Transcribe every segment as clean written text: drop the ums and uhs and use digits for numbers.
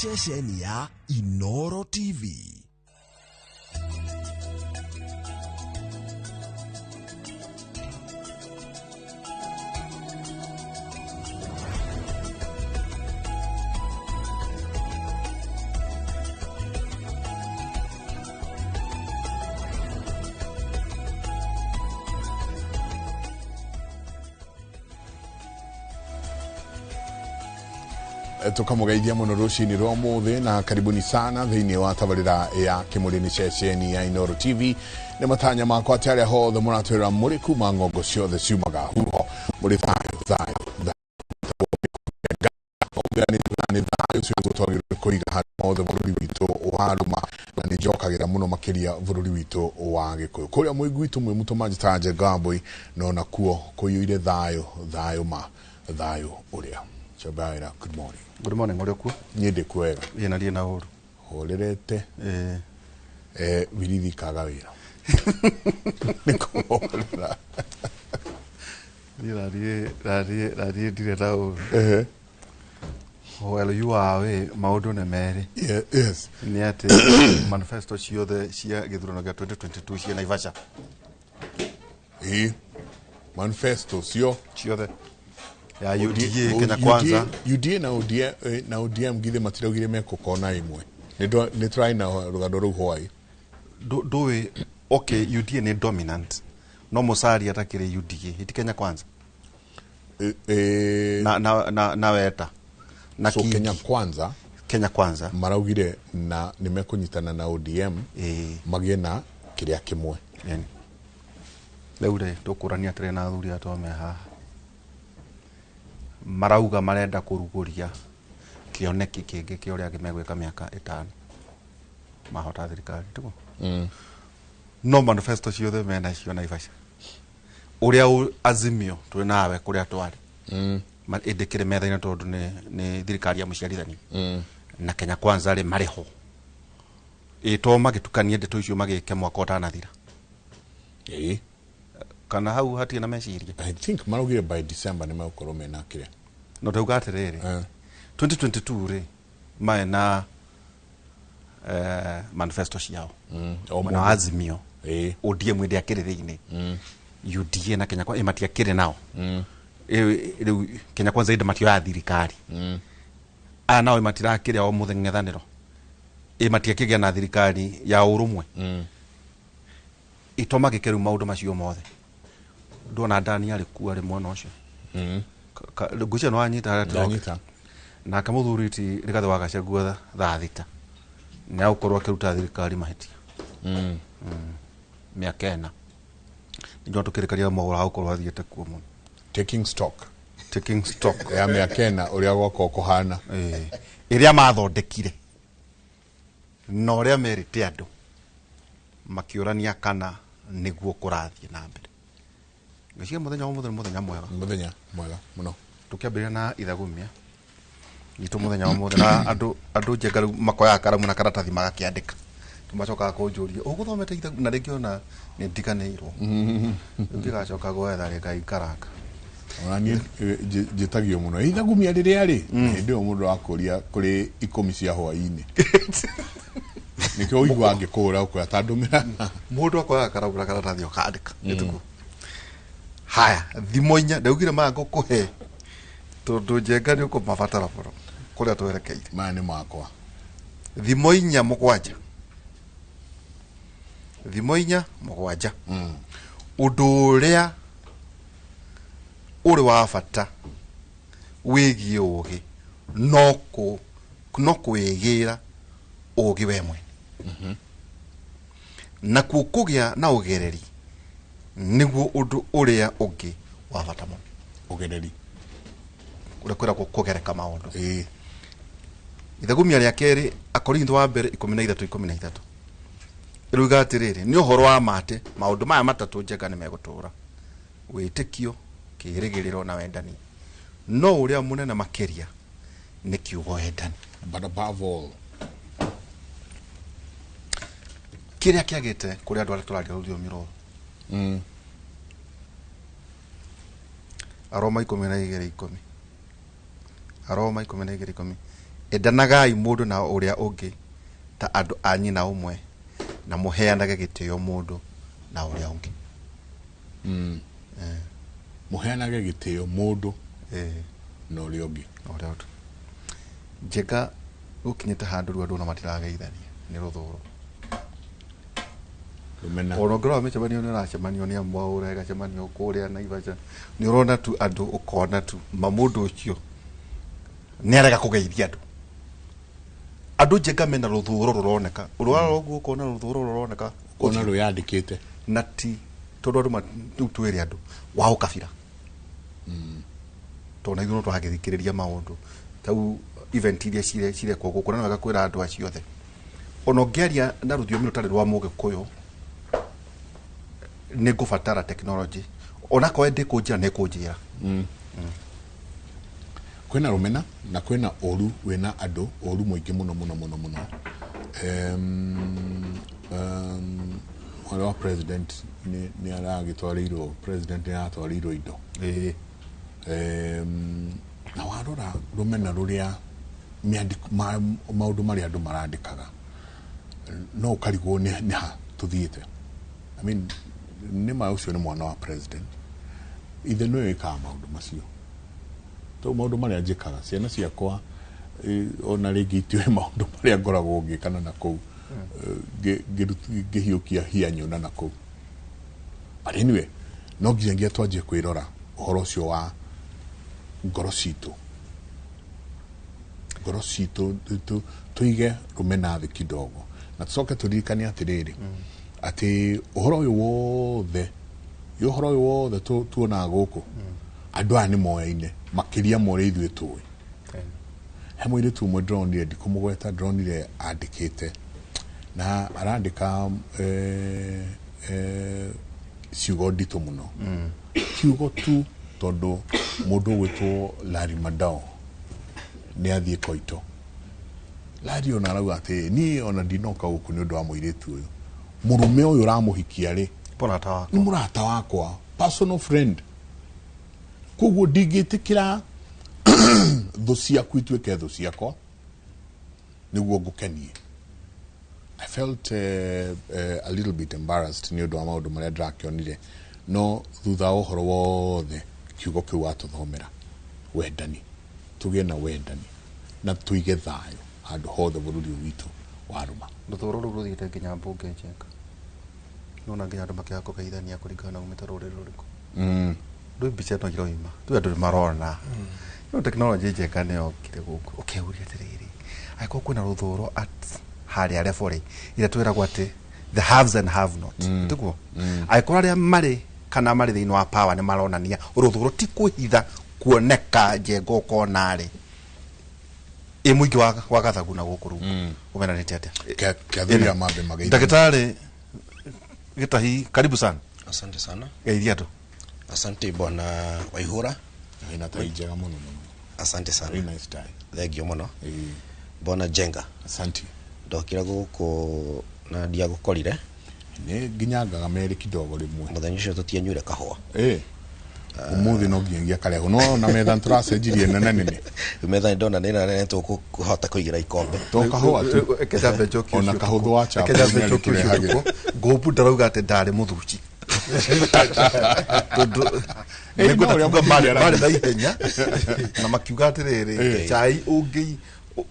Ceceni ya Inoro TV. Tukamugeithia muno rucini rwa umuthi na karibuni sana thiini wa tabarira ya Kimurĩ ceceni ya Inooro TV. Nĩ matanya makwa atĩ arĩa hothe mũratwĩra mũrĩ kuma ng'ongo ciothe ciumaga huho mũrĩ thayũ thayũ thayũ thayũ ũcio nĩguo twagĩrĩirwo kũiga handũ hothe bũrũri witũ warũma, na nĩ njokagĩra mũno makĩria bũrũri witũ wa Gĩkũyũ kũrĩa mwĩ gwitũ mwĩ mũtũma njĩtaga Ngambũi, no nakuo kũiyũire thayũ thayũ ma thayũ ũrĩa Chabaira. Good morning. Good morning, ũrĩ kuo? Niĩ ndĩ kwega. Ĩ na ndirĩ na ũru. Horerete. Wirithi kaga wĩra. Nĩ kũhorera. Niĩ naniĩ ndirĩ na ũru. Well, you are away, maũndũ nĩ merĩ. Yeah, yes. Nĩ atĩ manifesto ciothe cia gĩthurano gĩa 2022 cia Naivasha. Ĩ, manifesto cio ciothe ya UDA, Kenya Kwanza. UDA na ODM, na ODM githĩ matiraugire mekũkona ĩmwe. Nĩ tũrarĩ na rũgano rũu hwaĩ. Ndũĩ, okay, UDA nĩ dominant. No Musalia atakĩrĩ UDA, iti Kenya Kwanza. Na Weta. Na so Kenya Kwanza. Kenya Kwanza. Maraugire na nĩ mekũnyitana na ODM magĩe na kĩrĩa kĩmwe. Yani. Rĩu rĩ, tũkũrania atĩrĩ na athuri aya me haha. Marauga marenda kũrugũria kĩoneki kĩngĩ kĩa ũrĩa megwĩka mĩaka 5 mahota thirikari, tiguo? No manifesto ciothe mena cio Naivasha. Ũrĩa Azimio twĩ nawe kũrĩa twarĩ. Ĩndĩ kĩrĩ metha-inĩ tondũ nĩ thirikari ya mũciarithania. Na Kenya Kwanza rĩ marĩ ho. Ĩ to magĩtukanie ndeto icio magĩke mwaka ũtanathira. Kana hau hatirĩ na meciria. I think maraugire by December nĩ megũkorwo mena kĩrĩa. No ndauga atĩrĩrĩ, 2022 rĩ marĩ na manifesto ciao. Mwena wa Azimio. ODM ndĩakĩrĩ thĩinĩ. UDA na Kenya Kwanza matiakĩrĩ nao. Rĩu Kenya Kwanza ĩndĩ matioya thirikari. Aya nao matirakĩrĩ o mũng'ethanĩro. Matiakĩgĩa na thirikari ya ũrũmwe. Ito magĩke rĩu maũndũ macio mothe. Ndona Dani arĩ kuo arĩ mwena ũcio. Ngwĩciria nĩ wanyita harĩa ndĩroka. Ndanyita. Nake mũthuri ti Rigathĩ wa Gachagua thaa 6. Nĩ agũkorwo akĩruta thirikari mahĩtia. Mĩaka 4. Nĩnjũĩ tũkĩrĩkaria mohoro agũkorwo athiĩte kuo mũno. Taking stock. Taking stock. Ya mĩaka 4 ũrĩa gwakorwo kũhana. Ĩrĩa mathondekire na ũrĩa merĩte andũ makĩũrania kana nĩguo kũrathiĩ na mbere. Ngwĩciria mũthenya wa ũmũthĩ nĩ mũthenya mwega. Mũthenya mwega mũno. Tũkĩambĩrĩria na ithagumia itũ mũthenya wa ũmũthĩ na andũ njenga rĩu makoyaga karamu na karatathi magakĩandĩka. Macokaga kũnjũria ũgũthomete ithagumia na rĩngĩ ona nĩ ndiganĩirwo. Rĩu ngĩgacoka gwetha rĩngaikaranga. Ona niĩ njĩtagio mũno ithagumia rĩrĩa rĩ hĩndĩ ĩyo mũndũ akũria kũrĩ 10 cia hwaĩ-inĩ. Nĩkĩo ũiguaga ngĩkũhũra ũkoya ta ndũmĩra. Mũndũ akoyaga karamu na karatathi ũkandĩka. Nĩtiguo. Haya, thimo 4 ndaugire maya ngũkũhe tondũ njenga nĩ ũkũmabatara mũno kũrĩa twerekeire. Maya nĩ makwa. Thimo 4 7. Thimo 4 7. Ũndũ ũrĩa ũrĩ wa bata wĩgiĩ ũgĩ no kwĩgĩra ũgĩ we mwene. Nakuo kũgĩa na ũgereri nĩguo ũndũ ũrĩa ũngĩ wa bata mũno. Ũgereri. Ũrĩa kwĩragwo kũgereka maũndũ. Ithagumia rĩa kerĩ, Akorintho wa mbere 13:13. Ĩroiga atĩrĩrĩ, nĩ ũhoro wa ma atĩ maũndũ maya matatũ njega nĩ megũtũũra: wĩtĩkio, kĩĩrĩgĩrĩro na wendani. No ũrĩa mũnene makĩria nĩ kiugo wendani. But above all, kĩrĩa kĩagĩte kũrĩ andũ arĩa tũraria rũthiomi rũrũ. Aroma 12:10. Aroma 12:10. Endanagai mũndũ na ũrĩa ũngĩ ta andũ a nyina ũmwe, na mũheanage gĩtĩo mũndũ na ũrĩa ũngĩ. Mũheanage gĩtĩo mũndũ na ũrĩa ũngĩ. Na ũrĩa ũngĩ. Njenga gũkinyĩte handũ rĩu andũ ona matirageithania nĩ rũthũro. Rũmena. Ona ũngĩrora mĩcemanio nĩ ũracemanio nĩ Mwaũra, ĩgacemanio kũrĩa Naivasha, nĩ ũrona tu andũ, ũkona tu ma mũndũ ũcio nĩ arega kũgeithia andũ. Andũ njenga mena rũthũro rũroneka, ũrora ũguo ũkona rũthũro rũroneka, Ũkona rwĩyandĩkĩte. Na ti tondũ andũ rĩu twĩre andũ wa ũkabira, tondũ na ithuĩ no tũragĩthikĩrĩria maũndũ tau event iria cirekwo gũkũ, na nĩ wega kwĩra andũ acio othe, ona ũngĩaria na rũthiomi rũtarĩ rwa mũgĩkũyũ, nĩ ngũbatara technology, onakorwo ndĩkũnjĩra nĩ kũnjĩra. Kwĩna rũmena na kwĩna ũru wĩna andũ, ũru mũingĩ mũno mũno mũno mũno. Mwarĩ wa president nĩ aragĩtwarĩirwo, president nĩ aratwarĩirwo indo. Na warora rũmena rũrĩa maũndũ marĩa andũ marandĩkaga, no ũkarigwo nĩ ha tũthiĩte. I mean, nĩ ma ũcio nĩ mwana wa president, ithe nĩwe wĩkaga maũndũ macio. Tondũ maũndũ marĩa njĩkaga ciana ciakwa, ona rĩngĩ itiũĩ maũndũ marĩa ngoragwo ngĩkana na kũu, ngĩhiũkia hianyũ na kũu. But anyway, no nginyagia twanjie kwĩrora ũhoro ũcio wa ngoro citũ, ngoro citũ tũige rũmena thĩ kidogo, na tũcoke tũririkane atĩrĩrĩ, atĩ ũhoro ũyũ wothe, ũhoro ũyũ wothe tuonaga gũkũ, andũ aya nĩ moyaine makĩria ma ũrĩa ithuĩ tũĩ. He mũirĩtu ũmwe ndĩronire, ndikũmũgweta, ndĩronire andĩkĩte na arandĩka ciugo nditũ mũno, kiugo tu tondũ mũndũ ũgwĩtwo Larry Madowo nĩ athiĩ Koito. Larry ona arauga atĩ niĩ ona ndinoka gũkũ nĩ ũndũ wa mũirĩtu ũyũ, mũrũme ũyũ ũramũhikia rĩ mũrata wakwa, nĩ mũrata wakwa, personal friend, koguo ndingĩtĩkĩra thũ ciaku ituĩke thũ ciakwa nĩguo ngũkenie. I felt a little bit embarrassed nĩ ũndũ wa maũndũ marĩa ndĩrakĩonire, no thutha wa ũhoro wothe kiugo kĩu watũthomera, wendani, tũgĩe na wendani na tũige thayũ handũ hothe bũrũri ũyũ witũ wa rũma. Rũthũro rũu rũthiĩte nginya mbunge njenga, nona nginya andũ makĩaga kũgeithania kũringana na umĩte rũrĩrĩ rũrĩkũ. Rĩu mbica ĩno iroima tu andũ nĩ marona, no technology njega nĩ yokire gũkũ, ũkeuria atĩrĩrĩ, angĩkorwo kwĩna rũthũro at harĩa level rĩ ĩrĩa twĩragwo atĩ the haves and have not, tiguo? Angĩkorwo arĩa marĩ kana marĩ thĩinĩ wa power nĩ maronania rũthũro, ti kwĩhitha kuoneka njenga, ũkona rĩ ĩ mũingĩ wa gathagu na gũkũ rĩu ũmenanĩte atĩa? Kĩathuri mambe mageithanie. Ndagĩtarĩ Gĩtahi, karibu sana. Asante sana. Geithia andũ. Asante, bwana Waihura. Ina tai njega mũno mũno. Asante sana. Very nice tie. Thank you mũno. Bwana Njenga. Asante. Ndokire gũkũ na ndiagũkorire. Nĩ nginyangaga merĩ kidogo rĩmwe. Mũthenya ũcio tũtianyuire kahũa. Ũmũthĩ no nginyagia karehwo no na metha nĩtũracenjirie nene nene. Metha ndona nĩ nene, tũkũhota kũigĩra ikombe. To kahũa tu. Reke njokie Ona ũcio. kahũthũ wa chapo Reke nyambe nĩ njokie ũcio. arĩtũrehagĩra. Ũtukũ ngũmbu ndarauga atĩ ndarĩ mũthuci, tondũ No nĩngwenda ũrĩa kuga mũthuri marĩ na ihenya na makiuga atĩrĩrĩ, chai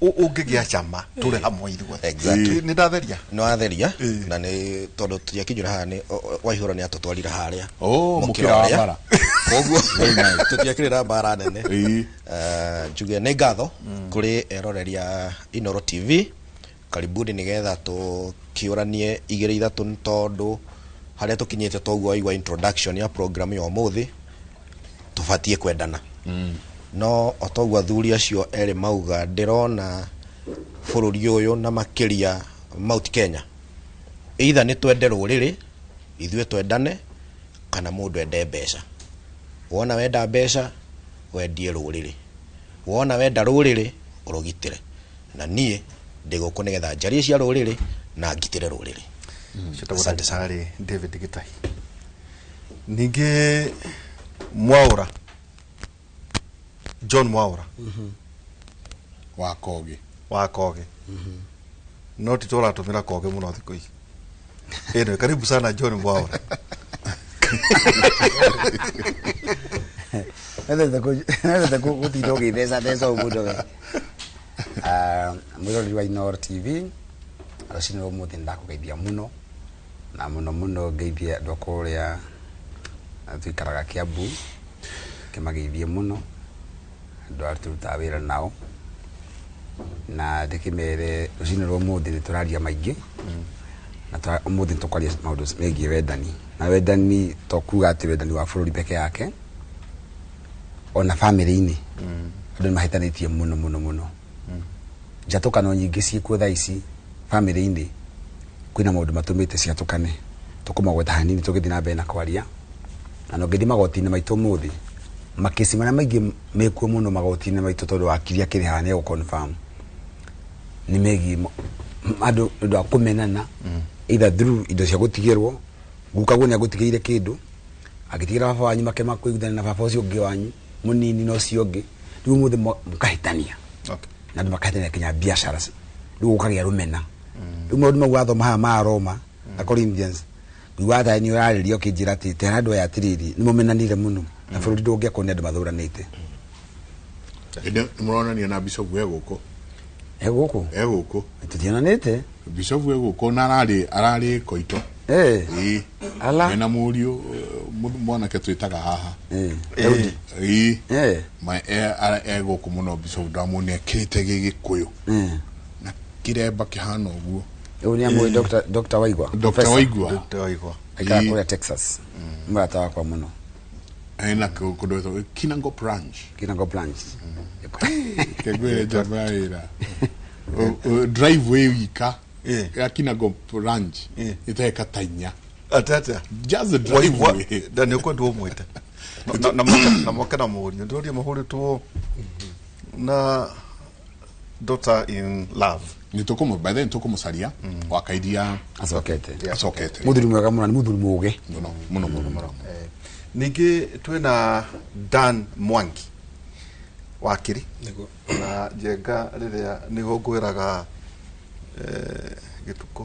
ũngĩgĩa cama tũrĩ hamwe ithuothe. Exactly. Nĩ ndatheria. Nĩ watheria, na nĩ tondũ tũtiakinyire haha nĩ Waihũra nĩ atũtwarire harĩa Oh, mũkĩra wa ũrĩa. bara. Koguo Very nice. tũtiakĩrĩ na mbara nene. Njuge nĩ ngatho kũrĩ eroreri a Inoro TV, karibuni nĩgetha tũkĩũranie igĩrĩ ithatũ, nĩ tondũ harĩa tũkinyĩte toguo waigua introduction ya program ya ũmũthĩ, tũbatiĩ kwendana. No o toguo athuri acio erĩ mauga, ndĩrona bũrũri ũyũ na makĩria Mount Kenya, either nĩ twende rũrĩrĩ ithuĩ twendane, kana mũndũ ende mbeca. Wona wenda mbeca wendie rũrĩrĩ, wona wenda rũrĩrĩ ũrũgitĩre. Na niĩ ndĩ gũkũ nĩgetha njarie cia rũrĩrĩ na ngitĩre rũrĩrĩ. Ciĩtagwo Asante sana. Ndagĩtarĩ David Gĩtahi, ningĩ Mwaũra, John Mwaũra. Wa Kogi. Wa koge no ti tũratũmĩra koge mũno thikũ ici. Anyway, karibu sana John Mwaura. Nendete gũtinda ũgĩtheca theca ũũ mũndũ we. Mwĩroreri wa Inooro TV, rũcinĩ rwa ũmũthĩ nĩndakũgeithia mũno na mũno mũno ngeithie andũ a kũrĩa tũikaraga Kiambu, kĩmageithie mũno andũ arĩa tũrutaga wĩra nao, na ndĩkĩmere rũcinĩ rwa ũmũthĩ nĩ tũraria maingĩ na ũmũthĩ nĩ tũkwaria maũndũ megiĩ wendani, na wendani to kuga atĩ wendani wa bũrũri peke yake, ona bamĩrĩ-inĩ andũ nĩ mahĩtanĩtie mũno mũno mũno. Njatũkano nyingĩ ciĩkuo thaa ici bamĩrĩ-inĩ, kwĩna maũndũ matũmĩte ciatũkane, tũkũmagweta hanini tũgĩthiĩ na mbere na kwaria. Na no ngĩthiĩ magoti-inĩ maitũ ũmũthĩ, makĩci marĩa maingĩ mekuo mũno magoti-inĩ maitũ tondũ wakiri akĩrĩ haha nĩ egũ-confirm nĩ megiĩ andũ nĩ ũndũ wa kũmenana, either through indo cia gũtigĩrwo, gukaguo nĩ agũtigĩire kĩndũ, agĩtigĩra baba wanyu makĩrema kũiguithania na baba ũcio ũngĩ wanyu mũnini na ũcio ũngĩ, rĩu ũmũthĩ mũkahĩtania. Na andũ makahĩtania kinya biacara, rĩu gũkagĩa rũmena. Rĩu maũndũ mau wathoma haha ma Roma na Corinthians, ngũigua ta nĩ ũrarĩria ũkĩnjĩra atĩ tera andũ aya atĩrĩrĩ, nĩ mũmenanire mũno na bũrũri ndũngĩakwo nĩ andũ mathũranĩte. Ĩndĩ nĩmũronania na Bishop e gũkũ. E gũkũ? E gũkũ. Tũtionanĩte? Bishop e gũkũ na ararĩ Koito. Ĩĩ. Ala. Mena mũriũ mwanake twĩtaga haha. Daudi. Ĩĩ. Ma e gũkũ mũno Bishop ndamuona ekĩrĩte gĩgĩkũyũ. Na kĩremba kĩhana ũguo. Ũyũ nĩ amũĩ Dr. Waigwa. Dr. Professor. Waigwa. Dr. Waigwa. Aikaraga Ĩĩ. kũrĩa Texas. Mũrata wakwa mũno. Ena kũndũ gwĩtagwo Kinango Branch. Kinango Branch. Kengwĩre njamba ya wĩra. Driveway wika ya Kinango Branch ĩteka ta inya. Atĩ atĩa? Just the driveway. Na nĩ ũkwenda ũmwĩte. Na moke na mũriũ. Ndĩroria mahũrĩtwo na daughter in love. Nĩ tũkũmũ, by then tũkũmũcaria wakairia acokete. Acokete. Mũthuri mwega mũno, nĩ mũthuri mũũgĩ. Mũno, mũno, mũno, mũno. Ningĩ twĩna Dan Mwangi wakiri. Nĩguo. Na Njenga rĩrĩa nĩguo ngwĩraga gĩtukũ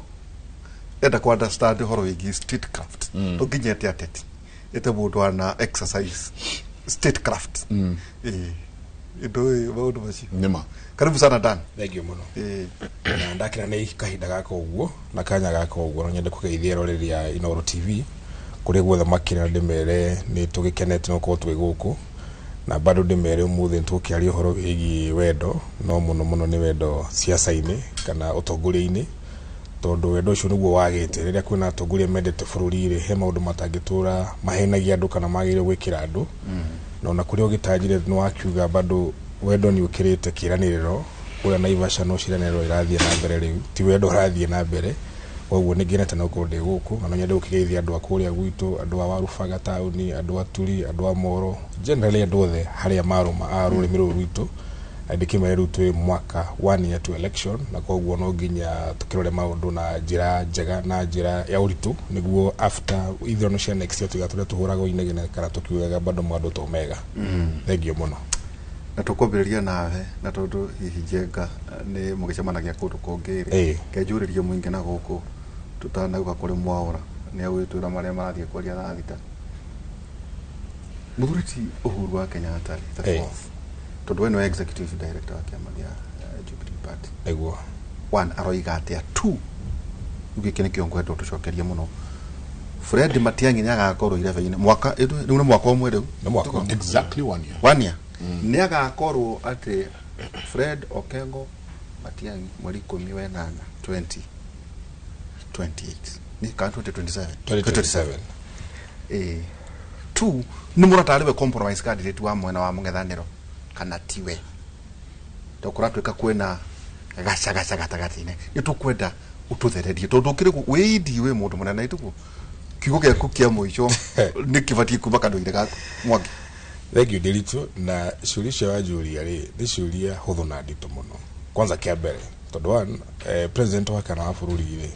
enda ku understand ũhoro wĩgiĩ statecraft, to nginya ete ateti, ete mũndũ ana exercise statecraft. Ĩĩ, ndũĩ maũndũ macio. Nĩma. Karibu sana Dan. Thank you mũno. Na ndakena nĩ kahinda gaka ũguo na kanya gaka ũguo, no nyende kũgeithia eroreri a Inooro TV kũrĩa guothe makĩrĩ, na ndĩmere nĩ tũgĩkenete nĩ gũkorwo twĩ gũkũ, na bado ndĩmere ũmũthĩ nĩ tũgũkĩaria ũhoro wĩgiĩ wendo, no mũno mũno nĩ wendo siasa-inĩ kana ũtongoria-inĩ, tondũ wendo ũcio nĩguo wagĩte. Rĩrĩa kwĩna atongoria mendete bũrũri rĩ, he maũndũ matangĩtũra mahenagia andũ kana magĩrĩire gwĩkĩra andũ. Na ona kũrĩa ũgĩtanjire nĩ wakiuga bado wendo nĩ ũkĩrĩte kĩĩranĩrĩro. Kũrĩa Naivasha no ciĩranĩrĩro irathiĩ na mbere rĩu, ti wendo ũrathiĩ na mbere. Koguo nĩ ngenete na gũkorwo ndĩ gũkũ, na no nyende gũkĩgeithia andũ a kũrĩa gwitũ, andũ a Warubaga taũni, andũ a Turi, andũ a Moro, generally andũ othe harĩa marũma a rũrĩmĩ rũrũ rwitũ. Na ndĩkĩmere rĩu twĩ mwaka 1 year to election, na koguo no nginya tũkĩrore maũndũ na njĩra njega na njĩra ya ũritũ, nĩguo after ithurano cia next year tũtigatũre tũhũragwo inegene kana tũkiugaga bado maũndũ to mega. Thank you mũno. Na tũkwambĩrĩria nawe, na tondũ hihi Njenga nĩ mũgĩcemanagia kũndũ kũngĩ rĩ, kenjũrĩrie mũingĩ na gũkũ tũtanauga kũrĩ Mwaura nĩ agwĩtwĩra marĩa marathiĩ kwaria thaa thita. Mũthuri ti Uhuru wa Kenyatta rĩ, the fourth, tondũ we nĩwe executive director wa kĩama gĩa Jubilee Party. Nĩguo. One, aroiga atĩa? Two, rĩu gĩkĩ nĩkĩo ngwenda ũtũcokerie mũno. Fred Matiang'i nĩ agakorwo irebe-inĩ mwaka, rĩu nĩ mwaka ũmwe rĩu. Nĩ mwaka ũmwe. Exactly 1 year. 1 year. Nĩ agakorwo atĩ Fred Okengo Matiang'i mweri ikũmi wa ĩnana 2028. Nĩ kana 2027? 2027. Two, nĩ mũratarĩ we compromise candidate wa mwena wa mũng'ethanĩro kana tiwe? Tondũ kũratuĩka kwĩna gacagaca gatagatĩ-inĩ. Nĩ tũkwenda ũtũthererie tondũ ũkĩrĩ wĩindi wĩ mũndũ mũnene ituguo. Kiugo gĩaku kĩa mũico nĩ kĩbatiĩ kuma kanua-inĩ gaku Mwangi. Thank you Ndiritu, na ciũria icio wanjũria rĩ nĩ ciũria hũthũ na nditũ mũno. Kwanza kĩa mbere, tondũ one, president wa kana wa bũrũri rĩ,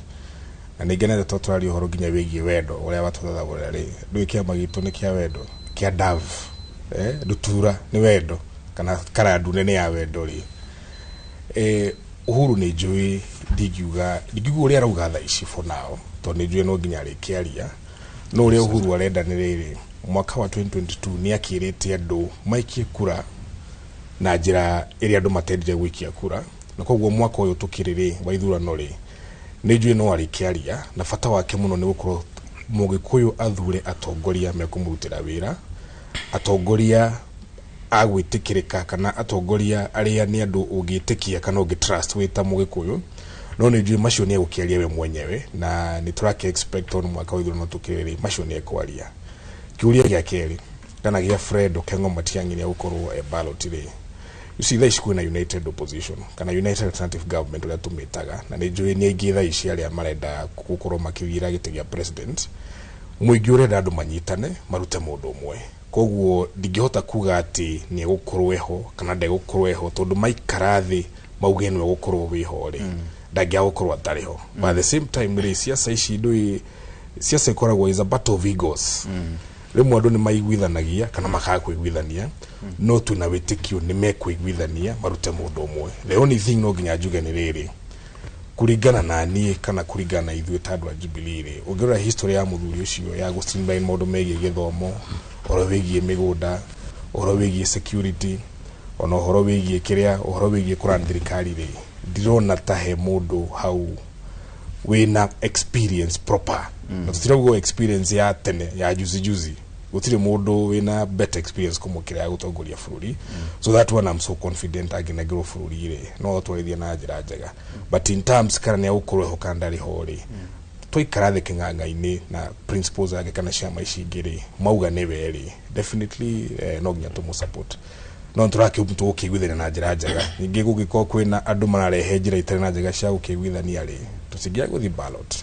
na nĩ ngenete tondũ tũraria ũhoro nginya wĩgiĩ wendo ũrĩa watũthathaũrĩra rĩ, ndũĩ kĩama gitũ nĩ kĩa wendo, kĩa Dove, ndutura nĩ wendo kana kara ndune nĩ ya wendo rĩ. Uhuru nĩ njũĩ ndingiuga ũrĩa arauga thaa ici for now, tondũ nĩ njũĩ no nginya arĩkĩaria, no ũrĩa Uhuru arenda nĩ rĩrĩ, mwaka wa 2022 nĩ akĩrĩte andũ maikie kura na njĩra ĩrĩa andũ matendire gũikia kura, na koguo mwaka ũyũ tũkĩrĩ rĩ wa ithurano rĩ, nĩ njũĩ no arĩkĩaria, na bata wake mũno nĩ gũkorwo Mũgĩkũyũ athure atongoria mekũmũrutĩra wĩra, atongoria a gwĩtĩkĩrĩka kana atongoria arĩa nĩ andũ ũngĩtĩkia kana ũngĩ trust wĩ ta Mũgĩkũyũ. No nĩ njũĩ macio nĩ egũkĩaria we mwenyewe, na nĩ tũrake expect tondũ mwaka wa ithurano tũkĩrĩ rĩ, macio nĩ ekwaria. Kĩũria gĩa kerĩ kana gĩa Fred Okengo Matiang'i nĩ egũkorwo e ballot rĩ, you see thaa ici kwĩna united opposition kana united alternative government ũrĩa tũmĩtaga, na nĩ njũĩ nĩ aingĩ thaa ici arĩa marenda gũkorwo makĩgĩra gĩtĩ gĩa president, mũingĩ ũrenda andũ manyitane marute mũndũ ũmwe. Koguo ndingĩhota kuga atĩ nĩ egũkorwo eho kana ndegũkorwo eho, tondũ maikara thĩ mauge nĩ egũkorwo wĩho rĩ, ndangĩaga gũkorwo atarĩ ho. But at the same time rĩ, siasa ici ndũĩ, siasa ikoragwo is a battle of egos. Rĩmwe andũ nĩ maiguithanagia kana makaga kũiguithania, no twĩna wĩtĩkio nĩ mekũiguithania marute mũndũ ũmwe. The only thing no nginya njuge nĩ rĩrĩ, kũringana na niĩ kana kũringana na ithuĩ ta andũ a Jubilee rĩ, ũngĩrora history ya mũthuri ũcio ya gũ streamline maũndũ megiĩ gĩthomo, ũhoro wĩgiĩ mĩgũnda, ũhoro wĩgiĩ security, ona ũhoro wĩgiĩ kĩrĩa, ũhoro wĩgiĩ kũrani thirikari rĩ, ndirona ta he mũndũ hau wĩna experience proper. Na tũtirauga experience ya tene ya juzi juzi, gũtirĩ mũndũ wĩna better experience kũmũkĩra ya gũtongoria bũrũri. So that one I'm so confident angĩnengerwo bũrũri rĩ, no atwarithie na njĩra njega. But in terms kana nĩ egũkorwo eho kana ndarĩ ho rĩ, twaikara thĩ kĩng'ang'a-inĩ na principles yake kana ciama ici ingĩ rĩ, mauga nĩwe rĩ, definitely no nginya tũmũ support, no tũgũkĩiguithania na njĩra njega. Ningĩ gũngĩkorwo kwĩna andũ mararehe njĩra itarĩ na njega cia gũkĩiguithania rĩ, tũtingĩaga gũthiĩ ballot,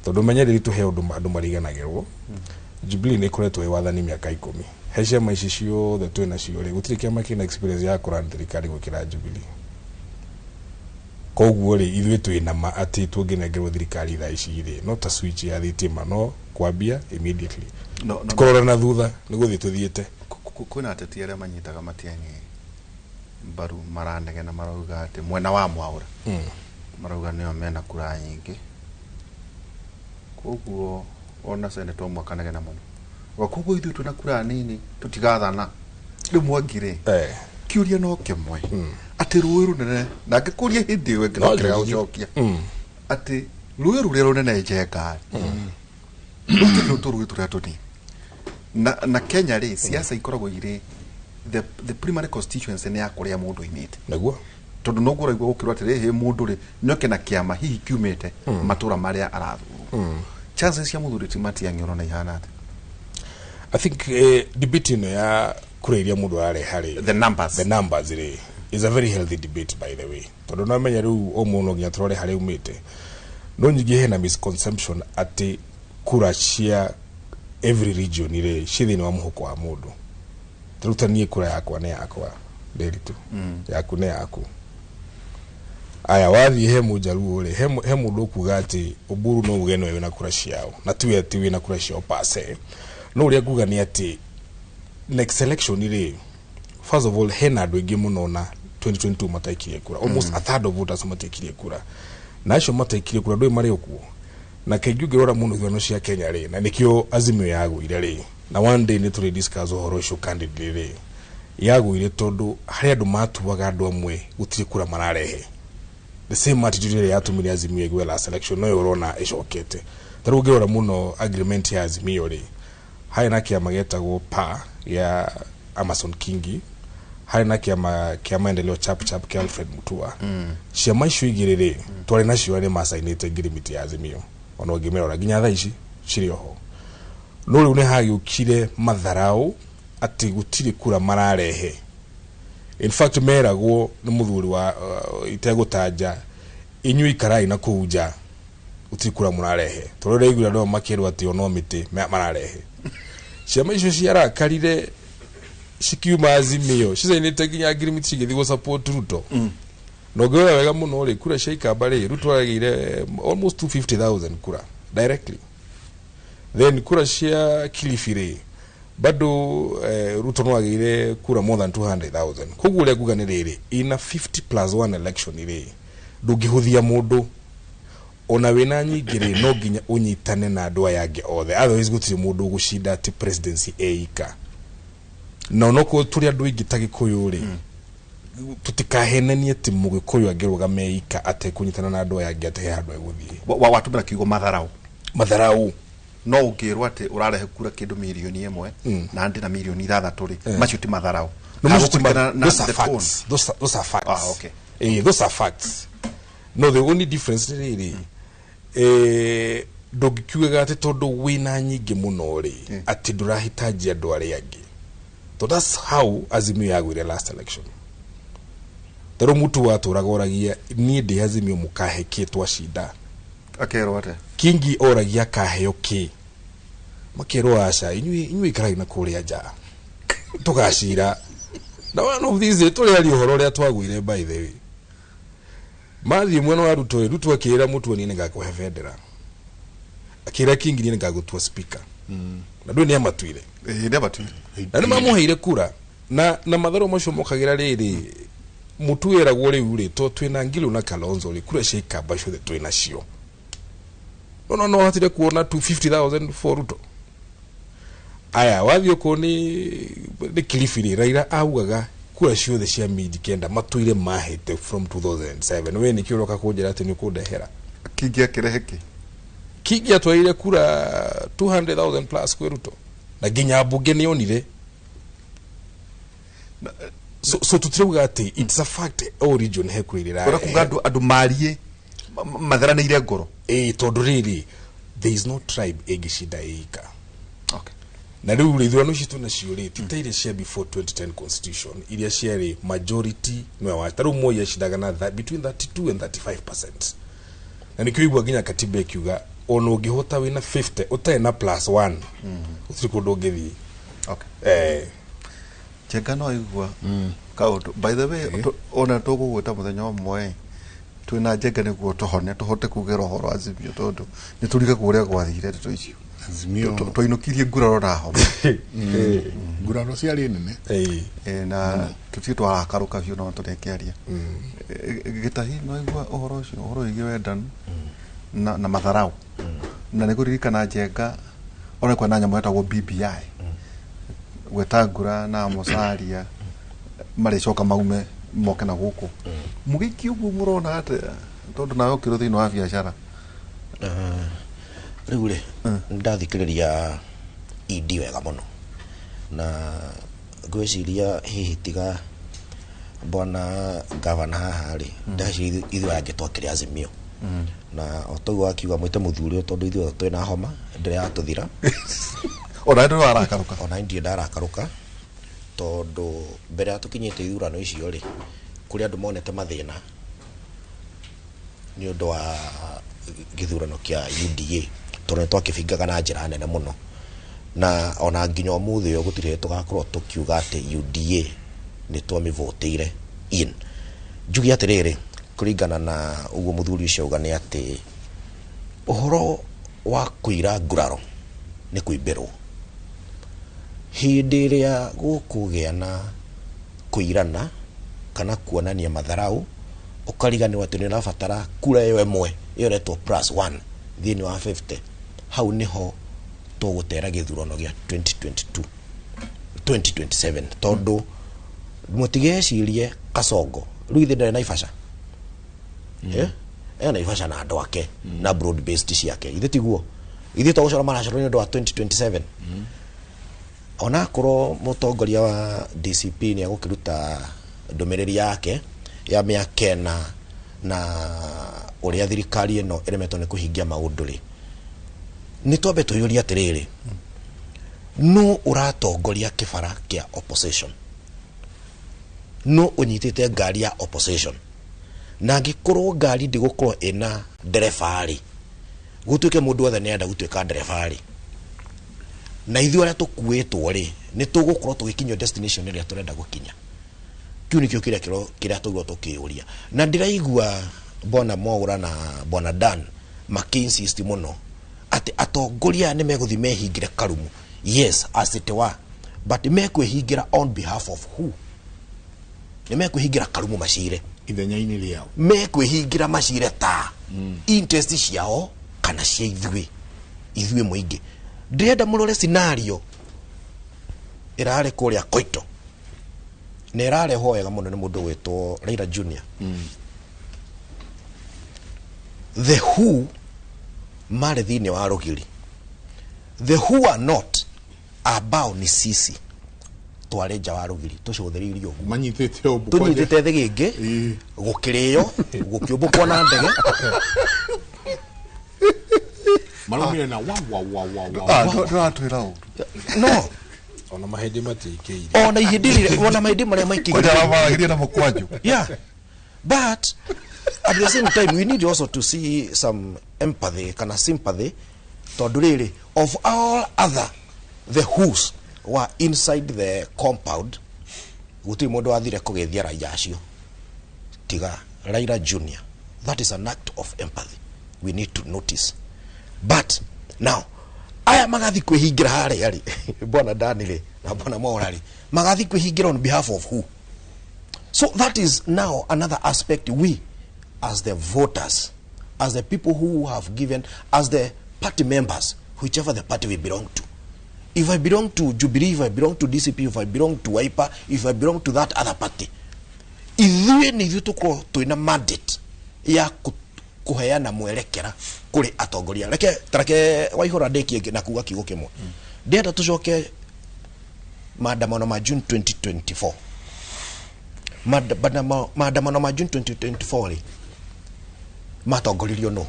tondũ menye rĩrĩ tũhe ũndũ andũ mariganagĩrwo. Jubilee nĩ ĩkoretwo ĩ wathani mĩaka 10. He ciama ici ciothe twĩ nacio rĩ, gũtirĩ kĩama kĩna experience ya kũrani thirikari gũkĩra Jubilee. Koguo rĩ, ithuĩ twĩ na ma atĩ tũngĩnengerwo thirikari thaa ici rĩ, no ta switch ya thitima, no kwambia immediately. No, no, kũrora na thutha nĩ gũthiĩ tũthiĩte. Kwĩna ateti arĩa manyitaga Matiang'i mbaru maranegena, marauga atĩ mwena wa Mwaũra marauga nĩo mena kura nyingĩ, koguo ona senator ũmwe akanegena mũno. Koguo ithuĩ twĩna kura nini tũtigathana. Rĩu Mwangi rĩ, kĩũria no kĩmwe, atĩ rũĩ rũnene, na ngĩkũria hĩndĩ ĩyo ĩngĩ No, no kĩrega njũrie. gũcokia, atĩ rũĩ rũrĩa rũnene Njenga rĩ, rũtirĩ tũrũĩ tũrĩa tũnini. Na Kenya rĩ, siasa ikoragwo irĩ the primary constituency nĩ ya kũrĩa mũndũ oimĩte, Nĩguo. Tondũ noguo ũraigua gũkĩrwo atĩrĩ, hĩ mũndũ rĩ nĩoke na kĩama hihi kiumĩte matũra marĩa arathurwo. Chances cia mũthuri ti Matiang'i ũrona ihana atĩa? I think debate ĩno ya kura iria mũndũ arareha rĩ, The numbers. The numbers rĩ, is a very healthy debate, by the way, tondũ no menya rĩu o mũndũ no nginya tũrore harĩa umĩte. No nyingĩ hena misconception atĩ kura cia every region rĩ ciĩ thĩinĩ wa mũhuko wa mũndũ. Ta rĩu ta niĩ kura yakwa nĩ yakwa, Nderitu, yaku nĩ yaku. Aya wathiĩ he mũjaruo rĩ, he mũndũ ũkuga atĩ Oburu no uge nĩwe wĩna kura ciao, na tiwe atĩ wĩna kura ciao per se. No ũrĩa nguga nĩ atĩ next election rĩ, first of all, hena andũ aingĩ mũno na 2022 mataikirie kura, almost a third of voters mataikirie kura, na acio mataikirie kura ndũĩ marĩ okuo. Na kaingĩ ũngĩrora mũno ithurano cia Kenya rĩ, na nĩkĩo Azimio yagũire rĩ, na one day nĩ tũrĩ discuss ũhoro ũcio candidly rĩ, yagũire tondũ harĩ andũ matuaga andũ amwe gũtirĩ kura mararehe. The same attitude ĩrĩa yatũmire Azimio ĩgwe last election noyo ũrona ĩcokete. Ta rĩu ũngĩrora mũno agreement ya Azimio rĩ, harĩ na kĩama gĩetagwo PA gĩa Amason Kingi, harĩ na kĩama kĩa Maendeleo Chap Chap kĩa Alfred Mutua. Ciama icio igĩrĩ rĩ, twarĩ nacio arĩa macainĩte ngirimiti ya Azimio, ona ũngĩmĩrora nginya thaa ici cirĩ oho. No rĩu nĩ hagĩũkire matharau atĩ gũtirĩ kura mararehe. In fact, meragwo nĩ mũthuri wa itegũtanja, inyuĩ ikarai na kũu nja, gũtirĩ kura mũrarehe, tondũ ũraiguire andũ amwe makĩrwo atĩ ono mĩtĩ mararehe. Ciama icio ciarakarire cikiuma Azimio cicainĩte nginya ngirimiti cigĩthiĩ gũ support Ruto. Na ũngĩrora wega mũno rĩ, kura cia Ikamba rĩ, Ruto agĩire almost 250,000 kura directly. Then kura cia Kilifi rĩ, bado Ruto no agĩire kura more than 200,000. Koguo ũrĩa nguga nĩ rĩrĩ, in a 50 plus 1 election rĩ, Ndũngĩhũthia mũndũ ona wĩna nyingĩ rĩ, no nginya ũnyitane na andũ aya angĩ othe, otherwise gũtirĩ mũndũ ũgũcinda atĩ presidency eika. Na onokorwo tũrĩ andũ aingĩ ta Gĩkũyũ rĩ, tũtikahenanie atĩ Mũgĩkũyũ angĩrũgama eika atekũnyitana na andũ aya angĩ atĩ he handũ egũthiĩ. Watũmĩra kiugo matharau. Matharau. No ũngĩrwo atĩ ũrarehe kura kĩndũ 1 mirioni na ndĩ na 6 mirioni rĩ, macio ti matharau. No, macio ti Hagũkũringana na those are the tone. facts. Those are facts. Ah, okay. Those are facts. No, the only difference nĩ rĩrĩ, ndũngĩkiugaga atĩ tondũ wĩna nyingĩ mũno rĩ, atĩ ndũrahitaji andũ arĩa angĩ. So that's how Azimio yagwire last election. Tarũ mutu watũraga oragia, niĩ ndĩ Azimio, mũkahe kĩ twacinda? Akerwo atĩa? Kingi oragia akaheo kĩ, makerwo aca, inyuĩ ikarai na kũrĩa nja tũgacira. Na one of these days tũrĩaria ũhoro ũrĩa twagwire. By the way, mathiĩ mwena wa Ruto ĩ, Ruto akĩra Mutua, niĩ nĩngakũhe bendera, akĩra Kingi, niĩ nĩngagũtua speaker, na ndũĩ nĩ amatuire. Ĩĩ, nĩ amatuire. Na nĩ mamũheire kura na matharũ macio mokagĩra rĩrĩ, Mutu eragwo rĩu rĩ, to twĩna Ngilu na Kalonzo rĩ, kura cia Ikamba ciothe twĩ nacio, no hatire kuona 250,000 for Ruto. Aya wathiĩ okorwo nĩ Kilifi rĩ, Raila augaga kura ciothe cia miji kenda matũire mahĩte from 2007, we nĩkĩo ũroka kũnjĩra atĩ nĩ ũkũndehera? Kingi akĩrehe kĩ? Kingi atwarire kura 200,000 plus kwĩ Ruto, na nginya mbunge nĩ onire. So tutirauga atĩ it's a fact all region he kura Ũrĩa kuga andũ marie matheranĩire ngoro. Ĩĩ, tondũ rĩrĩ, there is no tribe ĩngĩcinda ĩika. Okay. Na rĩu rĩ, ithurano ici twĩnacio rĩ, ti ta iria cia before 2010 constitution, iria ciarĩ majority nĩwe wa ta rĩu Moi acindaga na between 32 and 35%, na nĩkĩo igua nginya katiba ĩkiuga ona ũngĩhota wĩna 50 ũtarĩ na plus 1, gũtirĩ kũndũ ũngĩthiĩ. Okay. Eh. Njenga no igua kaũndũ, by the way, ona tũgũgwĩta mũthenya ũmwe twĩna Njenga nĩguo tũhone tũhote kugĩra ũhoro Azimio, tondũ nĩ tũrigagwo ũrĩa gwathire ndeto icio. Azimio. Twainũkirie nguraro na homa. Nguraro ciarĩ nene. Na tũtirĩ twarakarũka biũ no tũrekĩaria. Gĩtahi no igua ũhoro ũcio, ũhoro wĩgiĩ wendani na matharau, na nĩ kũririkana Njenga ona kwena nyamũ yetagwo BBI, Wetangura na Musalia marĩcoka maume moke na gũkũ mũgĩiki ũguo, mũrona atĩa tondũ nawe ũkĩrwo thĩinĩ wa biacara? Rĩu rĩ, nĩndathikĩrĩria ED wega mũno, na ngwĩciria hihi tiga bwana gavana haha rĩ, ndeciria ithuĩ angĩ twakĩrĩ Azimio, na o toguo akiuga mwĩte mũthuri ũyũ, tondũ ithuĩ othe twĩna homa ndĩrĩ yatũthira. Ona ndũ warakarũka? Ona ndirĩ ndarakarũka, tondũ mbere ya tũkinyĩte ithurano icio rĩ, kũrĩ andũ monete mathĩna nĩ ũndũ wa gĩthurano kĩa UDA, tondũ nĩ twakĩbingaga na njĩra nene mũno, na ona nginya ũmũthĩ ũyũ gũtirĩ hĩndĩ tũgakorwo tũkiuga atĩ UDA nĩ twamĩvotĩire in. Njuge atĩrĩrĩ, kũringana na ũguo mũthuri ũcio auga, nĩ atĩ ũhoro wa kũira nguraro nĩ kũimbĩrwo. Hĩndĩ ĩrĩa gũkũgĩa na kũirana kana kuonania matharau, ũkariganĩrwo atĩ nĩ ũrabatara kura ĩyo ĩmwe, ĩyo ĩretwo plus one thĩinĩ wa 50, hau nĩho tũgũtera gĩthurano gĩa 2022 2027, tondũ mũtigecirie Kasongo rĩu ithe ndarĩ Naivasha. Eh? Ena Naivasha na andũ ake na broad based ciake, ithe tiguo ithuĩ tũgũcora maracora nĩ ũndũ wa 2027. Onakorwo mũtongoria wa DCP nĩ egũkĩruta ndũmĩrĩri yake ya mĩaka 4 na ũrĩa thirikari ĩno ĩremetwo nĩ kũhingia maũndũ rĩ, nĩ twambe twĩyũrie atĩrĩrĩ, nũ ũratongoria kĩbara kĩa opposition? Nũ ũnyitĩte ngari ya opposition? Na angĩkorwo ngari ndĩgũkorwo ĩna ndereba rĩ, gũtuĩke mũndũ wothe nĩ arenda gũtuĩka ndereba rĩ, na ithuĩ arĩa tũkuĩtwo rĩ, nĩ tũgũkorwo tũgĩkinyio destination ĩrĩa tũrenda gũkinya? Kĩu nĩkĩo kĩrĩa kĩrĩa tũgwo tũkĩũria. Na ndĩraigua bwana Mwaura na bwana Dan makĩ-insist mũno atĩ atongoria aya nĩ megũthiĩ mehingĩre karumu. Yes, as it were, but mekwĩhingĩra on behalf of who? Nĩ mekwĩhingĩra karumu macire ithenya-inĩ rĩao. Mekwĩhingĩra macire ta interest ciao kana cia ithuĩ mũingĩ. Ndĩrenda mũrore scenario ĩrarĩ kũrĩa Koito na ĩrarehwo wega mũno nĩ mũndũ gwĩtwo Raila Junior. The who marĩ thĩinĩ wa rũgiri, the who are not ambao ni sisi twarĩ nja wa rũgiri tũcũthĩrĩirie ũguo. Manyitĩte ũmbũko. Tũnyitĩte thĩgĩngĩ gũkĩrĩo gũkĩũmbũkwo na ndege. Marumire na wa wa wa wa wa. Ndũratwĩra ũru. No. Ona mahĩndĩ matiikĩire. Ona ihĩndĩ rĩrĩa, ona mahĩndĩ marĩa maikĩire. Kwanja maragirie na mũkwanjũ. Yeah, but at the same time we need also to see some empathy kana sympathy, tondũ rĩrĩ, of all other the who's were inside the compound, gũtirĩ mũndũ wathire kũgeithia raia acio tiga Raila Junior. That is an act of empathy we need to notice. But now aya magathi kwĩhingĩra harĩa rĩ, bwana Dani rĩ na bwana Mwaura rĩ, magathi kwĩhingĩra on behalf of who? So that is now another aspect we as the voters, as the people who have given, as the party members, whichever the party we belong to. If I belong to Jubilee, if I belong to DCP, if I belong to Wiper, if I belong to that other party, ithuĩ nĩ ithuĩ tũkorwo twĩna mandate ya kũheana mwerekera kũrĩ atongoria. Reke tareke Waihũra ndĩkie na kuga kiugo kĩmwe. Ndĩrenda tũcoke maandamano ma June 2024. Maandamano ma June 2024 rĩ, matongoririo no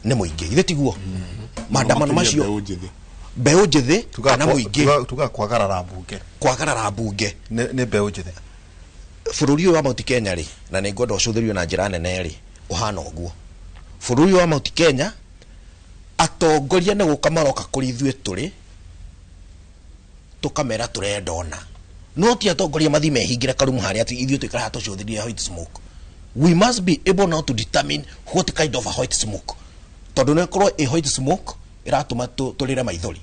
nĩ mũingĩ, ithe tiguo? Maandamano macio mbeũ njĩthĩ. Mbeũ njĩthĩ kana mũingĩ. Tuga kwagarara mbunge. Kwagarara mbunge. Nĩ mbeũ njĩthĩ. Bũrũri ũyũ wa Mount Kenya rĩ, na nĩ ngwenda ũcũthĩrĩrio na njĩra nene rĩ, ũhana ũguo. Bũrũri ũyũ wa Mount Kenya, atongoria nĩ gũka maroka kũrĩ ithuĩ tũrĩ, tũkamera tũrenda ona. No ti atongoria mathiĩ mehingĩre karumu harĩa atĩ ithuĩ tũikara haha tũcũthĩrĩrie white smoke. We must be able now to determine what kind of a white smoke. Tondũ no ĩkorwo ĩ white smoke ĩratũma tũrĩre maithori.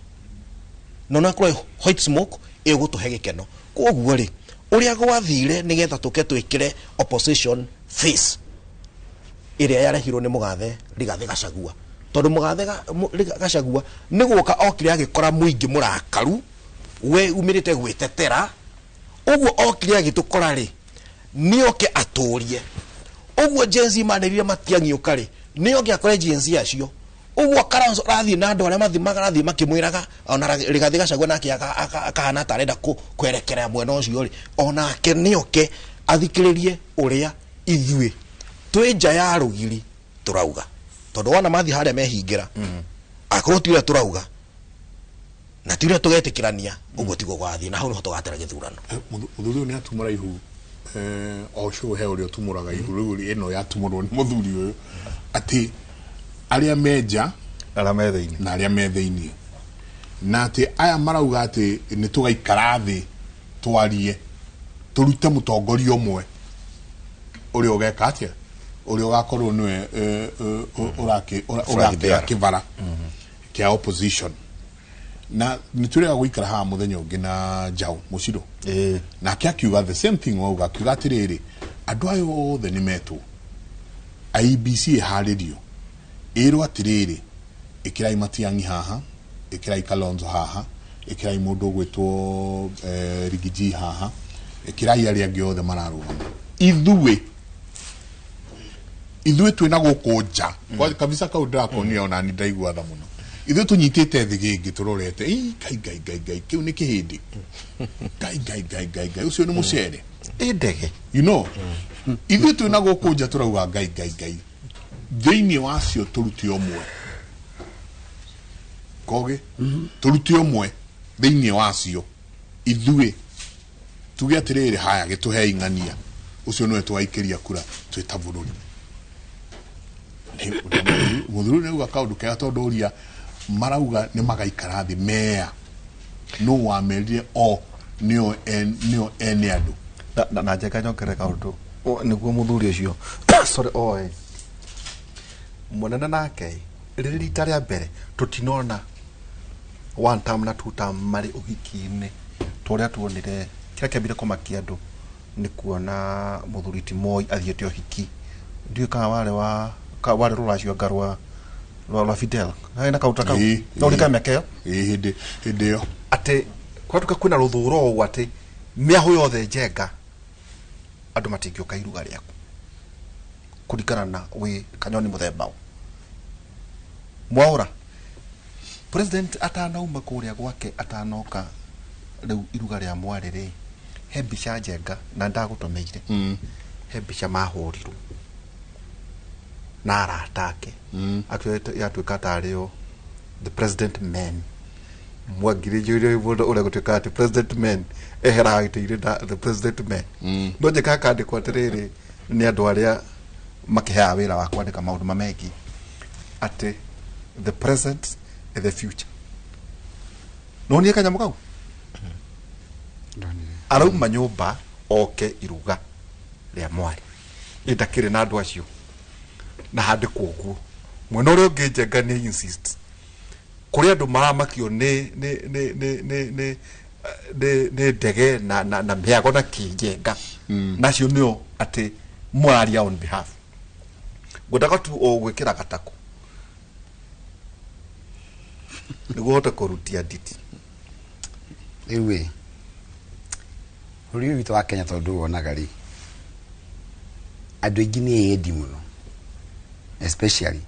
No no ĩkorwo ĩ white smoke ĩgũtũhe gĩkeno. Koguo rĩ, ũrĩa gwathire nĩgetha tũke twĩkĩre opposition face ĩrĩa yarehirwo nĩ mũgathe Rigathĩ Gachagua. Tondũ mũgathe Gachagua nĩ gũka okire agĩkora mũingĩ mũrakaru, we umĩrĩte gwĩtetera, ũguo okire agĩtũkora rĩ, nĩ oke atũrie. Ũguo Gen Z manĩrĩire matiang'iũka rĩ, nĩ oke akore Gen Z acio. Ũguo Kalonzo arathiĩ na andũ arĩa marathiĩ makĩmwĩraga, ona Rigathĩ Gachagua nake akahana ta arenda kwerekera mwena ũcio rĩ, onake nĩ oke athikĩrĩrie ũrĩa ithuĩ twĩ nja ya rũgiri tũrauga. Tondũ wona mathiĩ harĩa mehingĩra, akorwo ti ũrĩa tũrauga na ti ũrĩa tũgetĩkĩrania, ũguo tiguo gwathiĩ, na hau nĩho tũgatera gĩthurano. Mũthuri ũyũ nĩ atumũra ihu, o ũcio he ũrĩa ũtumũraga ihu rĩu ĩno yatumũrwo nĩ mũthuri ũyũ, atĩ arĩa me nja arĩa me thĩinĩ na arĩa me thĩinĩ, na atĩ aya marauga atĩ nĩ tũgaikara thĩ twarie tũrute mũtongoria ũmwe ũrĩa ũgeka atĩa, ũrĩa ũgakorwo nĩwe ũrakĩra kĩbara kĩa opposition. Na nĩ tũrĩaga gũikara haha mũthenya ũngĩ na Njaũ Mũcirũ, nake akiuga the same thing wauga, akiuga atĩrĩrĩ, andũ aya othe nĩ metwo IEBC ĩharĩrio ĩrwo atĩrĩrĩ, ĩkĩrai Matiang'i haha, ĩkĩrai Kalonzo haha, ĩkĩrai mũndũ ũgwĩtwo Rigiji haha, ĩkĩrai arĩa angĩ othe mararũgama. Ithuĩ twĩna gũkũ nja. Kwa kabisa kau ndĩrakonia ona ni ndaigua tha mũno. Ithuĩ tũnyitĩte thĩ gĩngĩ tũrorete, ĩ, Ngai, Ngai, Ngai, Ngai, kĩu nĩ kĩhĩndĩ. Ngai, Ngai, Ngai, Ngai, Ngai, ũcio nĩ mũcere. Ĩ ndege. You know, ithuĩ twĩna gũkũ nja tũrauga Ngai, Ngai, Ngai. Thĩinĩ wacio tũrute ũmwe. Kogi? Tũrute ũmwe thĩinĩ wacio. Ithuĩ tuge atĩrĩrĩ, haya gĩtũhei ng'ania. Ũcio nĩwe tũgaikĩria kura twĩ ta bũrũri. Mũthuri nĩ auga kaũndũ kega tondũ ũria marauga nĩ magaikara thĩ mea. No wamerire o nĩo nĩo ene andũ. Na njeka nyongerere kaũndũ. Nĩguo mũthuri ũcio, sorry, oe. Mũnene nake, rĩrĩ rita rĩa mbere tũtinona one term na two term marĩ ũhiki-inĩ ta ũrĩa tuonire kĩrĩa kĩambire kũmakia andũ. Nĩ kuona mũthuri ti Moi athiĩte ũhiki, ndiũĩ kana warĩ wa warĩ rũracio anga rwa Fidel harĩ na kaũta kau. No ũririkane mĩaka ĩyo? Ĩĩ, hĩndĩ ĩyo. Atĩ kwatuka kwĩna rũthũro ũũ atĩ mĩahũ yothe Njenga andũ matingĩũka iruga rĩaku kũringana na wĩ kanyoni mũthemba ũ mwaũra. President atanauma kũrĩa gwake, atanoka rĩu iruga rĩa mwarĩ rĩ, he mbica Njenga na ndagũtũmĩire, he mbica mahũrirwo na arata ake. Actually yatuĩka tarĩ o the president men. Mwangiri njũire mũndũ ũrĩa gũtuĩka atĩ president men eheraga gĩtĩ-inĩ na the president men. No njĩka akandĩkwo atĩrĩrĩ, nĩ andũ arĩa makĩheaga wĩra wa kwandĩka maũndũ mamegiĩ atĩ the present and the future. No niĩ kanyamũ kau arauma nyũmba oke iruga rĩa mwarĩ ĩndakĩrĩ na andũ acio na handĩkwo ũguo. Mwena ũrĩa ũngĩ Njenga nĩ insist kũrĩ andũ maramakio nĩ ndege na mĩago na kĩnjenga nacio nĩo atĩ mũraria on behalf. Ngwendaga tu o gwĩkĩra gatakũ nĩguo hote kũrutia nditi. Rĩu ĩ bũrũri ũyũ witũ wa Kenya, tondũ wonaga rĩ andũ aingĩ nĩ endi mũno, especially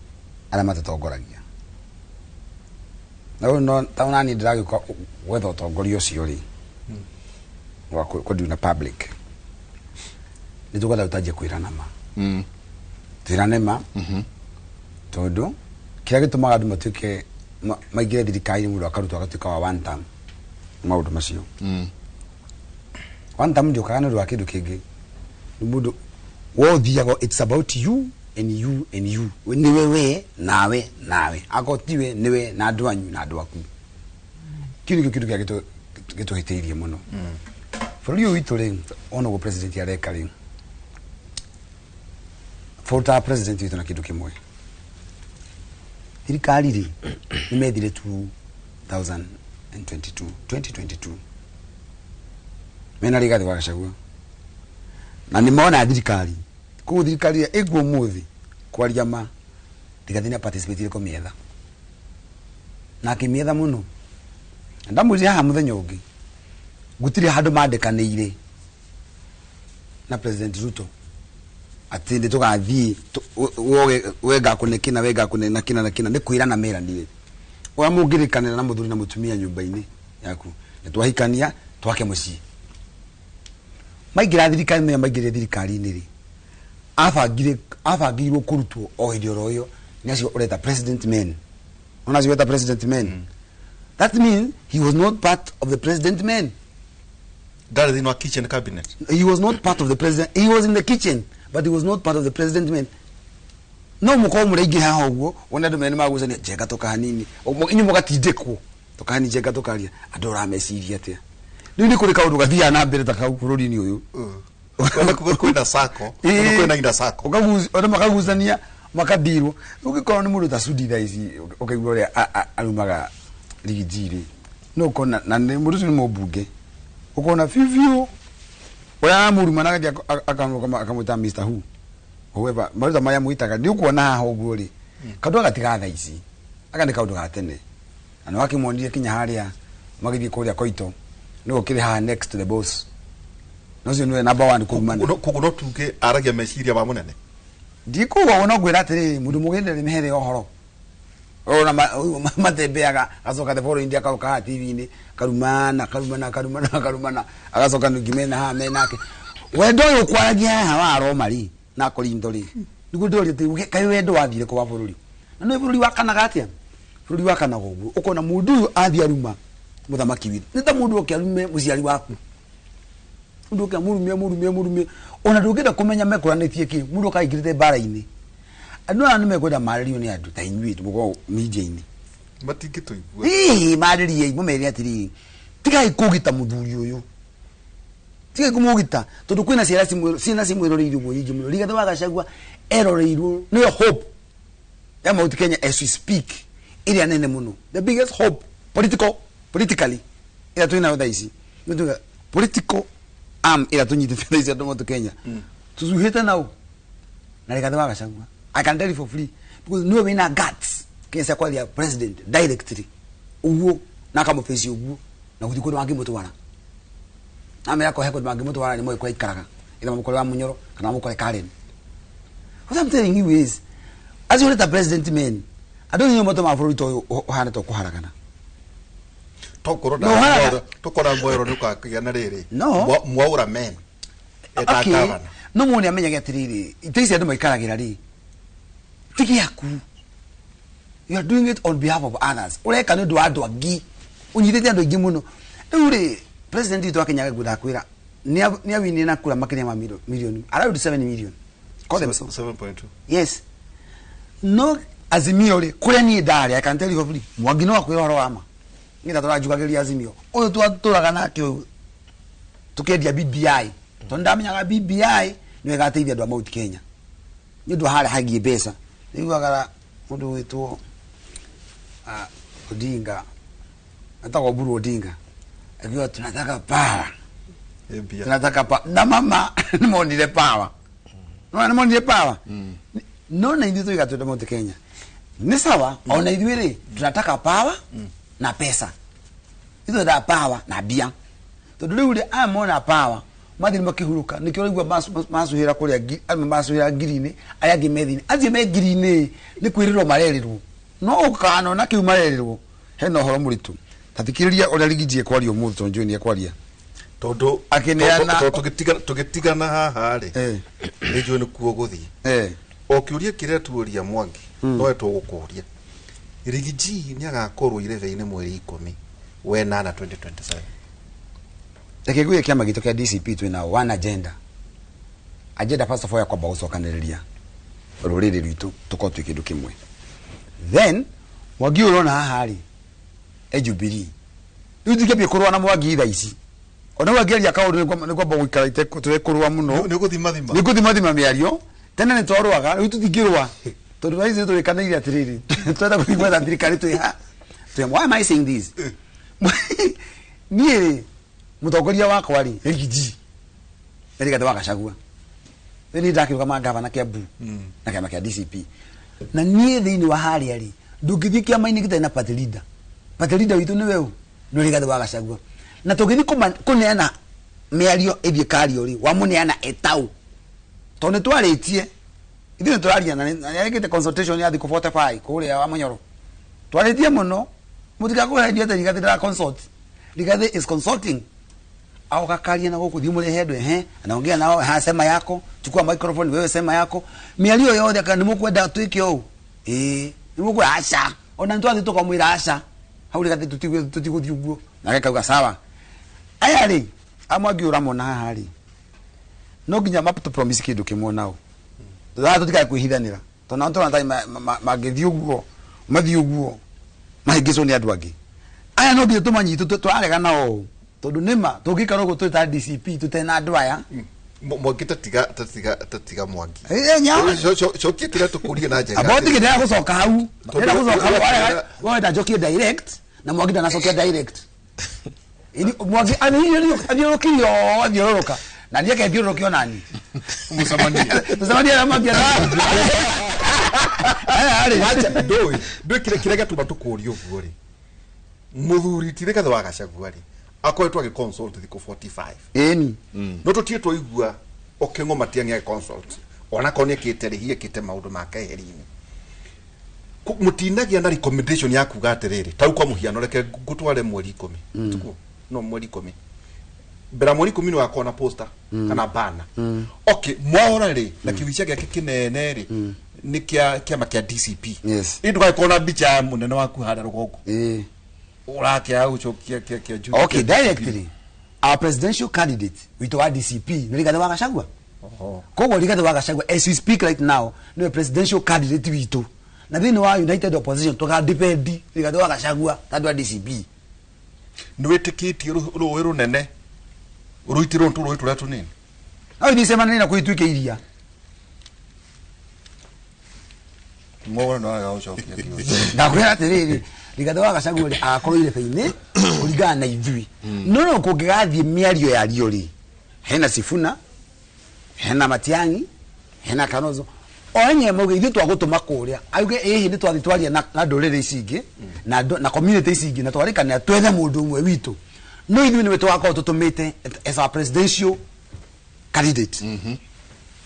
arĩa matũtongoragia. Na rĩu no ta ona niĩ ndĩragĩũka gwetha ũtongoria ũcio rĩ wa kũdeal na public, nĩ tũkwenda tũtanjie kwĩrana ma, twĩrane ma, tondũ kĩrĩa gĩtũmaga andũ matuĩke maingĩre thirikari-inĩ, mũndũ akarutwo agatuĩka wa one term, maũndũ macio. One term ndĩũkaga nĩ ũndũ wa kĩndũ kĩngĩ, nĩ mũndũ wothiaga, it's about you and you and you, niwe we nawe nawe, akorwo tiwe niwe na andũ anyu na andũ aku. Kĩu nĩkĩo kĩndũ kĩrĩa gĩtũhĩtĩirie mũno bũrũri ũyũ witũ. Rĩ ona ũguo president areka rĩ, bũrũri president witũ na kĩndũ kĩmwe, thirikari rĩ nĩ methire 2022 2022 mena Rigathi wa Gachagua na nĩ mona thirikari. Koguo thirikari ĩrĩa ĩkuo ũmũthĩ, kwaria ma, Rigathi nĩ participate kũmĩetha na akĩmĩetha mũno. Na ndamwĩrire haha mũthenya ũngĩ, gũtirĩ handũ mandĩkanĩire na President Ruto atĩ nĩ tũgathiĩ we ngakũne kĩna, we ngakũne na kĩna na kĩna. Nĩ kwĩrana meranire ũrĩa mũngĩrĩkanĩra na mũthuri na mũtumia nyũmba-inĩ yaku, nĩ twahikania twake mũciĩ. Maingĩra thirikari, menya maingĩrire thirikari-inĩ rĩ, abangire abangirwo kũrutwo o hĩndĩ oro ĩyo nĩ acio ũreta president men. Ona acio ũreta president men, that means he was not part of the president men. Ndarĩ thĩinĩ wa kitchen cabinet. He was not part of the president. He was in the kitchen, but he was not part of the president men. No mukorwo mũrĩ aingĩ haha ũguo, wone andũ mere nĩmagucania Njenga tũka hanini, inyuĩ mũgatindĩkwo tũka hanini, Njenga tũkaria andũ ũrameciria atĩa. Rĩu nĩ kũrĩ kaũndũ gathiaga na mbere ta kau bũrũri-inĩ ũyũ. Kwĩna kwĩna sako. Kwĩna ina sako. Andũ makagucania makadirwo. Ũngĩkorwo nĩ mũndũ ta Sudi thaa ici, ũkaigua ũrĩa arumaga Rigiji rĩ, no ũkona na nĩ mũndũ ũcio nĩ mũmbunge, ũkona biũ biũ ũrĩa aramũruma na agathiĩ akamwĩta Mr Who, whoever marĩtwa marĩa mwĩtaga. Nĩ ũkuona haha ũguo rĩ, kaũndũ gagatiga thaa ici aka nĩ kaũndũ ga tene, na nĩ wakĩmuonire kinya harĩa magĩthiĩ kũrĩa Koito, nĩ ũkĩrĩ haha next to the boss, na ũcio nĩwe number one kũrumana. Koguo no tuge aragia meciria ma mũnene. Ndikuga ũguo, no ngwĩra atĩrĩrĩ, mũndũ mũgĩ nĩ mehere ũhoro ona matembeaga, agacoka the following day akaroka haha TV-inĩ, karumana karumana karumana karumana, agacoka ningĩ mena haha menake wendo ũyũ ũkwaragia haha wa Roma rĩ na Korinto rĩ. Nĩguo ndĩroria atĩ kaĩ wendo wathire kũ wa bũrũri? Na nĩ bũrũri wakanaga atĩa? Bũrũri wakanaga ũguo, ũkona mũndũ ũyũ athiĩ aruma mũthamaki witũ, nĩ ta mũndũ oke arume mũciari waku, mũndũ oke amũrume amũrume amũrume, ona ndũngĩenda kũmenya mekũranĩtie kĩ. Mũndũ okaingĩrĩte mbara-inĩ, andũ aya nĩ mekwenda marĩrio nĩ andũ ta inyuĩ mũkoragwo media-inĩ. Matingĩtũigua. Hihi marĩrie, mũmere atĩrĩrĩ, tigai kũgita mũthuri ũyũ, tigai kũmũgita, tondũ kwĩna ciana ciana cimwĩroreire ũguo nyingĩ mũno. Rigathĩ wa Gachagua eroreirwo nĩyo hope ya Mount Kenya as we speak, ĩrĩa nene mũno, the biggest hope politically ĩrĩa twĩnayo thaa ici. Nĩ tuga political Am ira tunyitite thaa ici andũ motu Kenya tucuhĩte nau na Rigathi wa Gachagua. I can tell you for free because niwe wina guts Kenya cia kwaria president directly uguo na akamũface uguo na guthi kundu mangĩmũtwara namera kohe kundu mangĩmũtwara nĩ moĩ kũrĩa aikaraga either mamũkore wa Munyoro kana mamũkore Karen. What I'm telling you is, as you the president men, I don't know what ma bũrũri ta ũyũ ũhana ta ũkũharagana. Tokorwo No, haya. tokora mwero nĩ ũkagĩa na rĩrĩ. No. Mwaura men eta Okay. gavana. No mũndũ nĩamenyage atĩrĩrĩ, itĩ ici andũ maikaragĩra rĩ ti gĩaku. You are doing it on behalf of others. Ũreka nĩ ũndũ wa andũ angĩ, ũnyitĩte andũ aingĩ mũno. Rĩu rĩ president witũ wa Kenya ndakwĩra nĩ awinire na kura makĩria ma milioni around 7 million. Call them so. 7.2. Yes. No Azimio rĩ kũrĩa niĩ ndarĩ, I can tell you for free, Mwangi no akwĩra ũhoro wa ma nĩgetha tũranjugagĩria Azimio ũyũ twatũraga nake ũyũ tũkĩendia BBI tondũ ndamenyaga BBI nĩyo ĩgateithia andũ a Mount Kenya nĩ ũndũ wa harĩa hagiĩ mbeca. Nĩiguaga mũndũ wĩtwo Odinga, etagwo Oburu Odinga, akiuga tunataka power, Mbia. tunataka power na mama nĩmonire power, no nĩmonire power. No na ithuĩ tũiga twenda Mount Kenya nĩ sawa, ona ithuĩ rĩ tunataka power na pesa. Ithuĩ twendaga power na mbia tondũ rĩu rĩ aya mona power mathiĩ makĩhurũka nĩkĩo ũraigua macuhĩra kũrĩa amwe macuhĩra ngiri-inĩ arĩa angĩ me thĩinĩ acio me ngiri-inĩ nĩ kwĩrĩrwo marerĩrwo no ũkanona kĩu marerĩrwo hena ũhoro mũritũ. Ta thikĩrĩria ũrĩa Rigiji ekwaria ũmũthĩ tondũ njũĩ nĩ ekwaria. Tondũ Akĩneana- tondũ tũgĩtigana haha rĩ nĩ njũĩ nĩ kuo gũthiĩ. O kĩũria kĩrĩa tuoria Mwangi no tũgũkũria Rigiji nĩ agakorwo irebe-inĩ mweri 10 wenana 2027. Reke ngwĩre kĩama gitũ kĩa DCP twĩna one agenda. Agenda first of all ya kwamba gũcokanĩrĩria rũrĩrĩ rwitũ tũkorwo twĩ kĩndũ kĩmwe. Then Mwangi ũyũ ũrona haha rĩ e Jubilee. Rĩu ndingĩambia kũrũa na Mwangi thaa ici. Ona rĩu angĩaria kaũndũ nĩ kwamba gũikara tũtekũrũa mũno. Nĩ ũgũthimathima. Nĩ ngũthimathima mĩario. Tene nĩ twarũaga, rĩu tũtingĩrũa. Tondũ thaa ici nĩ tũrĩkanĩire atĩrĩrĩ, twenda gũthiĩ gwetha thirikari twĩ ha. Why am I saying this? Niĩ rĩ mũtongoria wakwa rĩ Rigiji nĩ Rigathi wa Gachagua. Rĩu niĩ ndakĩrũgama ngavana Kiambu na kĩama kĩa DCP. Na niĩ thĩinĩ wa harĩa rĩ ndũngĩthiĩ kĩama-inĩ gĩtarĩ na party leader. Party leader witũ nĩwe ũ? Nĩ Rigathi wa Gachagua. Na tũngĩthiĩ kũneana mĩario ĩthiĩ kario rĩ wamũneana etau tondũ nĩ twarĩtie ithuĩ nĩ tũraria na nĩ consultation ya thikũ 45 kũrĩa wa Munyoro twarĩtie mũno mũtigakũhendio atĩ Rigathi ndara consult. Rigathi is consulting au kakaria na gũkũ thiĩ mũrehe andũ ehe anaongea nao ha sema yako chukua microphone wewe sema yako mĩario yothe kana nĩ mũkwenda twĩke ũũ ĩĩ nĩ mũkwenda aca ona nĩ twathiĩ tũkamwĩra aca hau Rigathi tũtigũthiĩ ũguo nake kauga sawa. Aya rĩ amwangi ũramona haha rĩ no nginya mapto promise kĩndũ kĩmwe nao tũthaa tũtikae kwĩhithanĩra tondũ nao tũrona tarĩ mangĩthiĩ ũguo mathiĩ ũguo mahĩngĩcwo nĩ andũ angĩ. Aya no nginya tũmanyitũ tũrarega nao tondũ nĩma tũngĩikara ũguo twĩ ta DCP tũtarĩ na andũ aya. Mwangi tatiga Mwangi. Cokia kĩrĩa tũkũrie na njega. Abo tige ndĩrenda gũcoka hau. Ndĩrenda gũcoka hau wenda njokie direct na Mwangi ndanacokia direct. Ini Mwangi athiũrũrũkirio athiũrũrũka na niĩ akethiũrũrũkio nani. Mũcemanie. Mũcemanie na Mwangi aya rĩ. Wacha ndũĩ ndũĩ kĩrĩa kĩrĩa gĩatũma tũkũrie ũguo rĩ mũthuri ti Rigathi wa Gachagua rĩ akoretwo agĩ consult thikũ 45. Ĩni. No tũtirĩ twaigua Okengo Matiang'i agĩ consult ona korwo nĩ ekĩte rĩ hihi ekĩte maũndũ ma keheri-inĩ. Mũtinagia na recommendation ya kuga atĩrĩrĩ ta rĩu kwa mũhiano reke ngũtware mweri 10 tikuo no mweri 10 mbere ya mweri 10 nĩ wakorwo na poster kana banner. Okay mwaora rĩ na kĩbica gĩake kĩnene rĩ nĩ kĩa kĩama kĩa DCP. Yes. Ĩ ndũgagĩkorwo na mbica ya mũnene waku harĩa rũgongo ũrakĩaga gũcokia kĩa Jubilee. Okay, directly our presidential candidate witũ wa DCP nĩ Rigathi wa Gachagua. Koguo Rigathi wa Gachagua as we speak right now nĩwe presidential candidate witũ na thĩinĩ wa United Opposition tũga depend Rigathi wa Gachagua ta andũ a DCP. Nĩ wĩtĩkĩtie rũĩ rũnene rũitĩrwo nĩ tũrũĩ tũrĩa tũnini. No ithiĩ cemanie na kũituĩke iria. Mwaura nĩ warega gũcokia kĩũria. Ndakwĩra atĩrĩrĩ Rigathi wa Gachagua rĩ agakorwo irebe-inĩ kũringana na ithuĩ no no kũngĩgathiĩ mĩario yario rĩ Hena Sifuna, hena Matiang'i, hena Kalonzo. O enye mauge ithuĩ twagũtũma kũrĩa auge ĩhĩ nĩ twathiĩ twaria na ndũrĩrĩ ici ingĩ na community ici ingĩ na twarĩkanĩra twethe mũndũ ũmwe witũ, no ithuĩ nĩwe tũgakorwo tũtũmĩte as our presidential candidate,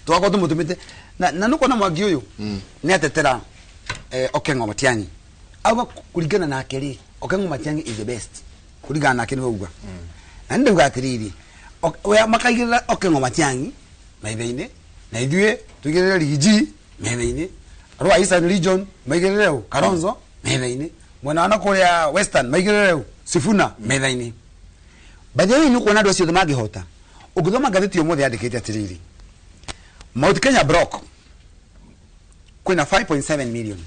tũgakorwo tũmũtũmĩte na nĩũkuona Mwangi ũyũ nĩ atetera Okengo Matiang'i, auga kũringana nake rĩ, Okengo Matiang'i is the best kũringana nake nĩwe uga. Na nĩ ndauga atĩrĩrĩ, makaigĩrĩra Okengo Matiang'i maithe-inĩ na ithuĩ tũigĩrĩre Rigiji metha-inĩ, rwa Eastern Region maigĩrĩre ũ Kalonzo metha-inĩ, mwena wa nakũrĩa Western maigĩrĩre ũ Sifuna metha-inĩ. By the way, nĩ ũkuona andũ acio othe mangĩhota. Ũngĩthoma ngathĩti ũmũthĩ yandĩkĩte atĩrĩrĩ, Mount Kenya Block kwĩna 5.7 million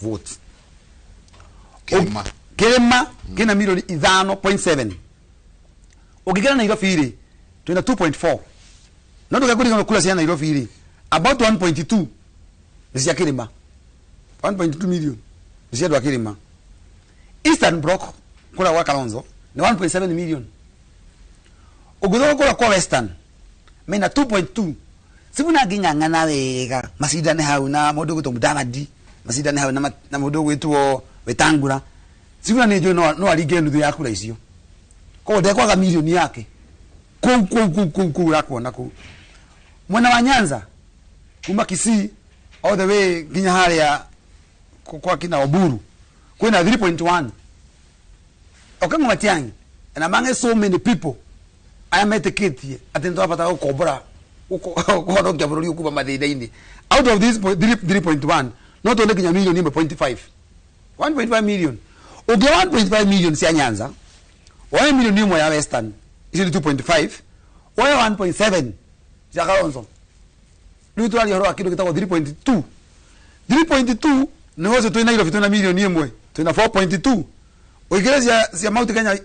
votes. Kĩrĩma. Kĩrĩma kĩna milioni 5.7. Ũngĩkĩra Nairobi rĩ, twĩna 2.4, no ndũgekũringana kura cia Nairobi rĩ, about 1.2 nĩ cia kĩrĩma, 1.2 million nĩ cia andũ a kĩrĩma. Eastern Block kũrĩa gwa Kalonzo nĩ 1.7 million. Ũngĩthoka kũrĩa kwa Western mena 2.2. Sifuna angĩng'ang'ana wega macindane hau na mũndũ ũgwĩtwo Mudavadi, macindane hau na mũndũ ũgwĩtwo Wetangula, Sifuna nĩ njũĩ no aringe nuthu ya kura icio, koguo ndekwaga milioni yake kũu kũu kũu kũu kũu ũrakuona kũu mwena wa Nyanza kuma Kisii all the way nginya harĩa kwa kina Oburu kwĩna 3.1. Okengo Matiang'i and among so many people aya metĩkĩtie atĩ nĩtũrabatara gũkombora kũhonokia bũrũri kuma mathĩna-inĩ, out of this 3.1 no tuone nginya milioni 1.5, 1.5 million. Ũngĩ 1.5 million cia Nyanza, woe milioni 1 ya Western, icio nĩ 2.5, woe 1.7 cia Kalonzo, rĩu tũraria ũhoro wa kĩndũ gĩtagwo 3.2. 3.2 nĩ ũcio twĩ Nairobi twĩna milioni 1, twĩna 4.2. Ũingĩre cia Mount Kenya,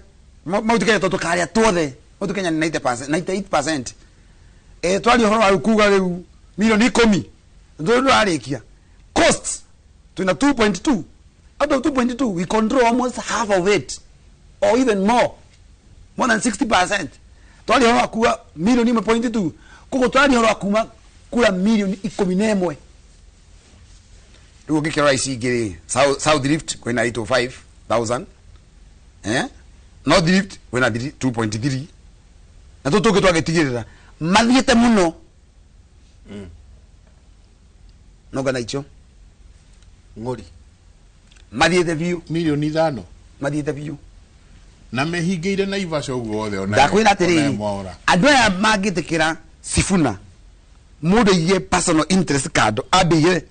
Mount Kenya tondũ tũkarĩa tuothe Mount Kenya nĩ 90%, 98%. Twaria ũhoro wa kuga rĩu milioni 10 ndũrarĩkia. Coast twĩna 2.2. Out of 2.2 we control almost half of it or even more, more than 60%. Twaria ũhoro wa kuga milioni 1.2, koguo twaria ũhoro wa kuma kura milioni 11. Rĩu ũngĩkĩrora ici ingĩ rĩ, South Rift kwĩna 805,000, North Rift kwĩna 2.3, na tũtũ tũngĩ twagĩtigĩrĩra mathiĩte mũno no ngana icio ng'ori mathiĩte biũ milioni 5 mathiĩte biũ na mehingĩire Naivasha ũguo othe ona ndakwĩra atĩrĩrĩ, Mwaura. Andũ aya mangĩtĩkĩra Sifuna mũndũ aige personal interest kando, ambĩige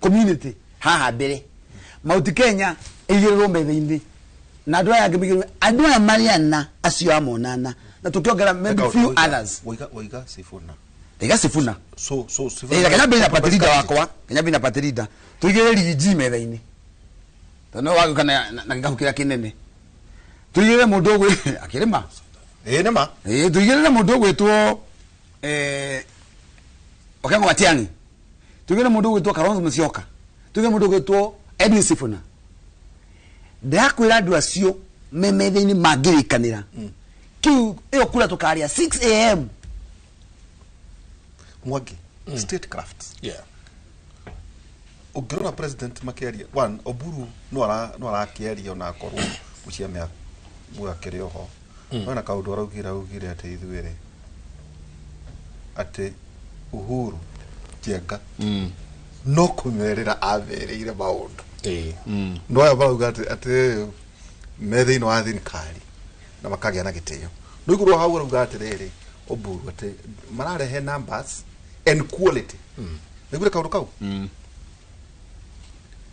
community haha mbere, Mount Kenya ĩigĩrĩrwo metha-inĩ na andũ aya angĩ maigĩrĩrwo, andũ aya marĩ ana acio amonana na tũkĩongera maybe few others. Waiga Sifuna. Ndaiga Sifuna. So Sifuna. Kenya mbere na party leader wakwa, Kenya mbere na party leader, tũigĩrĩre Rigiji metha-inĩ tondũ nĩwe wagĩũka na gĩkabũ kĩrĩa kĩnene, tũigĩrĩre mũndũ ũgwĩ akĩrĩma. Nĩ ma. Tũigĩrĩre mũndũ ũgwĩtwo Okengo Matiang'i, tũigĩrĩre mũndũ ũgwĩtwo Kalonzo Musyoka, tũigĩrĩre mũndũ ũgwĩtwo Edwin Sifuna. Ndĩrakwĩra andũ acio me metha-inĩ mangĩrĩkanĩra kĩu ĩyo kura tũkarĩa 6 a.m. Mwangi, statecraft. Ũngĩrora president makĩaria one Oburu no arakĩaria ona akorwo gũcia mwakĩrĩ oho no na kaũndũ araugire atĩ ithuĩ rĩ atĩ Uhuru Njenga no kũmerĩra amerĩire maũndũ no aya marauga atĩ me thĩinĩ wa thirikari na makagĩa na gĩtĩo no igũrũ hau arauga atĩrĩrĩ Oburu atĩ mararehe numbers and quality. Nĩguo kaũndũ kau.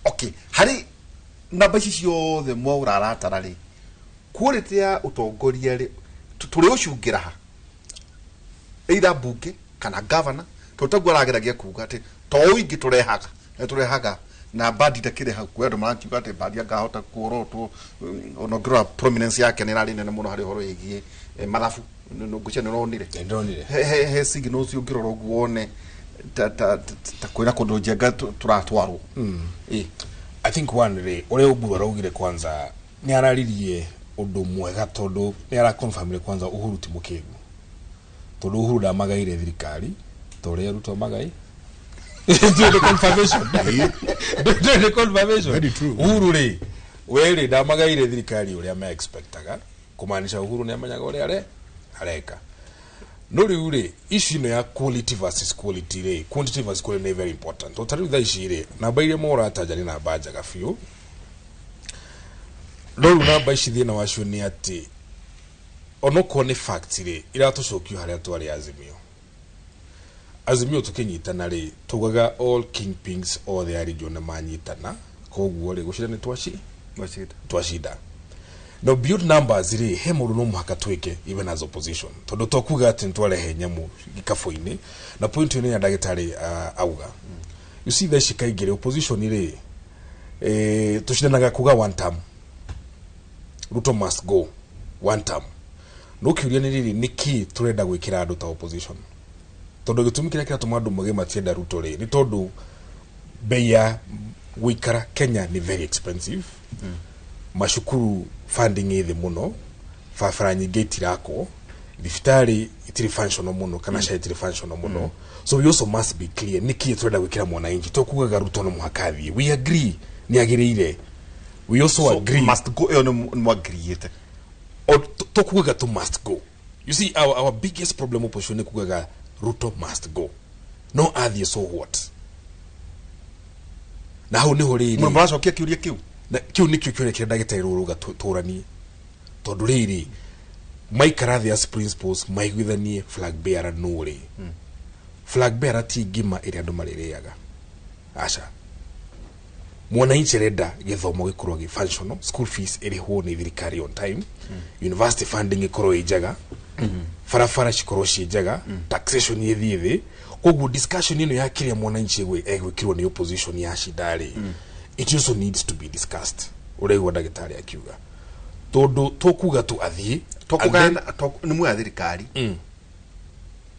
Okay, harĩ namba ici ciothe Mwaura aratara rĩ, quality ya ũtongoria rĩ, tũrĩ ũcungĩra ha either mbunge kana governor, tondũ taguo arageragia kuga atĩ to ũingĩ tũrehaga na tũrehaga na Mbadi ndakĩrĩ hau kwĩ andũ marakiuga atĩ Mbadi angahota kuorotwo, ona ũngĩrora prominence yake nĩ ĩrarĩ nene mũno harĩ ũhoro wĩgiĩ mathabu. Ngwĩciria nĩ ũronire. Ndĩronire. He signals ũngĩrora ũguo wone ta kwĩna kũndũ Njenga tũratwarwo. I think one rĩ, ũrĩa Oburu araugire kwanza nĩ araririe ũndũ mwega tondũ nĩ araconfirmire kwanza Uhuru ti mũkĩgu. Tondu Uhuru ndamagaire thirikari ta ũrĩa Ruto magai. Ndũĩ nĩ confirmation. Ndũĩ nĩ confirmation. Very true. Uhuru rĩ, we rĩ ndamagaire thirikari ũrĩa me expectaga, kũmaanisha Uhuru nĩ amenyaga ũrĩa areka. No rĩu rĩ, issue ĩno ya quality versus quality rĩ, quantity versus quality nĩ very important. To ta rĩu thaa ici rĩ, namba iria mũratanja nĩ namba njega biũ. No rĩu namba ici thĩna wacio nĩ atĩ onokorwo nĩ fact rĩ, iratũcokia harĩa twarĩ Azimio. Azimio tũkĩnyitana rĩ, tugaga all kingpins othe a region nĩ manyitana, koguo rĩ, gũcinda nĩ Twacinda. Twacinda. No beyond numbers rĩ, he maũndũ no mũhaka twĩke even as opposition, tondũ to kuga atĩ nĩ twarehe nyamũ gĩkabũ-inĩ. Na point ĩyo nĩ ya ndagĩtarĩ auga, you see, thaa ici kaingĩ rĩ, opposition rĩ, tũcindanaga kuga one term, Ruto must go one term. No kĩũria nĩ rĩrĩ, nĩkĩ tũrenda gwĩkĩra andũ ta opposition? Tondũ gĩtũmi kĩrĩa kĩratũma andũ mauge matienda Ruto rĩ, nĩ tondũ bei ya gũikara Kenya nĩ very expensive, macukuru funding ĩ thĩ mũno, barabara nyingĩ itirakwo, thibitarĩ itirĩ functional mũno, kana SHA itirĩ functional mũno. So we also must be clear nĩkĩ tũrenda gwĩkĩra mwananchi. To kugaga Ruto no mũhaka athiĩ, we agree nĩ agĩrĩire, we also So, agree must go ĩyo nĩ mwagiriĩte. Or to kugaga to must go. You see, our biggest problem opposition nĩ kugaga Ruto must go. No athiĩ, so what? Na hau nĩho rĩrĩ Mũndũ mũracokia kĩũria kĩu. Na kĩu nĩkĩo kĩũria kĩrĩa ndagĩtarĩ rũrũga tũranie, tondũ rĩrĩ maikara thĩ as principals maiguithanie flag bearer nũ rĩ. Flag bearer ti ngima ĩrĩa andũ marĩrĩaga, aca. Mwananchi arenda gĩthomo gĩkorwo gĩ functional, school fees ĩrĩhwo nĩ thirikari on time, university funding ĩkorwo ĩ njega, barabara cikorwo ciĩ njega, taxation ĩthiĩ thĩ. Koguo discussion ĩno ya kĩrĩa mwananchi egwĩkĩrwo nĩ opposition ya cinda rĩ, it also needs to be discussed. Ũraigua ndagĩtarĩ akiuga tondũ tũkuga tu athiĩ and then- Tokũgayana nĩ muoya thirikari.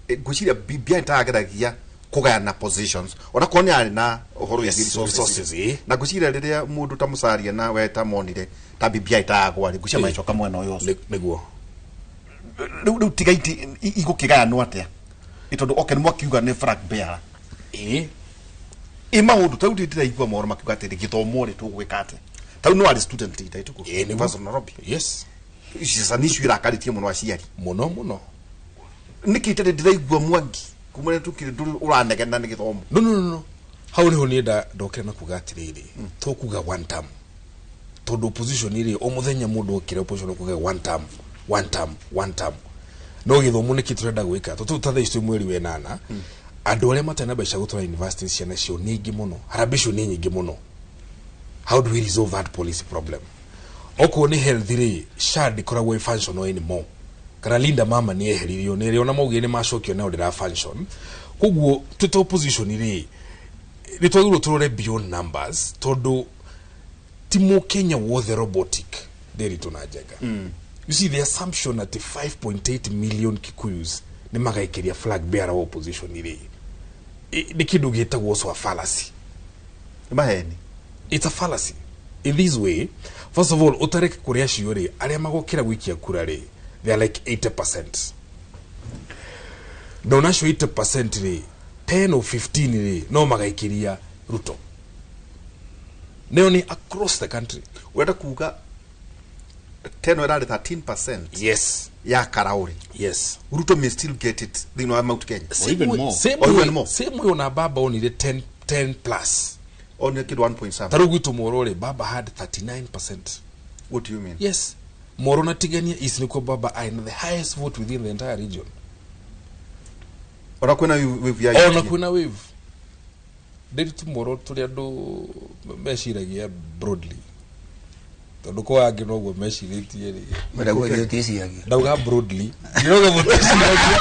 Ngwĩciria BBI nĩtageragia kũgayana positions onakorwo nĩ arĩ na ũhoro Yes, wĩgiĩ resources. resources, eh. Na ngwĩciria rĩrĩa mũndũ ta Musalia na we ta monire ta BBI tagwa rĩ, ngwĩciria magĩcoka mwena ũyũ ũcio. Nĩguo. Rĩu tiga iti igũkĩgayanwo atĩa? Ĩ tondũ oke nĩ mwakiuga nĩ flag bearer. Ĩ maũndũ ta rĩu ndĩraigua mohoro makiuga atĩrĩ, gĩthomo rĩ, tũgwĩka atĩa? Ta rĩu no arĩ student leader ituko Nĩguo. University of Nairobi. Yes. Ici nĩ issue ĩrakarĩtie mũno aciari. Mũno mũno. Nĩkĩ itarĩ ndĩraigua Mwangi kuma rĩrĩa tukire ndũrĩ ũranegena nĩ gĩthomo? No, no, no, no, hau niho niĩ ndokire na kuga atĩrĩrĩ, tũkuga one term tondũ opposition rĩ, o mũthenya mũndũ okire opposition kuga one term, one term, one term. No gĩthomo nĩkĩ tũrenda gwĩka? Tondũ ta thaa ici twĩ mweri wa ĩnana, andũ arĩa matarĩ na mbeca cia gũtwara university ciana ciao nĩ aingĩ mũno, harambee icio nĩ nyingĩ mũno. How do we resolve that policy problem? Okorwo nĩ health rĩ, SHA ndĩkoragwo ĩ functional anymore, kana Linda Mama nĩ eheririo, nĩ ĩrĩa ona maugire nĩ macokio nayo ndĩra function. Koguo twĩ ta opposition rĩ, nĩ twagĩrĩirwo tũrore beyond numbers, tondũ ti mũkenya wothe robotic ndĩritũ na Njenga. You see, the assumption atĩ 5.8 million Kikuyus nĩ magaikĩria flag bearer wa opposition rĩ, nĩ kĩndũ gĩtagwo also a fallacy. Nĩ maheni. It's a fallacy in this way. First of all, utareke kũrĩa acio rĩ, arĩa magokĩra gũikia kura rĩ, they are like 80%. Na onacio 80% rĩ, 10 or 15 rĩ, no magaikĩria Ruto. Nayo nĩ across the country. Ũrenda kuga teno ĩrarĩ 13% Yes. ya karaũrĩ? Yes. Ruto may still get it thĩinĩ wa Mount Kenya. Same Even way, more. same Or way, even more. same way ona baba onire 10, 10 plus. Onire kĩndũ 1.7. Ta rĩu gwitũ Moro rĩ, baba had 39%. What do you mean? Yes, Moro na Tigania East nĩkuo baba aĩ na the highest vote within the entire region. Ona kwĩna wave ya Ona UDA. kwĩna wave ndĩri tu Moro tũrĩ andũ meciragia broadly, tondũ kwa angĩ noguo mecirĩtie rĩ. Ndauga ithuĩ tũticiragia. Ndauga broadly, ndĩrauga mũticiragia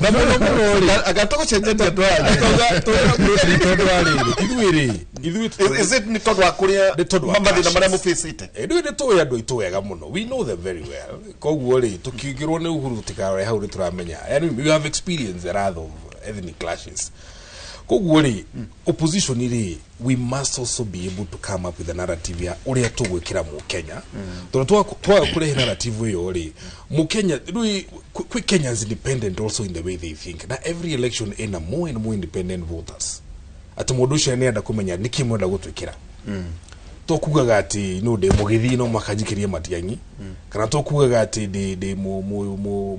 na mũno mũno rĩ. Anga tũgũcenjania twaragia. Tauga broadly tondũ wa rĩrĩ, ithuĩ rĩ, ithuĩ Is it nĩ tondũ wa kũrĩa Nĩ tondũ wa mathĩna marĩa clashes. mũbĩcĩte? Ndũĩ nĩ tũĩ andũ aitũ wega mũno, we know them very well. Koguo rĩ, tũkĩingĩrwo nĩ Uhuru tũtikarore hau, nĩ tũramenya. Yani we have experience a lot of ethnic clashes. Koguo rĩ, opposition rĩ, we must also be able to come up with a narrative ya ũrĩa tũgwĩkĩra mũkenya, tondũ twaga kũrehe narrative ĩyo rĩ, mũkenya rĩu kwĩ Kenyans independent also in the way they think, na every election ĩna more and more independent voters, atĩ mũndũ ũcio nĩenda kũmenya nĩkĩ mwenda gũtwĩkĩra. To kugaga atĩ no ndĩ mũgĩthii no mũhaka njikĩrie Matiang'i, kana to kugaga atĩ ndĩ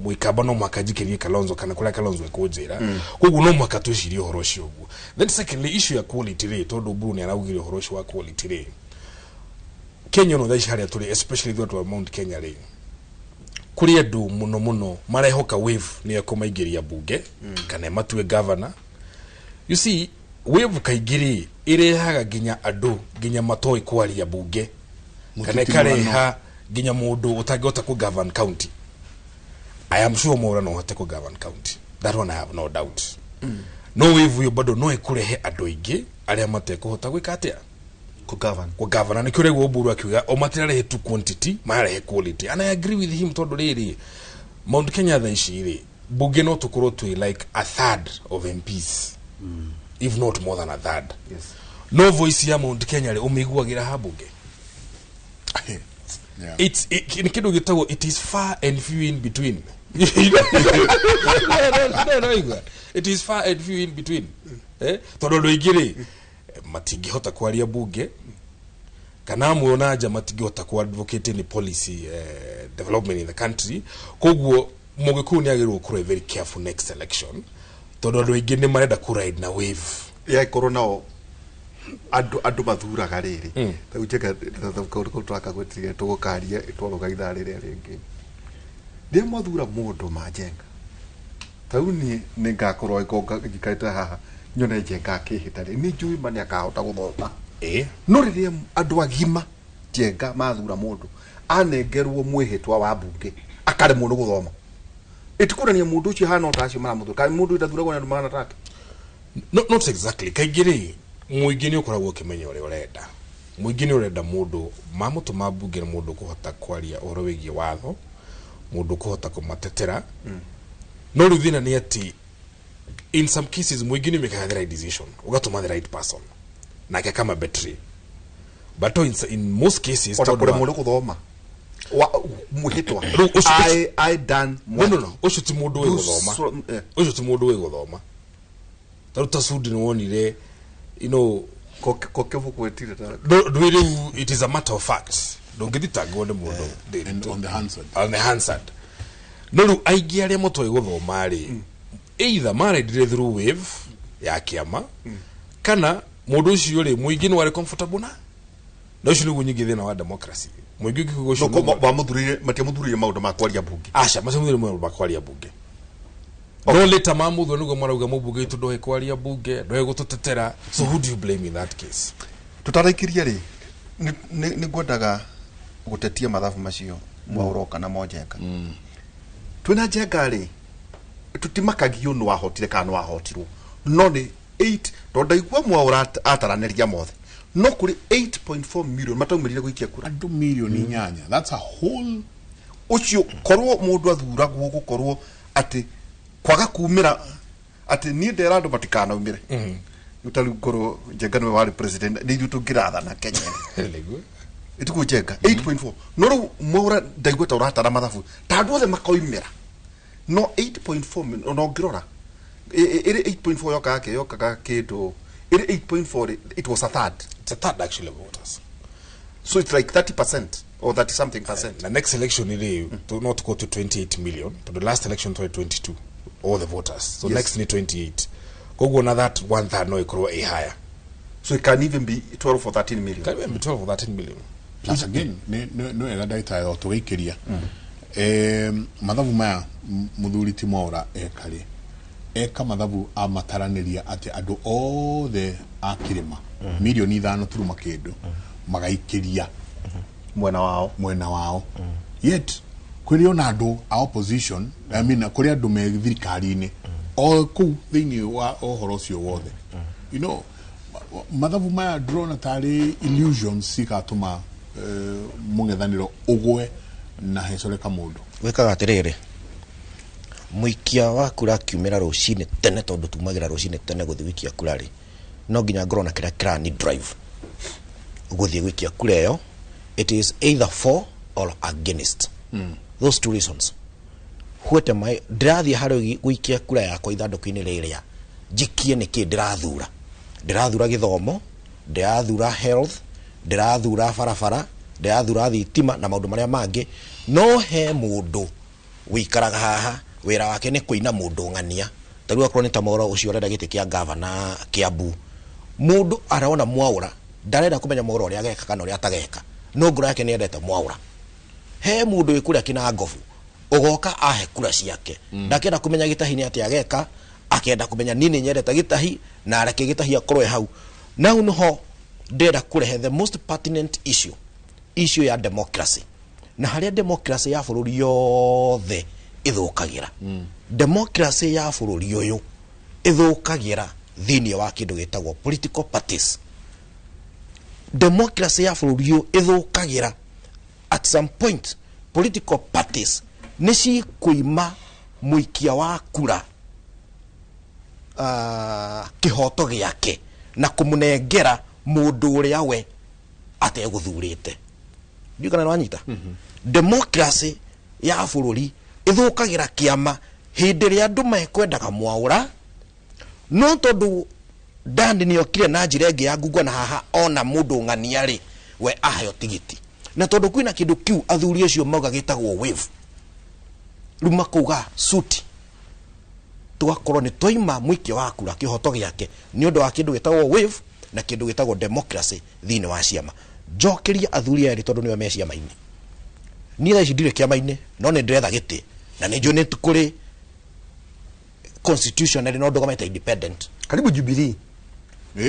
mũikamba no mũhaka njikĩrie Kalonzo, kana kũrĩa Kalonzo ekũnjĩra. Koguo no mũhaka twĩcirie ũhoro ũcio ũguo. Then secondly, issue ya quality rĩ, tondũ Mburu nĩ araugire ũhoro ũcio wa quality rĩ, Kenya no thaa ici harĩa tũrĩ, especially ithuĩ andũ a Mount Kenya rĩ, kũrĩ andũ mũno mũno marehoka wave nĩyo ĩkũmaingĩria bunge kana ĩmatue governor. You see, wave kaingĩ rĩ ĩrehaga nginya andũ nginya matoĩ kwaria bunge, kana ĩkareha nginya mũndũ ũtangĩhota kũ govern county. I am sure Mwaura no ũhote kũ govern county, that one I have no doubt. No wave ĩyo bado no ĩkũrehe andũ aingĩ arĩa matekũhota gwĩka atĩa? Kũgovern. Kũgavana. Nĩkĩo ũraigua Oburu akiuga o matirarehe tu quantity, mararehe quality, and I agree with him, tondũ rĩrĩ, Mount Kenya thaa ici rĩ, bunge no tũkorwo twĩ like a third of MPs, if not more than a third. No voice ya Mount Kenya rĩ, ũmĩiguagĩra ha bunge? Nĩ kĩndũ gĩtagwo it is far and few in between. No, igua. It is far and few in between, eh? Tondũ andũ aingĩ rĩ matingĩhota kwaria bunge, kana amwe ona nja matingĩhota ku advocate any policy development in the country. Koguo mũgĩkũyũ nĩ agĩrĩirwo gũkorwo very careful next election, tondũ andũ aingĩ nĩ marenda kũ ride na wave. Yakorwo nao andũ mathuraga rĩrĩ rĩu njega kaũndũ kau tũrakagwetirie tũgũkaria twaruga ithaa rĩrĩa rĩngĩ rĩrĩa mwathura mũndũ manjenga tau niĩ nĩ ngakorwo njikarĩte haha nyone Njenga akĩhĩta rĩ, nĩ njũĩ ma nĩ akahota gũthoma. No rĩrĩa andũ agima Njenga mathura mũndũ anengerwo mwĩhĩtwa wa mbunge akaremwo nĩ gũthoma, ĩtikuonania mũndũ ũcio hana ota acio maramũthura, kana mũndũ ũtathuragwo nĩ andũ mahana take? No, not exactly. Kaingĩ rĩ, mũingĩ nĩ ũkoragwo ũkĩmenya ũrĩa ũrenda. Mũingĩ nĩ ũrenda mũndũ mamũtũma mbunge nĩ mũndũ kũhota kwaria ũhoro wĩgiĩ watho, mũndũ kũhota kũmatetera. No rĩu thĩna nĩ atĩ in some cases mũingĩ nĩ ũmĩkaga the right decision, ũgatũma the right person nake kama betray, but in most cases ona tondũ kũremwo nĩ gũthoma mwĩhĩtwa. Rĩu I done. No, ũcio ti mũndũ wĩ gũthoma. Ũcio ti mũndũ wĩ gũthoma. Tarĩu ta Sudi nĩ wonire, you know, Kokĩbũkwĩtire ta no ndwĩ rĩu, it is a matter of fact ndũngĩthitangwo nĩ mũndũ And on the Hansard. On the Hansard. No rĩu aingĩ arĩa matoĩ gũthoma rĩ, either marendire through wave ya kĩama, kana mũndũ ũcio rĩ, mũingĩ nĩ warĩ comfortable na ũcio. Nĩguo nyingĩ thĩna wa democracy, mũingĩ ũngĩkuga ũcio nĩguo- wamũthurire, matiamũthurire maũndũ ma kwaria mbunge. Aca, macamuthire maũndũ ma kwaria bunge, no later mamuthwo nĩguo marauga mũmbunge witũ ndoĩ kwaria bunge, ndoĩ gũtũtetera. So who do you blame in that case? Tũtaraikĩria rĩ, nĩ ngwendaga gũtetia mathabu macio mwaũroka na monjenga twĩna Njenga rĩ, tũtimakagio nĩ wahotire kana nĩ wahotirwo, no nĩ 8, tondũ ndaigua Mwaũra ataranĩria mothe, no kũrĩ 8.4 million mataumĩrire gũikia kura. Andũ mirioni 8, that's a whole Ũcio korwo mũndũ athuragwo gũkorwo atĩ kwaga kumĩra, atĩ niĩ ndera andũ matikanaumĩre, rĩu ta rĩu ngorwo Njenga nĩwe warĩ president, nĩ ithuĩ tũngĩrathana Kenya. Nĩguo. Ĩtiguo Njenga 8.4, no rĩu Mwaũra ndaigua ta ũratara mathabu ta andũ othe makoimĩra, no 8.4 million, ona ũngĩrora ĩrĩ 8.4 yokaga yokaga kĩndũ ĩrĩ 8.4 rĩ, it was a third. It's a third actually of voters. So it's like 30% or 30 something percent. Na next election ĩrĩ no tũkorwo to 28 million, tondũ last election twari 22, all the voters, so next ni 28. Koguo na that one third no ĩkorwo ĩ higher. So it can even be 12 or 13 million. Can even be 12 or 13 million. Plus again, nĩ wega ndagĩtarĩ o tũgĩikĩria mathabu maya mũthuri ti Mwaura eka rĩ, eka mathabu amataranĩria atĩ andũ othe a kĩrĩma mirioni 5 turuma kĩndũ magaikĩria mwena wao. Mwena wao. Yet kũrĩ ona andũ a opposition, I mean, kũrĩ andũ me thirikari-inĩ o kũu thĩinĩ wa ũhoro ũcio wothe. Mathabu maya ndĩrona tarĩ illusions cigatũma mũng'ethanĩro ũgwe na hecore kamũndũ. Gwĩkaga atĩrĩrĩ, Muikia wa kura akiumĩra rũcinĩ tene, tondũ tumagĩra rũcinĩ tene gũthiĩ gũikia kura rĩ, no nginya ngorwo na kĩrĩa kĩrani drive gũthiĩ gũikia kura ĩyo. It is either for or against. Those two reasons. What am I, ndĩrathiĩ harĩ gũikia kura yakwa ithandũkũ-inĩ rĩrĩa njikie nĩkĩ ndĩrathura? Ndĩrathura gĩthomo, ndĩrathura health, ndĩrathura barabara, ndĩrathura thitima na maũndũ marĩa mangĩ. No he mũndũ wĩikaraga haha, wĩra wake nĩ kũina mũndũ ng'ania. Ta rĩu akorwo nĩ ta Mwaũra ũcio ũrenda gĩtĩ kĩa gavana Kiambu, mũndũ arona Mwaũra, ndarenda kũmenya Mwaũra ũrĩa ageka kana ũrĩa atageka, no ngoro yake nĩ endete Mwaũra. He mũndũ wĩ kũrĩa Kinangobu ũgoka ahe kura ciake, ndakenda kũmenya Gĩtahi nĩ atĩa ageka, akenda kũmenya niĩ nĩ nyendete Gĩtahi na areke Gĩtahi akorwo e hau. Nau nĩho ndĩrenda kũrehe the most pertinent issue, issue ya democracy, na harĩa democracy ya bũrũri yothe ĩthũkagĩra. Democracy ya bũrũri ũyũ ĩthũkagĩra thĩinĩ wa kĩndũ gĩtagwo political parties. Democracy ya bũrũri ũyũ ĩthũkagĩra at some point political parties nĩ cikũima mũikia wa kura kĩhoto gĩake na kũmũnengera mũndũ ũrĩa we ategũthurĩte. Ndiũ kana nĩwanyita? Democracy ya bũrũri ĩthũkagĩra kĩama hĩndĩ ĩrĩa andũ mekwendaga Mwaũra, no tondũ Dandi nĩokire na njĩra ĩngĩ ya ngungo na haha ona mũndũ ng'ania rĩ, we aheo tigiti. Na tondũ kwĩna kĩndũ kĩu athuri acio mauga gĩtagwo wave, rĩu makauga suti, tũgakorwo nĩ twaima mũikia wa kura kĩhoto gĩake nĩ ũndũ wa kĩndũ gĩtagwo wave na kĩndũ gĩtagwo democracy thĩinĩ wa ciama. Njokeria athuri erĩ tondũ nĩo me ciama-inĩ. Niĩ thaa ici ndirĩ kĩama-inĩ, no nĩ ndĩretha gĩtĩ na nĩ njũĩ nĩ kũrĩ constitutionally no ndũgamĩte independent. Karibu Jubilee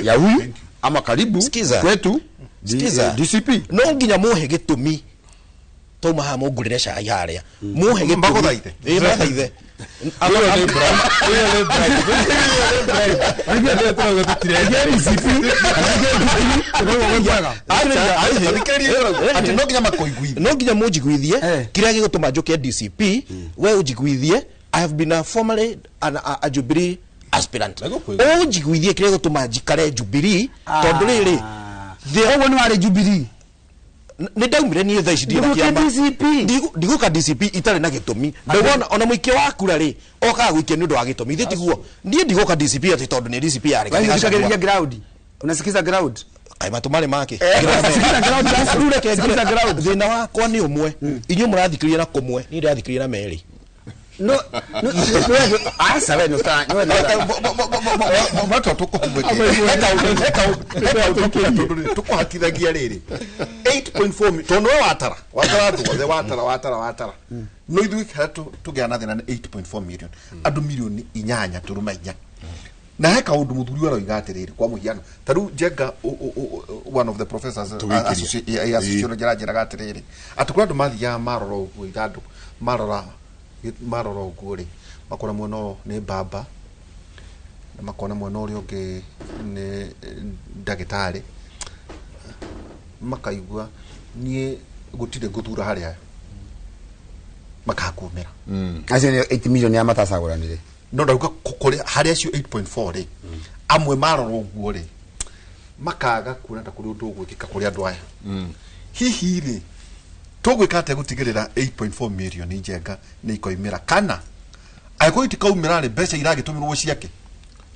ya huyu ama karibu Sikiza. kwetu Sikiza. DCP. No nginya muhe gĩtũmi tauma haha mũngũrĩre cai harĩa, muhe gĩtũmi. Mbagũthaithe. Ĩĩ, bathaithe. Ati no nginya makũiguithie. No nginya mũnjiguithie kĩrĩa gĩgũtũma njũke DCP. We ũnjiguithie, I have been a formerly a Jubilee aspirant. Ũnjiguithie kĩrĩa gĩgũtũma njikare Jubilee, tondũ rĩrĩ Koguo nĩ warĩ Jubilee. Nĩ ndaumire niĩ thaa ici ndirĩ na Ndũgũke kĩama. DCP. Ndigũka DCP itarĩ na gĩtũmi. Ndauga ona mũikia wa kura rĩ, okaga gũikia nĩ ũndũ wa gĩtũmi. Ithe tiguo niĩ ndigũka DCP atĩ tondũ nĩ DCP yarĩ Wewe Gachagua. unasikiliza ground. Unasikiza ground. Kaĩ matũ marĩ make. Sikiza ground sasa. Rĩu reke Sikiza ngire- ground. Thĩna wakwa nĩ ũmwe, inyuĩ mũrathikĩrĩria na kũmwe, niĩ ndĩrathikĩrĩria na merĩ. No, no, no, asa wewe no no no. Mato tukuhatithagia rĩrĩ 8.4 tondũ we watara watara andũ othe watara watara watara no ithuĩ harĩa tũgĩa na thĩna nĩ 8.4 million andũ milioni inyanya turuma inya. Na he kaũndũ mũthuri aroiga atĩrĩrĩ, kwa mũhiano ta rĩu Njenga, one of the professors Tũgĩikĩria. ya sociology, aranjĩraga atĩrĩrĩ atĩ kũrĩ andũ mathiaga marora ũguo ithandũkũ, marora marora ũguo rĩ, makona mwena ũyũ nĩ baba na makona mwena ũrĩa ũngĩ nĩ ndagĩtarĩ, makaigua niĩ gũtirĩ ngũthura harĩa makakumĩra. Acio nĩ 8 million ya matacagũranire. No ndauga kũrĩ harĩa acio 8.4 rĩ, amwe marora ũguo rĩ, makaga kuona ta kũrĩ ũndũ ũgwĩkĩka kũrĩ andũ aya. Hihi rĩ, tũgwĩka atĩa gũtigĩrĩra 8.4 million Njenga nĩ ikoimĩra, kana angĩkorwo itikaumĩra rĩ, mbeca iragĩtũmĩrwo ciake?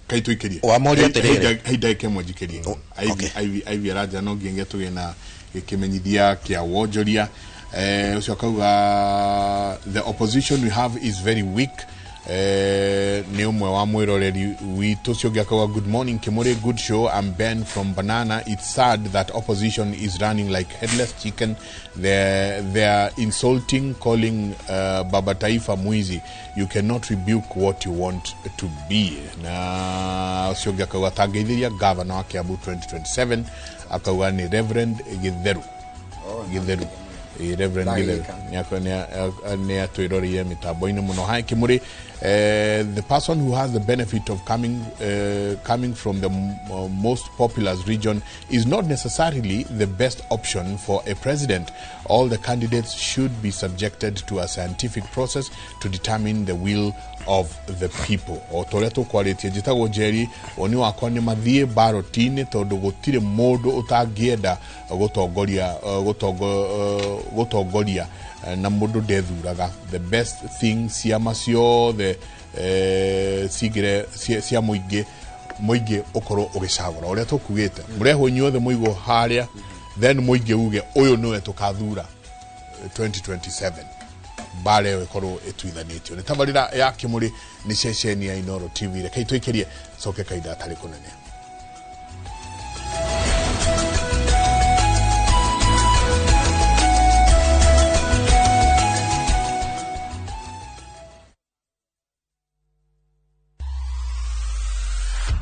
Kai tuikirie. Wamoria atĩrĩrĩ. Hei ndagĩka ĩmwe njikirie. Oh, okay. Ivy aranja no nginya tũgĩe na gĩkĩmenyithia kĩa wonjoria. Ũcio akauga the opposition we have is very weak. Nĩ ũmwe wa mwĩroreri witũ. Ũcio ũngĩ akauga good morning Kimuri, good show. I'm Ben from Banana. It's sad that opposition is running like headless chicken. They are insulting, calling Baba Taifa mwizi. You cannot rebuke what you want to be. Na ũcio ũngĩ akauga tangeithĩria gavana wa Kiambu 2027, akauga nĩ Reverend Githeru. Githeru. Reverend Githe nĩ atwĩroreire mĩtambo-inĩ mũno. Hi Kimuri, the person who has the benefit of coming from the most populous region is not necessarily the best option for a president. All the candidates should be subjected to a scientific process to determine the will of the people. O ta ũrĩa tũkwarĩtie, njĩtagwo Njeri, woni wakwa nĩ mathiĩ baroti-inĩ tondũ gũtirĩ mũndũ ũtangĩenda gũtongoria gũtongoria na mũndũ ndethuraga. The best thing, ciama ciothe cingĩre cia mũingĩ, mũingĩ ũkorwo ũgĩcagũra ũrĩa tũkugĩte, mũrehwo inyuothe mũigwo harĩa, then mũingĩ uge ũyũ nĩwe tũkathura 2027, mbara ĩyo ĩkorwo ĩtuithanĩtio. Nĩ tabarĩra ya Kĩmũrĩ, nĩ ceceni ya Inooro TV. Rekei tũikĩrie coke kahinda gatarĩ kũnene.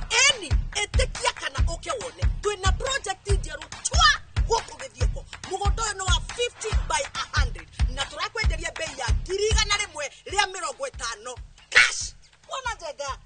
Eni ĩtĩkia kana ũke wone, twĩna project njerũ chwa gũkũ Gĩthioko. Mũgũnda ũyũ nĩ wa 50 by 100 na tũrakwenderia bei ya 150,000 cash. Wona njega.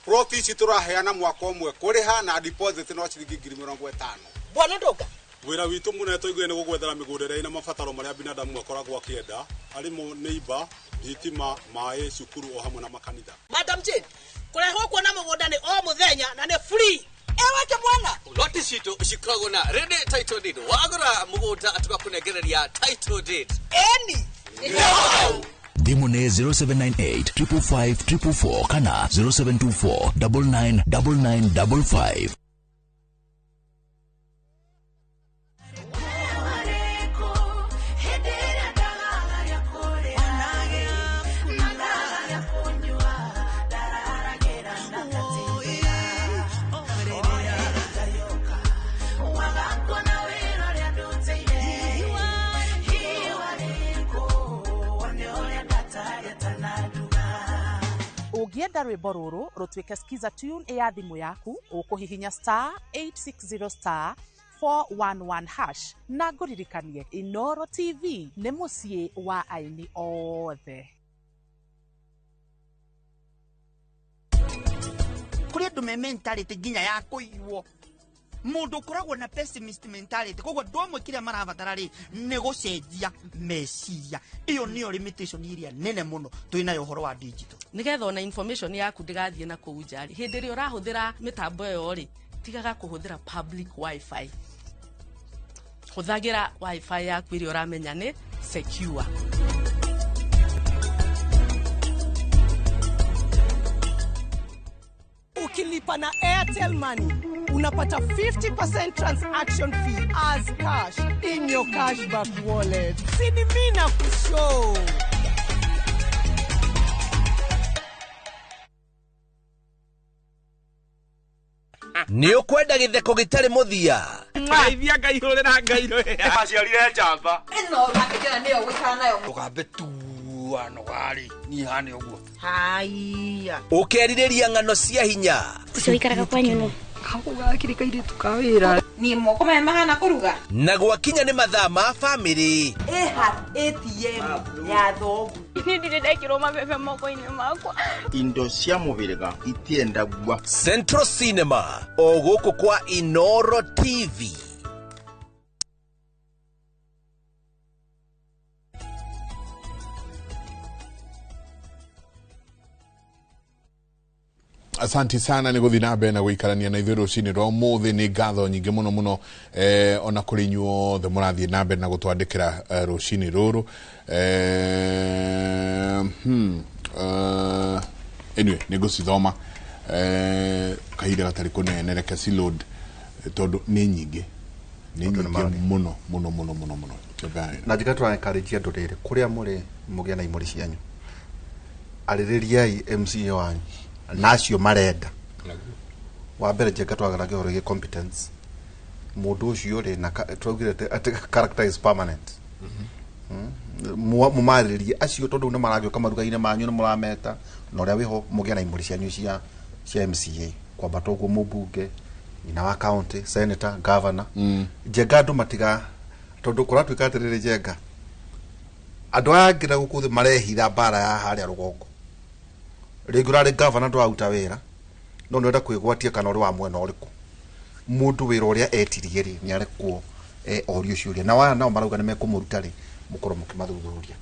Ploti ici tũraheana mwaka ũmwe kũrĩha na deposit no ciringi 50,000. Bwana Ndoga. Wĩra witũ mũnene tũiguire nĩ gũgwethera mĩgũnda ĩrĩa ĩna mabataro marĩa binadamu akoragwo akĩenda, arĩmo nĩ imba, thitima, maĩ, cukuru o hamwe na makanitha. Madam Jane, kũrehwo kuona mũgũnda nĩ o mũthenya na nĩ free. Ewe kĩmwana. Loti citũ cikoragwo na ready title deed. Wagũra mũgũnda tũgakũnengereria title deed. Eni. Thimũ nĩ 0798 555 444 kana 0724 999955. Ũngĩenda rwĩmbo rũrũ rũtuĩke skiza tune ya thimũ yaku, ũkũhihinya star 860 star 411 hash. Na ngũririkanie, Inooro TV nĩ mũciĩ wa aini othe. Kũrĩ andũ me mentality nginya ya kũiywo, mũndũ ũkoragwo na pessimist mentality, koguo andũ amwe kĩrĩa marabatara rĩ nĩ gũcenjia meciria. Ĩyo nĩyo limitation ĩrĩa nene mũno twĩ nayo ũhoro wa digital. Nigetha ona information yaku ndĩgathiĩ na kũu nja rĩ, hĩndĩ ĩrĩa ũrahũthĩra mĩtambo ĩyo rĩ, tigaga kũhũthĩra public wifi, hũthagĩra wifi yaku ĩrĩa ũramenya nĩ secure. Ukilipa na Airtel Money unapata 50% transaction fee as cash in your cashback wallet. Sini mimi na kushow. Nĩ ũkwenda gĩtheko gĩtarĩ mũthia? Ngeithia Ngai hũrĩra Ngai rwĩra. Aciarire njamba. Ĩno ũrakĩkĩra nĩyo gũikara nayo. Tũgambe tua nogari niĩ hane ũguo. Haiya. Ũkerirĩria ng'ano cia hinya. Ũcio ũikaraga kwanyu nũ? Gakũ gakĩrĩ kairĩtu ka wĩra. Niĩ moko maya mahana kũruga. Na gwakinya nĩ mathaa ma bamĩrĩ. Ĩha ATM ya thoguo. Niĩ ndirĩ ndekĩrwo mabebe moko-inĩ makwa. Indo cia mũhĩrĩga itiendagua. Central Cinema o gũkũ kwa Inooro TV. Asanti sana nĩ gũthiĩ na mbere na gũikarania na ithuĩ rũcinĩ rwa ũmũthĩ. Nĩ ngatho nyingĩ mũno mũno ona kũrĩ inyuothe mũrathiĩ na mbere na gũtwandĩkĩra rũcinĩ rũrũ. Anyway, nĩ ngũcithoma kahinda gatarĩ kũnene, reke ciload tondũ nĩ nyingĩ, nĩ nyingĩ mũno mũno mũno mũno mũno. Na njĩka tũra encourage andũ rĩrĩ kũrĩa mũrĩ mũgĩe na imũrĩ cianyu, arĩrĩriai MCA wanyu na acio marenda. Wa mbere njenga twagaragia ũhoro wĩgiĩ competence, mũndũ ũcio rĩ na twaugire atĩ character is permanent. Mũmarĩrĩrie acio tondũ nĩ maragĩũka maruga-inĩ manyu, nĩ mũrameta na ũrĩa wĩho mũgĩe na imũrĩ cianyu cia MCA, kwambata ũguo mũmbunge, nyina wa county, senator, governor. Njenga andũ matiga Tondu kũratuĩka atĩrĩrĩ Njenga, andũ aya angĩ na gũkũ thĩ marehitha mbara ya harĩa rũgongo. Rĩngĩ ũrarĩ gavana ndũraruta wĩra, no nĩũrenda kwĩgwatia kana ũrĩ wa mwena ũrĩkũ. Mũndũ wĩra ũrĩa etirie rĩ, nĩarekwo orio ciũria. Na aya nao marauga nĩmekũmũruta rĩ, mũkorwo mũkĩmathuthuria.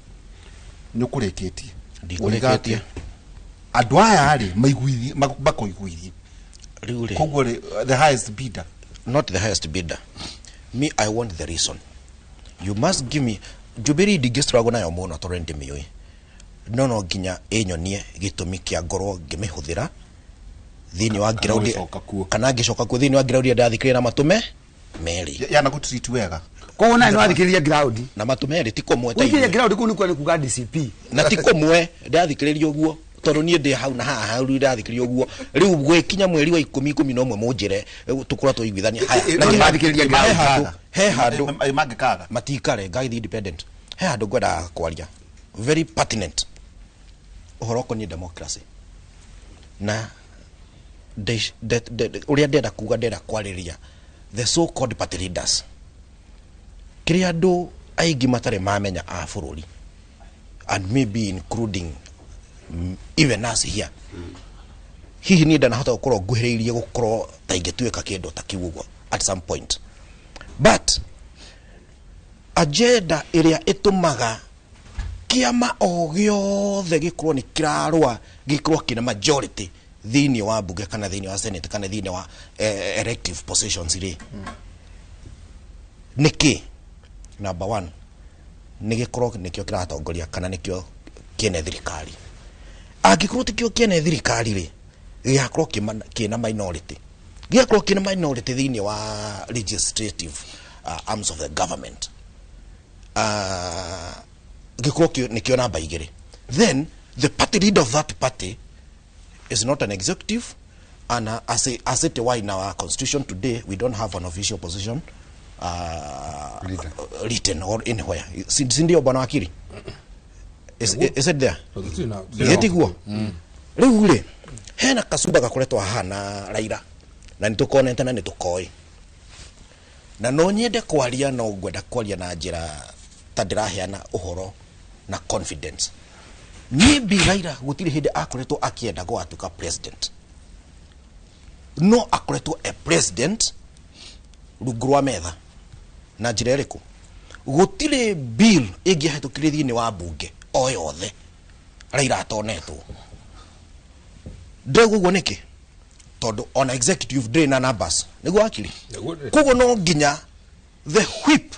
Nĩũkũrĩkĩtie. Ndikũrĩkĩtie. Andũ aya rĩ, maiguithie, makũiguithie. Rĩu rĩ. Koguo rĩ, the highest bidder. Not the highest bidder. Me, I want the reason. You must give me. Jubilee ndingĩ nayo mũno tondũ nĩndĩmĩũĩ, no no nginya ĩnyonie gĩtũmi kĩa ngorwo ngĩmĩhũthĩra thĩinĩ wa ground, kana ngĩcoka kuo thĩinĩ wa ground ĩrĩa ndathikĩrĩria na matũme merĩ. Yana gũtreat wega. Koguo nawe nĩwathikĩrĩria ground. Na matũ merĩ ti kũmwe ta Gũthikĩrĩria ithuĩ. ground kũu nĩkuo nĩ kuga DCP. Na ti kũmwe ndathikĩrĩria ũguo tondũ niĩ ndĩ hau na haha rĩu ndathikĩrĩria ũguo rĩu gwĩkinya mweri wa 11 mũnjĩre tũkorwo tũiguithania. Haya, na Mathikĩrĩria ground. He handũ mangĩkaga matikare ngagĩthiĩ independent. He handũ ngwendaga kwaria very pertinent ũhoro ũkoniĩ democracy na ũrĩa ndĩrenda kuga, ndĩrenda kwarĩria the so called party leaders, kĩrĩa andũ aingĩ matarĩ mamenya a bũrũri, and maybe including even us here. Hihi niĩ ndanahota gũkorwo nguhĩrĩirie gũkorwo ta ingĩtuĩka kĩndũ ta kĩu ũguo at some point, but agenda ĩrĩa ĩtũmaga kĩama o gĩothe gĩkorwo nĩ kĩrarũa gĩkorwo kĩna majority thĩinĩ wa mbunge kana thĩinĩ wa senate kana thĩinĩ wa elective positions rĩ, nĩkĩ? Number one, nĩ gĩkorwo nĩkĩo kĩratongoria kana nĩkĩo kĩene thirikari. Angĩkorwo tikĩo kĩene thirikari rĩ, gĩgakorwo kĩna minority, gĩgakorwo kĩna minority thĩinĩ wa legislative arms of the government, gĩkorwo nĩkĩo namba 2. Then the party leader of that party is not an executive, and as it were in our constitution today, we don't have an official position written or anywhere. Si ndio bwana wakili? Is it there? Gĩtiguo rĩu rĩ, hena kacumba gakoretwo haha na Raila na nĩtũkonete na nĩtũkoĩ, na no nyende kwaria, no ngwenda kwaria na njĩra ta ndĩraheana ũhoro na confidence. Niĩ bi Raila gũtirĩ hĩndĩ akoretwo akĩenda gũgatuĩka president, no akoretwo a president rungu rwa metha. Na njĩra ĩrĩkũ? Gũtirĩ bill ĩngĩahĩtũkire thĩinĩ wa mbunge o yothe Raila atonetwo. Ndĩrauga ũguo nĩkĩ? Tondũ ona executive ndĩrĩ na numbers, nĩguo wakiri. Koguo no nginya the whip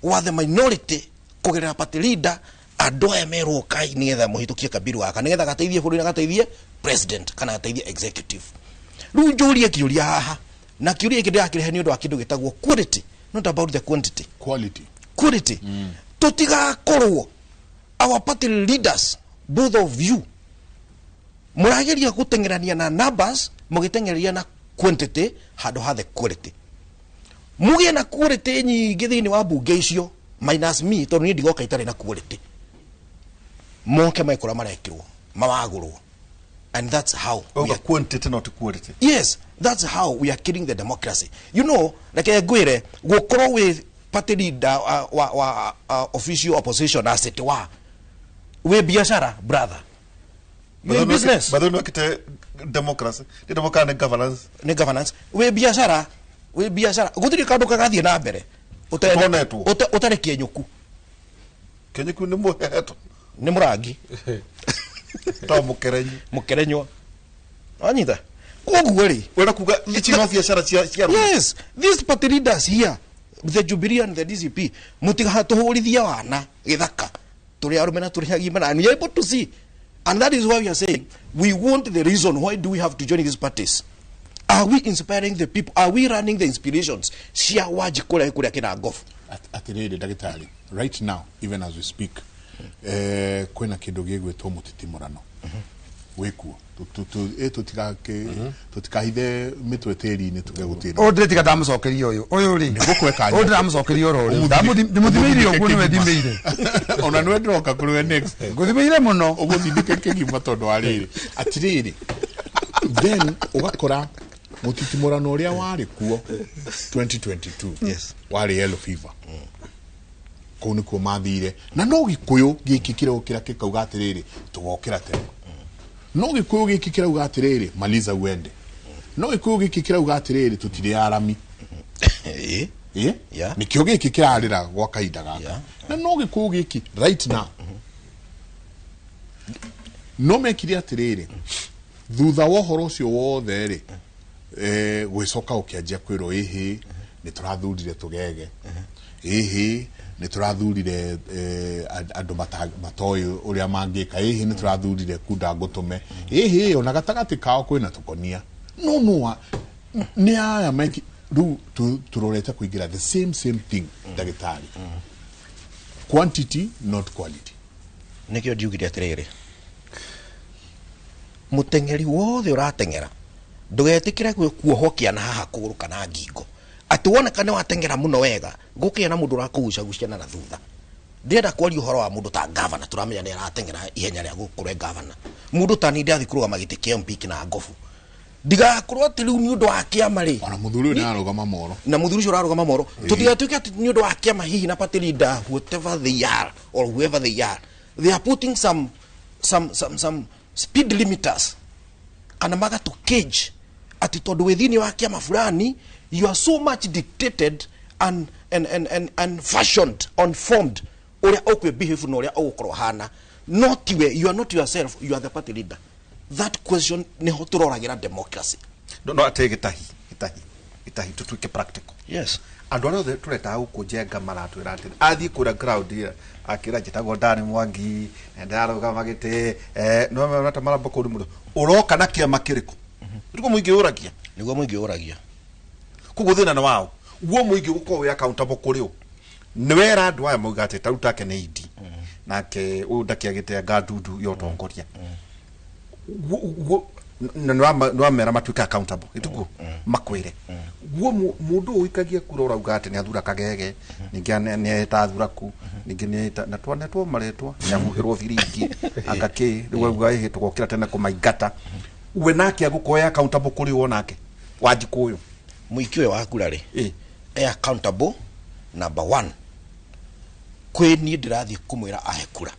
wa the minority kũgerera party leader andũ aya merwo kai nĩgetha mũhĩtũkie kabiru gaka nĩgetha gateithie bũrũri na gateithie president kana gateithie executive. Rĩu njũrie kĩũria haha, na kĩũria gĩkĩ ndĩrakĩrehe nĩ ũndũ wa kĩndũ gĩtagwo quality, not about the quantity. Quality. Quality. Tũtigakorwo our party leaders, both of you, mũrageria gũteng'erania na numbers, mũgĩteng'eria na quantity handũ ha the quality. Mũgĩe na quality nyingĩ thĩinĩ wa mbunge icio minus me, tondũ niĩ ndigoka itarĩ na quality. Moke mekũrĩa marekĩrwo mawagũrwo, and that's how we are quantity not quality. Yes, that's how we are killing the democracy. You know, reke ngwĩre, gũkorwo wĩ party leader wa official opposition as it were, wĩ biashara brother, wĩ business. But no kite democracy. Nĩ democracy nĩ governance. Nĩ governance. Wĩ biashara, wĩ biashara. Gũtirĩ kaũndũ kagathiĩ na mbere ũtarĩ kĩenyũku. Kĩenyũku nĩ mũheto. Nĩ mũrangi. To mũkerenyi. Mũkerenywa. Wanyita? Koguo rĩ, wenda kuga ici no biashara cia Yes, these party leaders here, the Jubilee and the DCP, mũtigatũhũrithia wana gĩthaka. Tũrĩ arũme na tũrĩ agima na we are able to see. And that is why we are saying we want the reason why do we have to join these parties. Are we inspiring the people? Are we running the inspirations? Cia waji kũrĩa kũrĩa kĩna ngofu. Atĩrĩrĩ ndagĩtarĩ, right now even as we speak, kwĩna kĩndũ gĩgwĩtwo mũtitimũrano wĩkuo. Tũtikahithe mĩtwe tĩri-inĩ tuge gũtirĩ. Ũyũ ndĩretiga ndamũcokeria ũyũ. Ũyũ rĩ. Nĩngũkũhe Ũyũ ndĩramũcokeria oro rĩ. Ndĩmũthimĩire ũguo nĩwe thimĩire. Ona nĩwe ndĩroka kũrĩ we next. Ngũthimĩire mũno. Ũgũthindĩke kĩgima tondũ wa rĩrĩ. Atĩrĩrĩ, then ũgakora mũtitimũrano ũrĩa warĩ kuo 2022. Yes. Warĩ yellow fever. Kũu nĩkuo mathire na no Gĩkũyũ gĩkĩ kĩrokĩra gĩkauga atĩrĩrĩ, tũgokĩra tene. No Gĩkũyũ gĩkĩ kĩrauga atĩrĩrĩ, maliza uende. No Gĩkũyũ gĩkĩ kĩrauga atĩrĩrĩ, tũtirĩ arami. Nĩkĩo gĩkĩ kĩrarĩra gwa kahinda gaka. Na no Gĩkũyũ gĩkĩ right now no mekire atĩrĩrĩ, thutha wa ũhoro ũcio wothe rĩ, gwĩcoka ũkĩanjia kwĩrwo ĩhĩ nĩ tũrathurire tũgege, ĩhĩ nĩ tũrathurire andũ matoĩ ũrĩa mangĩka, ĩhĩ nĩ tũrathurire kunda ngũtũme, ĩhĩ ona gatagatĩ kao kwĩna tũkonia. No no nĩ aya meki rĩu tũrorete kũingĩra the same thing, ndagĩtarĩ. Quantity not quality. Nĩkĩo ndiugire atĩrĩrĩ, mũteng'eri wothe ũrateng'era ndũgetĩkĩre kuohwo kĩana haha kũgũrũ kana ngingo, atĩ woneka nĩ wateng'era mũno wega gũkĩgĩa na mũndũ ũrakũgucagucia na thutha. Ndĩrenda kwaria ũhoro wa mũndũ ta gavana, tũramenya nĩ arateng'era ihenya rĩa gũkorwo gavana. Mũndũ ta niĩ ndathiĩ kũrũgama gĩtĩ kĩa MP kĩna ngobu, ndigakorwo atĩ rĩu nĩ ũndũ wa kĩama rĩ, ona mũthuri ũyũ nĩararũgama moro, na mũthuri ũcio ũrarũgama moro, tũtigatuĩke atĩ nĩ ũndũ wa kĩama hihi na party leader, whatever they are or whoever they are, they are putting some speed limiters kana magatũ cage ati tondu wĩ thĩinĩ wa kĩama fulani, you are so much dictated and fashioned and formed ũrĩa ũkwĩ behave na ũrĩa ũgũkorwo hana. Not you are not yourself, you are the party leader. That question nĩho tũroragĩra democracy. No atĩ gĩtahi tũtuĩke practical. Yes. Andũ arĩa othe tũretaga gũkũ Njenga maratwĩra atĩ athiĩ kũrĩa ground akĩra njĩtagwo Dani Mwangi na ndarũgama gĩtĩ no marata maramba kũndũ mũno, ũroka na kĩama kĩrĩkũ? Nĩguo mũingĩ ũragia. Nĩguo mũingĩ ũragia. Koguo thĩna nĩ wao. Guo mũingĩ gũkorwo wĩ accountable kũrĩ ũ? Nĩ wera andũ aya mauga atĩ tarĩu take nĩ Idi nake ũyũ ndakĩagĩte anga ndundu ya ũtongoria. Nĩ wamera matuĩke accountable ĩtiguo makwĩre. Guo mũndũ ũyũ ũikagia kura ũrauga atĩ nĩ athura kagege, ningĩ nĩ eta athuraku, ningĩ nĩ eta na twanetwo maretwa, nĩ ahuhĩrwo biringi anga kĩ, rĩu auga ĩhĩ tũgokĩra tene kũmaingata. We nake agũkorwo accountable kũrĩ o nake Wanjikũ ũyũ mũingĩ ũyũ wa kura rĩ, e accountable number one kwĩ niĩ ndĩrathiĩ kũmwĩra ahe kura,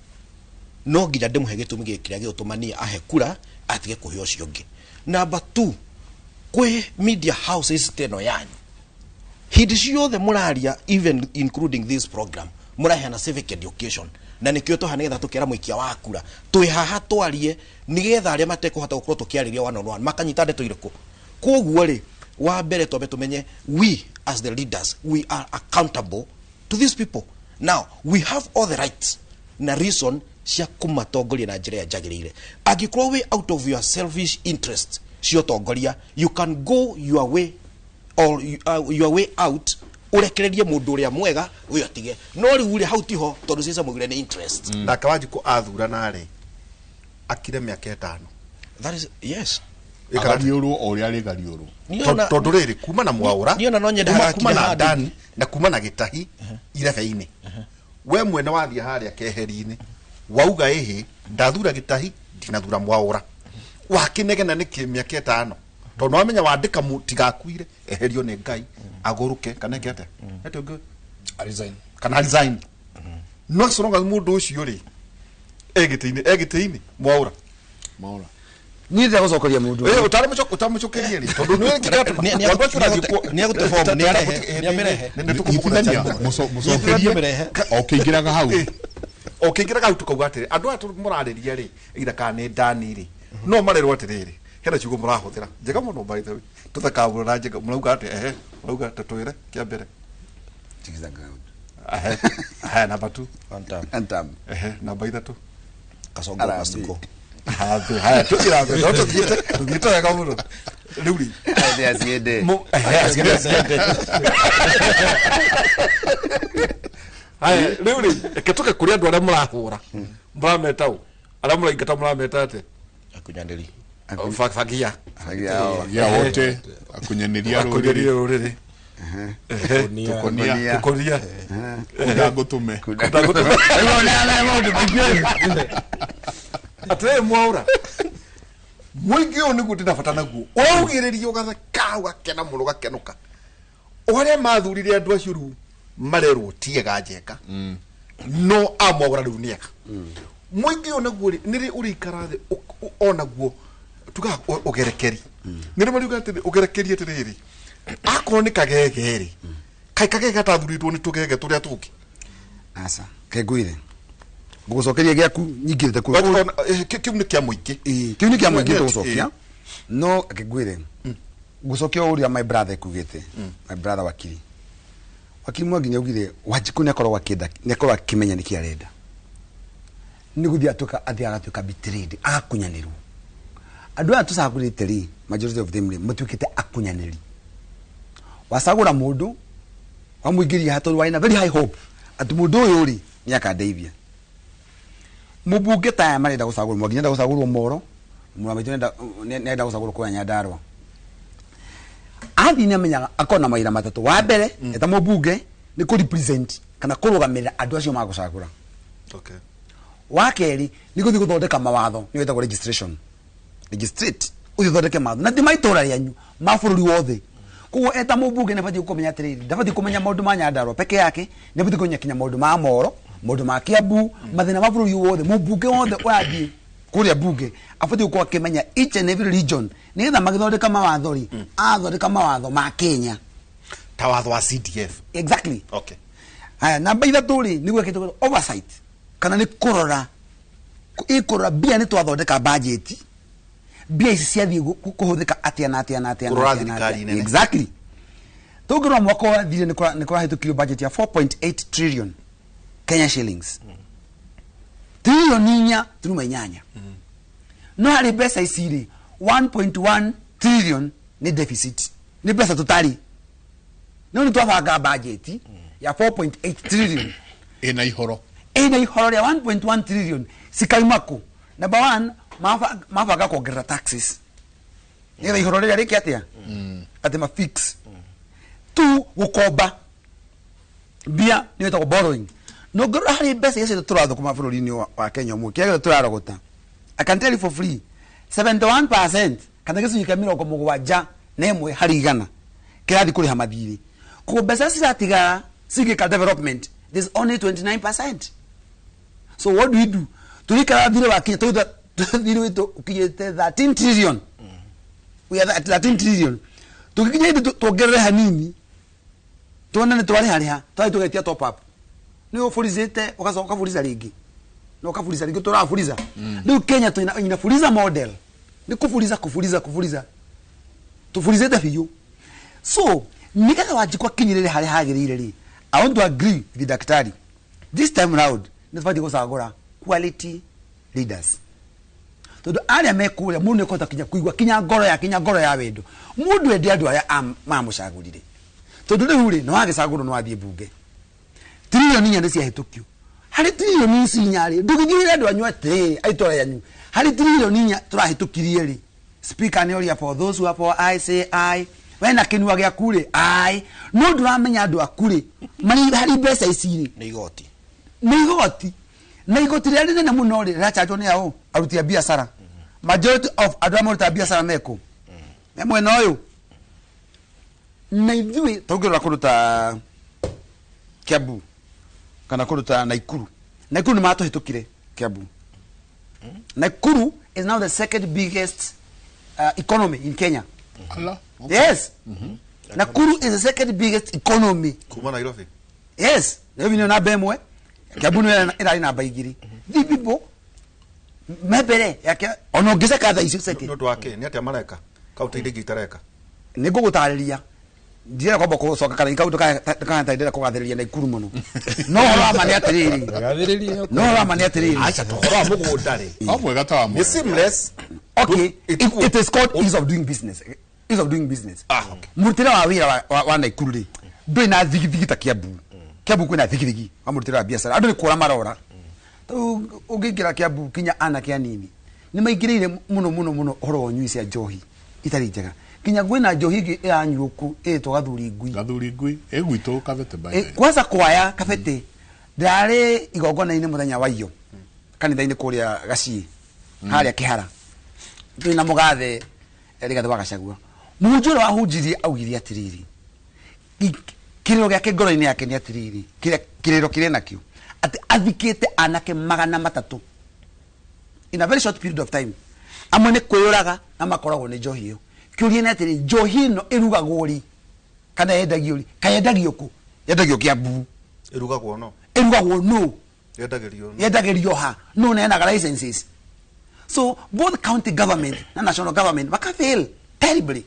no nginya ndĩmũhe gĩtũmi gĩkĩ kĩrĩa gĩgũtũma niĩ ahe kura atige kũhe ũcio ũngĩ. Number two, kwĩ media houses teno yanyu hĩndĩ ciothe mũraria, even including this program, mũraheana civic education, na nĩkĩo tũha nĩgetha tũkera mũikia wa kura twĩ haha twarie nĩgetha arĩa matekũhota gũkorwo tũkĩarĩria one on one makanyita ndeto irĩkũ. Koguo rĩ, wa mbere twambe tũmenye we as the leaders we are accountable to these people. Now we have all the rights na reason cia kũmatongoria na njĩra ĩrĩa njagĩrĩire. Angĩkorwo wĩ out of your selfish interest cia ũtongoria, you can go your way or your way out, ũrekererie mũndũ ũrĩa mwega ũyũ atige. No rĩu rĩ, hau tiho tondũ Caesar maugire nĩ interest. Nake Wanjikũ athurana rĩ, akire mĩaka 5. That is yes. Agariũrwo o ũrĩa arĩgariũrwo. Tondũ rĩrĩ kuma na Mwaũra, Niĩ ona no nyende kuma na hagakinya Dani na kuma na Gĩtahi irebe-inĩ. We mwene wathiĩ harĩa keheri-inĩ wauga ĩhĩ ndathura Gĩtahi ndinathura Mwaũra, wakĩnegena nĩkĩ mĩaka 5? Tondũ wamenya wandĩka tigakuire eherio nĩ Ngai agũrũke kana eke atĩa? Ete ũngĩ? Resign. Kana resign. No so long as mũndũ ũcio rĩ egĩtĩ-inĩ Mwaũra. Mwaũra. Niĩ ndĩragũcokeria mũndũ ũyũ. Ũtamũcokerie rĩ, tondũ nĩ kĩratũma. Tondũ acio ũrathiĩ Nĩ agũte form, nĩ arehe, nĩ amĩrehe. Nyitithania, mũcokerie o ũkĩingĩraga hau. O ũkĩingĩraga hau tũkauga atĩrĩ, andũ aya mũrarĩria rĩ, either kana nĩ Dani rĩ, no marerwo atĩrĩrĩ, hena ciugo mũrahũthĩra njega mũno by the way, tũthekaga mũno na njega, mũrauga atĩ ehe, mũrauga tũtwĩre kĩa mbere. Sikiza ground. Ehe, ehe, namba 2. One time. One time. Ehe, namba 3. Kasongo Harambee. Masuko. Harambee. Haya, tũthiĩ no tũthiĩte wega mũno. Rĩu rĩ. Athi aciende. Ehe, aciende, aciende. Haya, rĩu rĩ, reke tũke kũrĩ andũ arĩa mũrahũra. Mũrameta ũ? Arĩa mũraingata mũrameta atĩa? Akunyanĩri. Fagia. Fagia o. Fagia wote, akunyanĩria Akunyanĩria rũrĩrĩ. rũrĩrĩ. Ehe. Tukonia. Tukonia. Kunda ngũtũme. Kunda ngũtũme. Atĩrĩrĩ Mwaũra, mũingĩ ũyũ nĩguo ndĩna bata naguo. Ũraugĩrĩria ũgatheka, ũgakena mũno, ũgakenũka. O arĩa mathurire andũ acio rĩu marerwo ti ega Njenga. No amwagũra rĩu nĩeka. Mũingĩ ũyũ naguo rĩ, nĩrĩ ũrĩikara thĩ onaguo tugaga ũgerekeri. Nĩrĩ mariuga atĩrĩ ũgerekeri atĩrĩrĩ. Akorwo nĩ kagege rĩ. Kaĩ kagege gatathurĩtwo nĩ tũgege tũrĩa tũngĩ. Aca kengwire ngũgũcokeria gĩaku nyingĩrĩte kũ kĩu nĩ kĩa mũingĩ. Kĩu nĩ kĩa mũingĩ tũgũcokia. No kengwire ngũcokia o ũrĩa my brother ekugĩte. My brother wakiri. Wakiri Mwangi nĩaugire Wanjikũ nĩakoragwo akĩenda nĩakoragwo akĩmenya nĩkĩ arenda. Nĩ gũthiĩ atuĩka athiĩ agatuĩka betrayed agakunyanĩrwo. Andũ aya tũcagũrĩte rĩ majority of them rĩ matuĩkĩte akunyanĩri. Wacagũra mũndũ wamũingĩria haha tondũ warĩ na very high hope atĩ mũndũ ũyũ rĩ nĩakandeithia. Mũmbunge ta aya marenda gũcagũrwo Mwangi nĩenda gũcagũrwo Moro, mũrũ wa maitũ nĩenda gũcagũrwo kũrĩa Nyandarũa. Athiĩ nĩamenyaga akorwo na mawĩra matatũ. Wa mbere eta mũmbunge nĩ kũ represent kana kũrũgamĩrĩra andũ acio magũcagũra. Okay. Wa kerĩ nĩ gũthiĩ gũthondeka mawatho nĩyo ĩtagwo registration. Registrate ũthiĩ ũthondeke mawatho na ti ma itũra rĩanyu ma bũrũri wothe. Koguo eta mũmbunge nĩabatiĩ kũmenya atĩrĩrĩ ndabatiĩ kũmenya maũndũ ma Nyandarũa peke yake nĩabatiĩ kũmenya kinya maũndũ ma Moro maũndũ ma Kiambu mathĩna ma bũrũri wothe. Mũmbunge wothe ũrathiĩ kũrĩa bunge abatiĩ gũkorwo akĩmenya each and every region nĩgetha magĩthondeka mawatho rĩ athondeka mawatho ma Kenya ta watho wa CDF. Exactly. Okay. Haya namba ithatũ rĩ nĩguo ĩkĩtwo oversight kana nĩ kũrora ĩkũrora mbia nĩ twathondeka budget mbia ici ciathiĩ kũhũthĩka atĩa na atĩa na atĩa na Kũrora atĩa na thirikari atĩa. nene. Exactly. Tũngĩrora mwaka wathire nĩ kũrahĩtũkirio budget ya 4.8 trillion Kenya shillings. Trillion 4.8. No harĩ mbeca ici rĩ 1.1 trillion nĩ deficit. Nĩ mbeca tũtarĩ. No nĩ twabanga budget ya 4.8 trillion. Ĩna ihoro. Ĩna ihoro rĩa 1.1 trillion cikauma kũ? Number one, mabanga kuongerera taxes. Nĩgetha ihoro rĩrĩa rĩke atĩa? Atĩ ma fix. Two, gũkomba. Mbia nĩyo ĩtagwo borrowing. No ngorora harĩ mbeca iria ciothe tũrathũkũma bũrũri-inĩ wa Kenya ũmũthĩ, kĩrĩa gĩothe tũrarogota. I can tell you for free, 71% kana gĩcunjĩ kĩa 71 harĩ igana kĩrathiĩ kũrĩha mathirĩ. Koguo mbeca ciratigara cigĩka development, there's only 29%. So what do we do? Tũrĩikara thirĩ wa Kenya, tũrĩ thirĩ witũ ũkinyĩte 13 trillion. We are at 13 trillion. Tũgĩkinya hĩndĩ tuongerere hanini, tuone nĩ twarĩharĩha, twathiĩ tũgetia top up. Nĩ ũburizĩte, ũgacoka ũkaburiza rĩngĩ. Na ũkaburiza rĩngĩ, tũraburiza. Rĩu Kenya twĩna ina fuliza model. Nĩ kũburiza, kũburiza, kũburiza. Tũburizĩte biũ. So, nĩgetha Wanjikũ akinyĩrĩre harĩa hagĩrĩire rĩ, I want to agree with the daktari. This time round, nĩ tũbatiĩ gũcagũra quality leaders. Tondũ arĩa me kũrĩa, mũndũ nĩekũhota kinya kũigua kinya ngoro ya, kinya ngoro ya wendo. Mũndũ ende andũ arĩa mamũcagũrire. Tondũ rĩu rĩ, nĩwagĩcagũrwo nĩwathiĩ bunge. Trilioni 4 nĩ ciahĩtũkio. Harĩ trilioni ici 4 rĩ, ndũgĩthiĩre andũ anyu atĩrĩrĩ, a itũra rĩanyu. Harĩ trilioni 4 tũrahĩtũkirie rĩ, speaker nĩ oria for those who are for I say I. We na kĩnua gĩaku rĩ, I. No ndũramenya andũ aku rĩ, marĩ harĩ mbeca ici rĩ. Nĩ igoti. Nĩ igoti. Na igoti rĩrĩa rĩnene mũno rĩ, rĩrachanjwo nĩ aũ? Aruti a biacara. Majority of andũ arĩa marutaga biacara mekũ? Me mwena ũyũ. Na ithuĩ tũngĩrora kũndũ ta Kiambu kana kũndũ ta Naikuru. Naikuru nĩ matũhĩtũkire Kiambu. Nakuru is now the second biggest economy in Kenya. Allah. Okay. Yes. Nakuru is the second biggest economy. Kuma Nairobi. Yes. Nairobi nĩyo namba ĩmwe. Kiambu nĩyo ĩrarĩ namba igĩrĩ. The people me mbere yake ona ũngĩceka thaa icio ceke. Nĩ ũndũ wa kĩ? Nĩ atĩa mareka? Kaũntĩ iria ingĩ itareka. Nĩ ngũgũtarĩria. Ndirenda kwamba gũcoka kana kaũndũ kana ndĩrenda kũgathĩrĩria Naikuru mũno. No ũhoro wa ma nĩ atĩrĩrĩ. No ũhoro wa ma nĩ atĩrĩrĩ. Aca, ũhoro wa mũgũnda rĩ. O mwega ta wa Nĩ seamless. Okay, it is called ease of doing business. Ease of doing business. Okay. Mũrutĩre wa wĩra wa Naikuru rĩ, ndũrĩ na thigithigi ta Kiambu. Kiambu kwĩna thigithigi wa mũrutĩre wa biacara. Andũ nĩ kũra marora. Rĩu ũngĩingĩra Kiambu kinya anake anini nĩ maingĩrĩire mũno mũno mũno ũhoro wa ũnyui cia njohi itarĩ njega. Kinya kwĩna njohi ĩngĩ ĩranyuo kũ ĩtwo gathuri ngui. Gathuri ngui ĩ gwitũ Kabete by the way. Kwanza kwaya Kabete ndarĩ igongona-inĩ mũthenya wa iyo kanitha-inĩ kũrĩa Gaciĩ harĩa Kĩhara. Twĩna mũgathe Rigathĩ wa Gachagua. Mũhunjia ũrĩa wahunjirie augire atĩrĩrĩ, kĩrĩro gĩake ngoro-inĩ yake nĩ atĩrĩrĩ, kĩrĩro kĩrĩa nakĩo Atĩ athikĩte anake 300 in a very short period of time. Amwe nĩ kwĩyũraga na makoragwo nĩ njohi ĩyo. Kĩũria nĩ atĩrĩ, njohi ĩno ĩrugagwo rĩ kana yendagio rĩ? Kana yendagio kũ? Yendagio Kiambu. Ĩrugagwo no. Ĩrugagwo no. Yendagĩrio no. Yendagĩrio ha? No ũneanaga licenses. So both county government na national government maka fail terribly.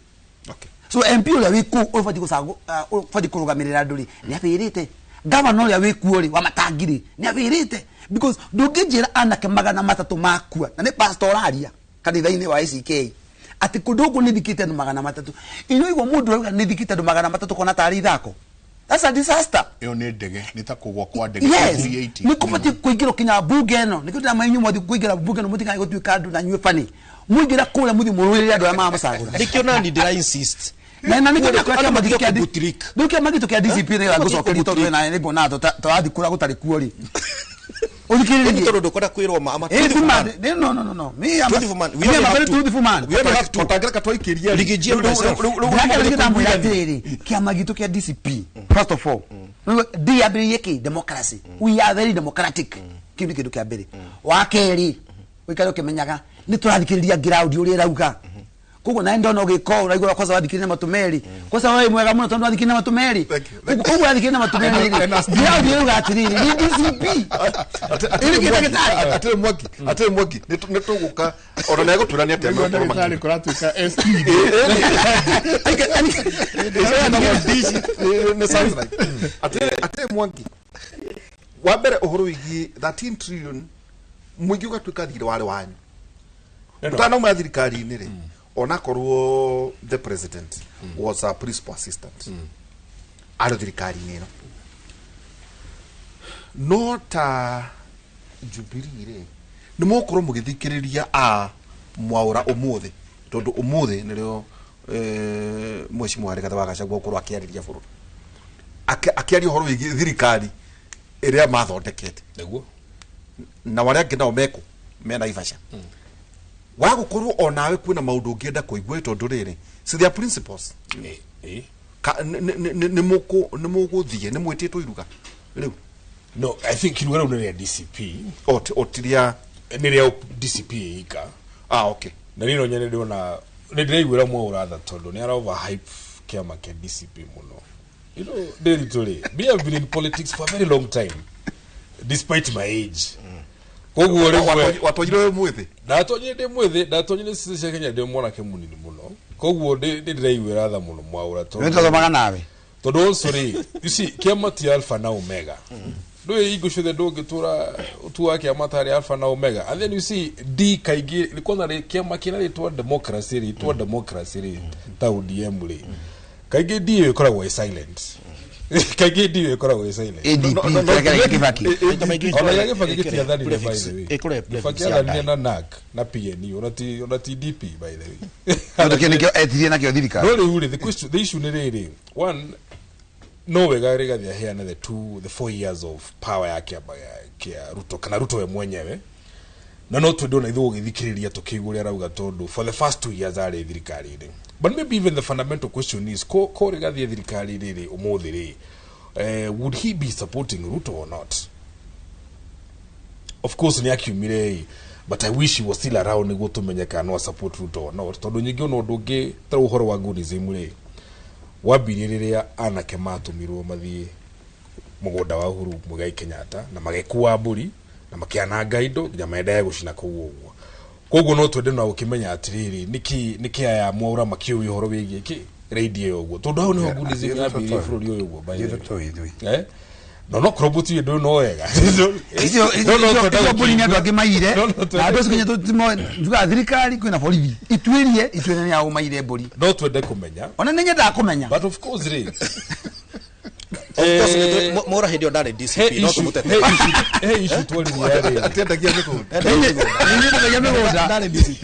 Okay. So MP ũrĩa wĩ kũu ũbatiĩ gũcagũ ũbatiĩ kũrũgamĩrĩra andũ rĩ nĩ abĩrĩte. Governor ũrĩa wĩ kuo rĩ wa matangi rĩ nĩ abĩrĩte because ndũngĩnjĩra anake 300 makua na nĩ pastor ũraria kanitha-inĩ wa ACK atĩ kũndũ gũkũ nĩ thikĩte andũ 300. Inyuĩ igua mũndũ arauga nĩ thikĩte andũ 300 kona tarĩ ithako. That's a disaster. Ĩyo nĩ ndege, nĩ ta kũgwa kwa ndege. Yes. 380. Nĩ kũbatiĩ kũingĩrwo kinya bunge ĩno. Nĩkĩo ndĩramwĩra inyuĩ mwathiĩ kũingĩra bunge ĩno mũtikanae gũtuĩka andũ na inyuĩ bani. Mũingĩra kũrĩa mũthiĩ mũrũĩrĩre andũ arĩa maramũcagũra. Nĩkĩo nani ndĩra insist. Na na nĩkĩo ndĩrakora kĩama gitũ kĩa Kũbutirik. Rĩu kĩama gitũ kĩa DCP nĩgetha ngũcokerie tondũ we nawe nĩnguona tũrathiĩ kũrĩa gũtarĩ kuo rĩ. Ũthikĩrĩrie. Tondũ ndũkwenda kwĩrwo ma ama Eh, truthful man. man. No, no, no, no. Me, I'm a Truthful man. We me, only I'm a have very two. truthful man. We only have two. Ũtangĩreka twaikĩria rĩ. Riggy G and myself. Ndĩrakera nĩkĩo ndamwĩra atĩrĩrĩ, kĩama gitũ kĩa DCP, first of all, D yambĩrĩirie kĩ? Democracy. We are very democratic. Kĩu nĩ kĩndũ kĩa mbere. Wa kerĩ, ũikare ũkĩmenyaga nĩ tũrathikĩrĩria ground ũrĩa ĩrauga. Koguo nawe ndona ũgĩka ũũ ũraigua kwanza wathikĩrĩria na matũ merĩ. Kwanza wewe mwega mũno tondũ wathikĩrĩria na matũ merĩ. Koguo wathikĩrĩria na matũ merĩ rĩ, ground ĩrauga atĩrĩrĩ, nĩ DCP. Ĩrĩ kĩndũ gĩtarĩ. Atĩrĩ Mwangi, atĩrĩ Mwangi, nĩ tũgũka ona nĩ egũtwĩra nĩ atĩa Nĩguo megũkorwo ndagĩtarĩ kũratuĩka SP. Atĩrĩ Mwangi, wa mbere ũhoro wĩgiĩ 13 trillion mũingĩ ũgatuĩka thirĩ warĩ wanyu ũtanauma thirikari-inĩ rĩ, onakorwo the president was a principal assistant arĩ thirikari-inĩ ĩno, no ta Jubilee rĩ nĩ mũgũkorwo mũgĩthikĩrĩria a Mwaũra ũmũthĩ, tondũ ũmũthĩ nĩrĩo mheshimiwa Rigathĩ wa Gachagua gũkorwo akĩarĩria bũrũri, akĩaria ũhoro wĩgiĩ thirikari ĩrĩa mathondekete nĩguo na arĩa angĩ nao mekũ me Naivasha. Wa gũkorwo onawe kwĩna maũndũ ũngĩenda kũigua tondũ rĩrĩ, see their principles nĩ mũgũthiĩ nĩ mwĩtĩtwo iruga rĩu? No, I think iruga rĩu nĩ rĩa DCP. O ti rĩa nĩ rĩa DCP ika. Ah, okay. Na niĩ no nyene ndĩrona nĩ ndĩraiguĩra Mwaũra tha tondũ nĩ ara overhype kĩama kĩa DCP mũno. You know, Ndĩritũ rĩ, me have been in politics for a very long time despite my age. Koguo rĩmwe watonyire wĩ mwĩthĩ? Ndatonyire ndĩ mwĩthĩ, ndatonyire ciaca cia Kenya ndĩ mwanake mũnini mũno. Koguo ndĩ ndĩraiguĩra tha mũno Mwaũra tondũ Nĩ twathomaga nawe. Tondũ also rĩ, you see, kĩama ti alpha na omega. Ndũĩ hingo ciothe ndũngĩtũra ũtuaga kĩama tarĩ alpha na omega. And then you see, D kaingĩ, nĩ kuona rĩ, kĩama kĩna rĩtwa democracy rĩ, rĩtwa democracy rĩ, ta ODM rĩ, kaingĩ D ĩyo ĩkoragwo ĩ silent. Kaingĩ D ĩyo ĩkoragwo ĩ silent. ADP, kĩrĩa kĩrĩa Kibaki. Ona gĩa Kibaki gĩtiathanire, by the way. Ĩkũrehe Kibaki prefix ya athanire na NAC na PNU, ona ti DP, by the way. Tondũ kĩo nĩkĩo etirie nakĩo thirikari. No rĩu rĩ, the question, the issue nĩ rĩrĩ, one, no wega Rigathi aheane the 2, the 4 years of power ya kĩama kĩa Ruto kana Ruto we mwenyewe, na no twende ona ithuĩ gũgĩthikĩrĩria tũkĩigua ũrĩa arauga tondũ for the first 2 years arĩ thirikari-inĩ. But maybe even the fundamental question is, ko Rigathi thirikari-inĩ rĩ ũmũthĩ rĩ, would he be supporting Ruto or not? Of course nĩ akiumire ĩ, but I wish he was still around nĩguo tũmenye kana no support Ruto or not, tondũ nyingĩ ona ũndũ ũngĩ ta ũhoro wa Gunism rĩ, wambirie rĩrĩa anake matũmirwo mathiĩ mũgũnda wa Uhuru Muigai Kenyatta na magĩkua mbũri na makĩananga indo nginya maendaye gũcina kũu ũguo. Koguo no twende na gũkĩmenya atĩrĩrĩ, nĩkĩ aya Mwaũra makĩũĩ ũhoro wĩgiĩ kĩ raid ĩyo ũguo, tondũ hau nĩho Gunism yambĩrĩirie bũrũri ũyũ ũguo, by the way. No no korwo mũtiũĩ ndũĩ no wega. Icio No, no, twenda icio mbũri nĩ andũ angĩ maire, No, no, twenda na andũ acio nginya njugaga thirikari kwĩna borithi ituĩrie, ituĩrie nĩ ao maire mbũri. No twende kũmenya. Ona nĩ nyendaga kũmenya. But of course rĩ, Of course, Mwaũra hĩndĩ ĩyo ndarĩ DCP, no tũmũtete. He issue twaririe rĩ. Atiendagia mĩgũnda. Nĩ mĩgũnda. Ndarĩ DCP.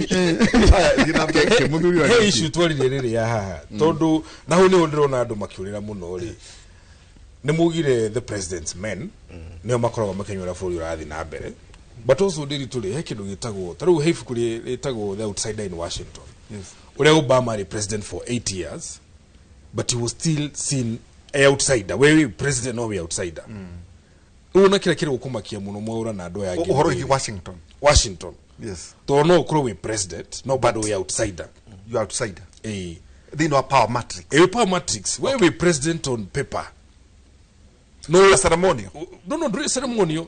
He issue twaririe rĩrĩ ya haha, tondũ na hau nĩho ndĩrona andũ makĩũrĩra mũno rĩ. Nĩ mugire the president's men nĩo makoragwo makĩnyua bũrũri ũrathiĩ na mbere, but also Ndĩritũ rĩ, he kĩndũ gĩtagwo ta rĩu he ibuku rĩtagwo The Outsider in Washington. Ũrĩa Obama arĩ president for 8 years but he was still seen a outsider. We president no we outsider. Rĩu ona kĩrĩa kĩrĩ gũkũmakia mũno Mwaura na andũ aya angĩ Ũhoro nĩ wĩgiĩ rĩrĩ. Washington. Washington. Yes. Tondũ no ũkorwo wĩ president no bado wĩ outsider. You are outsider. Ĩĩ. Thĩinĩ wa power matrix. Ĩĩ power matrix. We wĩ president on paper. No ceremonial. No ndũrĩ ceremonial.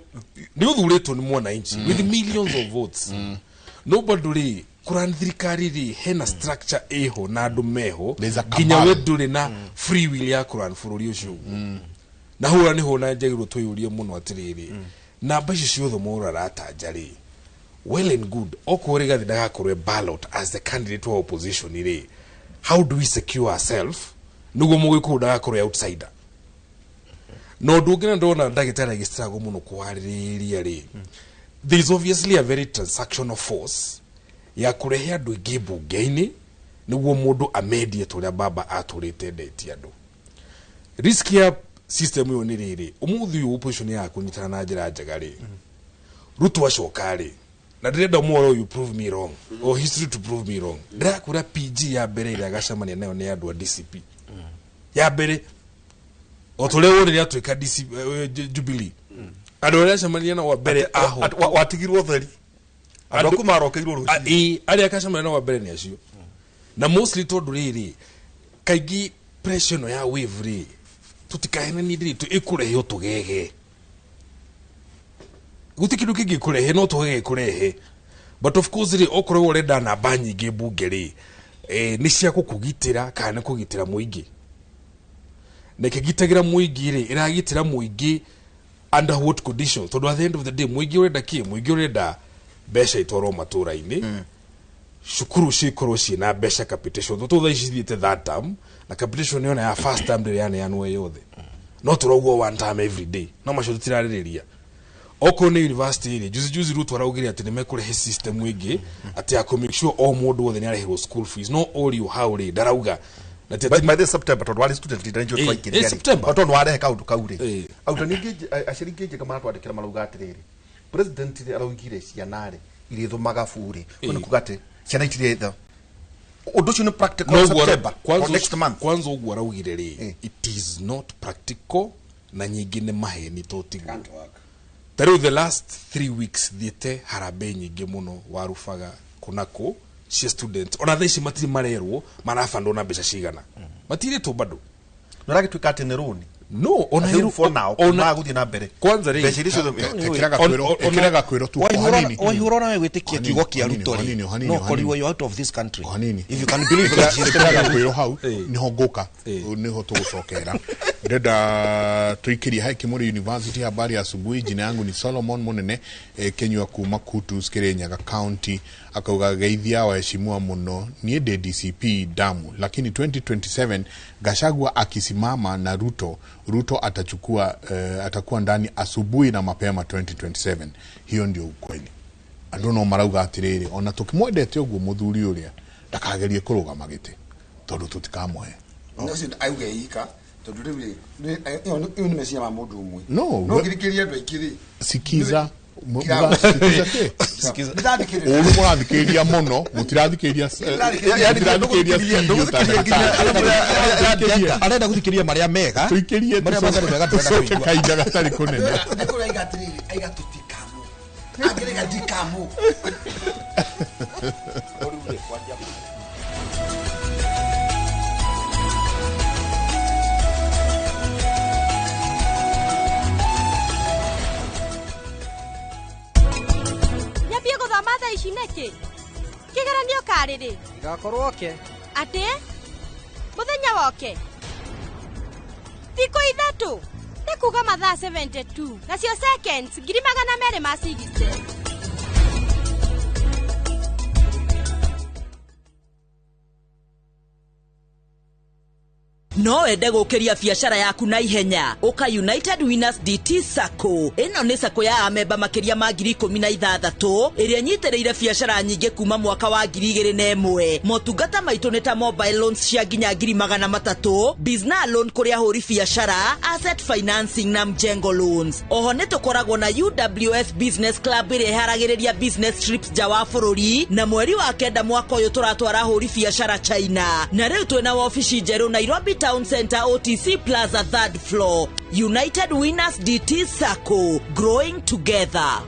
Nĩ ũthurĩtwo nĩ mwananchi with millions of votes. No bado rĩ kũran thirikari rĩ hena structure ĩho na andũ meho There's a nginya cabal. we ndũrĩ na free will ya kũran bũrũri ũcio ũguo. Na hura nĩho na njagĩrĩirwo twĩyũrie mũno atĩrĩrĩ, namba icio ciothe Mwaura aratanja rĩ, well and good, okorwo Rigathi ndagakorwo e ballot as the candidate wa opposition rĩ, how do we secure ourselves nĩguo mũgĩkũyũ ndagakorwo e outsider? Na ũndũ ũngĩ na ndona ndagĩtarĩ agĩstruggle mũno kwarĩrĩria rĩ, there is obviously a very transactional force ya kũrehe andũ aingĩ mbunge-inĩ nĩguo mũndũ amendie ta ũrĩa baba atũrĩte endetie andũ. Risk ya system ĩyo nĩ rĩrĩ, ũmũthĩ ũyũ opposition ya kũnyitana na njĩra njega rĩ, Ruto acoka rĩ, na ndĩrenda mworo you prove me wrong or history to prove me wrong, ndĩrakwĩra PG ya mbere ĩrĩa agacemania nayo nĩ andũ a DCP ya mbere, o ta ũrĩa wonire atuĩka DCP, Jubilee, andũ arĩa acemania nao wa mbere aho watigirwo theri. Andũ aku marokeirwo rũcinĩ. Ĩĩ, arĩa akacemania nao wa mbere nĩ acio, na mostly tondũ rĩrĩ kaingĩ pressure ĩno ya wave rĩ, tũtikahenanie ndĩrĩ ĩkũrehe o tũgege, guti kindu kingi kurehe no tũgege kũrehe, but of course rĩ, okorwo ũrenda namba nyingĩ mbunge rĩ, nĩ cia gũkũgitĩra kana nĩ kũgitĩra mũingĩ, na ĩkĩgitagĩra mũingĩ rĩ, ĩragitĩra mũingĩ under what conditions? Tondũ at the end of the day mũingĩ ũrenda kĩ? Mũingĩ ũrenda mbeca itwarwo matũra-inĩ, cukuru cikorwo ciĩna mbeca, capitation, tondũ thaa ici cithiĩte that term, na capitation yona ya first term ndĩrĩ yaneanwo yothe, no tũraugwo one term every day, no macio tũtirarĩrĩria. Okorwo nĩ university rĩ, juzi juzi Ruto araugire atĩ nĩ mekũrehe system ĩngĩ atĩ ya kũ make sure o mũndũ wothe nĩ arĩhĩrwo school fees, no ũrio hau rĩ ndarauga na ti By this September tondũ warĩ student leader nĩnjũĩ twaingĩrire rĩ. September. Tondũ warehe kaũndũ kau rĩ, arutani aingĩ, aciari aingĩ njega maratwandĩkĩra marauga atĩrĩrĩ, president rĩ araugire ciana rĩ irĩthomaga burĩ, ũguo nĩ kuga atĩ ciana itirĩ ũndũ ũcio nĩ practical No, ũguo September kwanza or next month. Kwanza ũguo araugire rĩ, it is not practical, na nyingĩ nĩ maheni to tiguo. Ta rĩu the last 3 weeks thiĩte harambee nyingĩ mũno warubaga kũnakũ cia student, ona thaa ici matirĩ marerwo marabandwo na mbeca cigana, matirĩtwo bado. Na ũragĩtuĩka atĩ nĩ rũni no ona Rĩu for now ona gũthiĩ na mbere kwanza rĩ mbeca iria ciothe Ĩkĩraga kwĩrwo tu hanini. Waihũra nawe gwĩtĩkia kiugo kĩa Ruto rĩ, no korirwo you out of this country if you can believe that. Ĩkĩraga kwĩrwo hau niho ngũka, niho tũgũcokera. Ndĩrenda tuikirie hai Kimuri University. Habari ya asubuhi, jina yangu ni Solomon Munene, Kenyua kuma Kutus, Kirinyaga County. Akauga geithia waheshimiwa muno, niĩ ndĩ DCP damu, lakini 2027 Gachagua akisimama na Ruto, Ruto atachukua, atakuwa ndani asubuhi na mapema 2027. Hiyo ndio ukweli. Andũ no marauga atĩrĩrĩ, ona tũkĩmwendete ũguo mũthuri ũrĩa ndakagerie kũrũgama gĩtĩ tondũ tũtikamũhe. Ũcio auge ika tondũ rĩu rĩ, ĩyo nĩ meciria ma mũndũ ũmwe. No, no ngĩthikĩrĩria andũ aingĩ rĩ, sikiza sikiza kĩ Ndĩrathikĩrĩria. Ũru mũrathikĩrĩria mũno, mũtirathikĩrĩria, mũtirathikĩrĩria studio ta arenda gũthikĩrĩria marĩa mega, tuikĩrie marĩa matarĩ mega tũrenda tũcoke kũigua. kahinda gatarĩ kũnene. Nĩ kũrĩa aiga atĩrĩrĩ, aiga tũtikamu angĩrĩga ndikamu. Nyambie gũthoma thaa ici nĩkĩ? Kĩgeranio karĩ rĩ? Gĩgakorwo oke. Atĩ? Mũthenya woke? Thikũ 3? Nĩ kuga mathaa 72 nacio seconds 260,000. No wende gũkĩria biacara yaku na ihenya, ũka United Winners DT Sacco. Ĩno nĩ sacco ya amemba makĩria ma 16,000 ĩrĩa ĩnyitĩrĩire biacara nyingĩ kuma mwaka wa 2001. Motungata maitũ nĩ ta mobile loans cia nginya 300,000, business loan kũrĩ ahũri biacara, asset financing na mjengo loans. Oho nĩ tũkoragwo na UWS Business Club ĩrĩa ĩharagĩrĩria business trips nja wa bũrũri, na mweri wa 9 mwaka ũyũ tũratwara ahũri biacara China. Na rĩu twĩna wabici njerũ Nairobi town. Town Center, OTC Plaza, third floor. United Winners DT Sacco, growing together.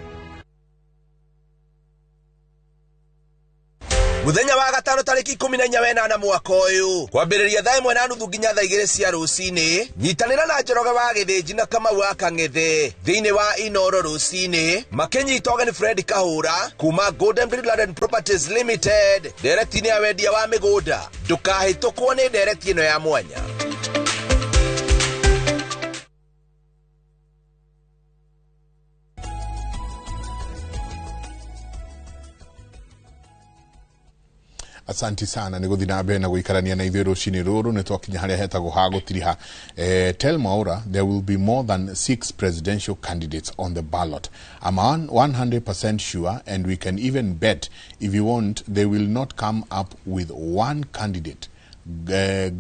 Muthenya wa gatano tariki 14 wenana mwaka ũyũ, kwambĩrĩria thaa 1:30 nginya thaa 2 cia rũcinĩ, nyitanĩra na Njoroge wa Gĩthĩnji na Kamau wa Kang'ethe thĩinĩ wa Inoro rũcinĩ, makĩnyita ũgeni Fred Kahũra kuma Golden Breed Land and Properties Limited ndereti-inĩ ya wendia wa mĩgũnda. Ndũkahĩtũkwo nĩ ndereti ĩno ya mwanya. Asanti sana nä gå thiä na mbere na gå ikarania na ithuä rå cinä rå rå nä twakinya harä a hetagwo ha gå tiriha. Tell Mwaura there will be more than 6 presidential candidates on the ballot. I'm 100% sure, and we can even bet if you want, they will not come up with one candidate.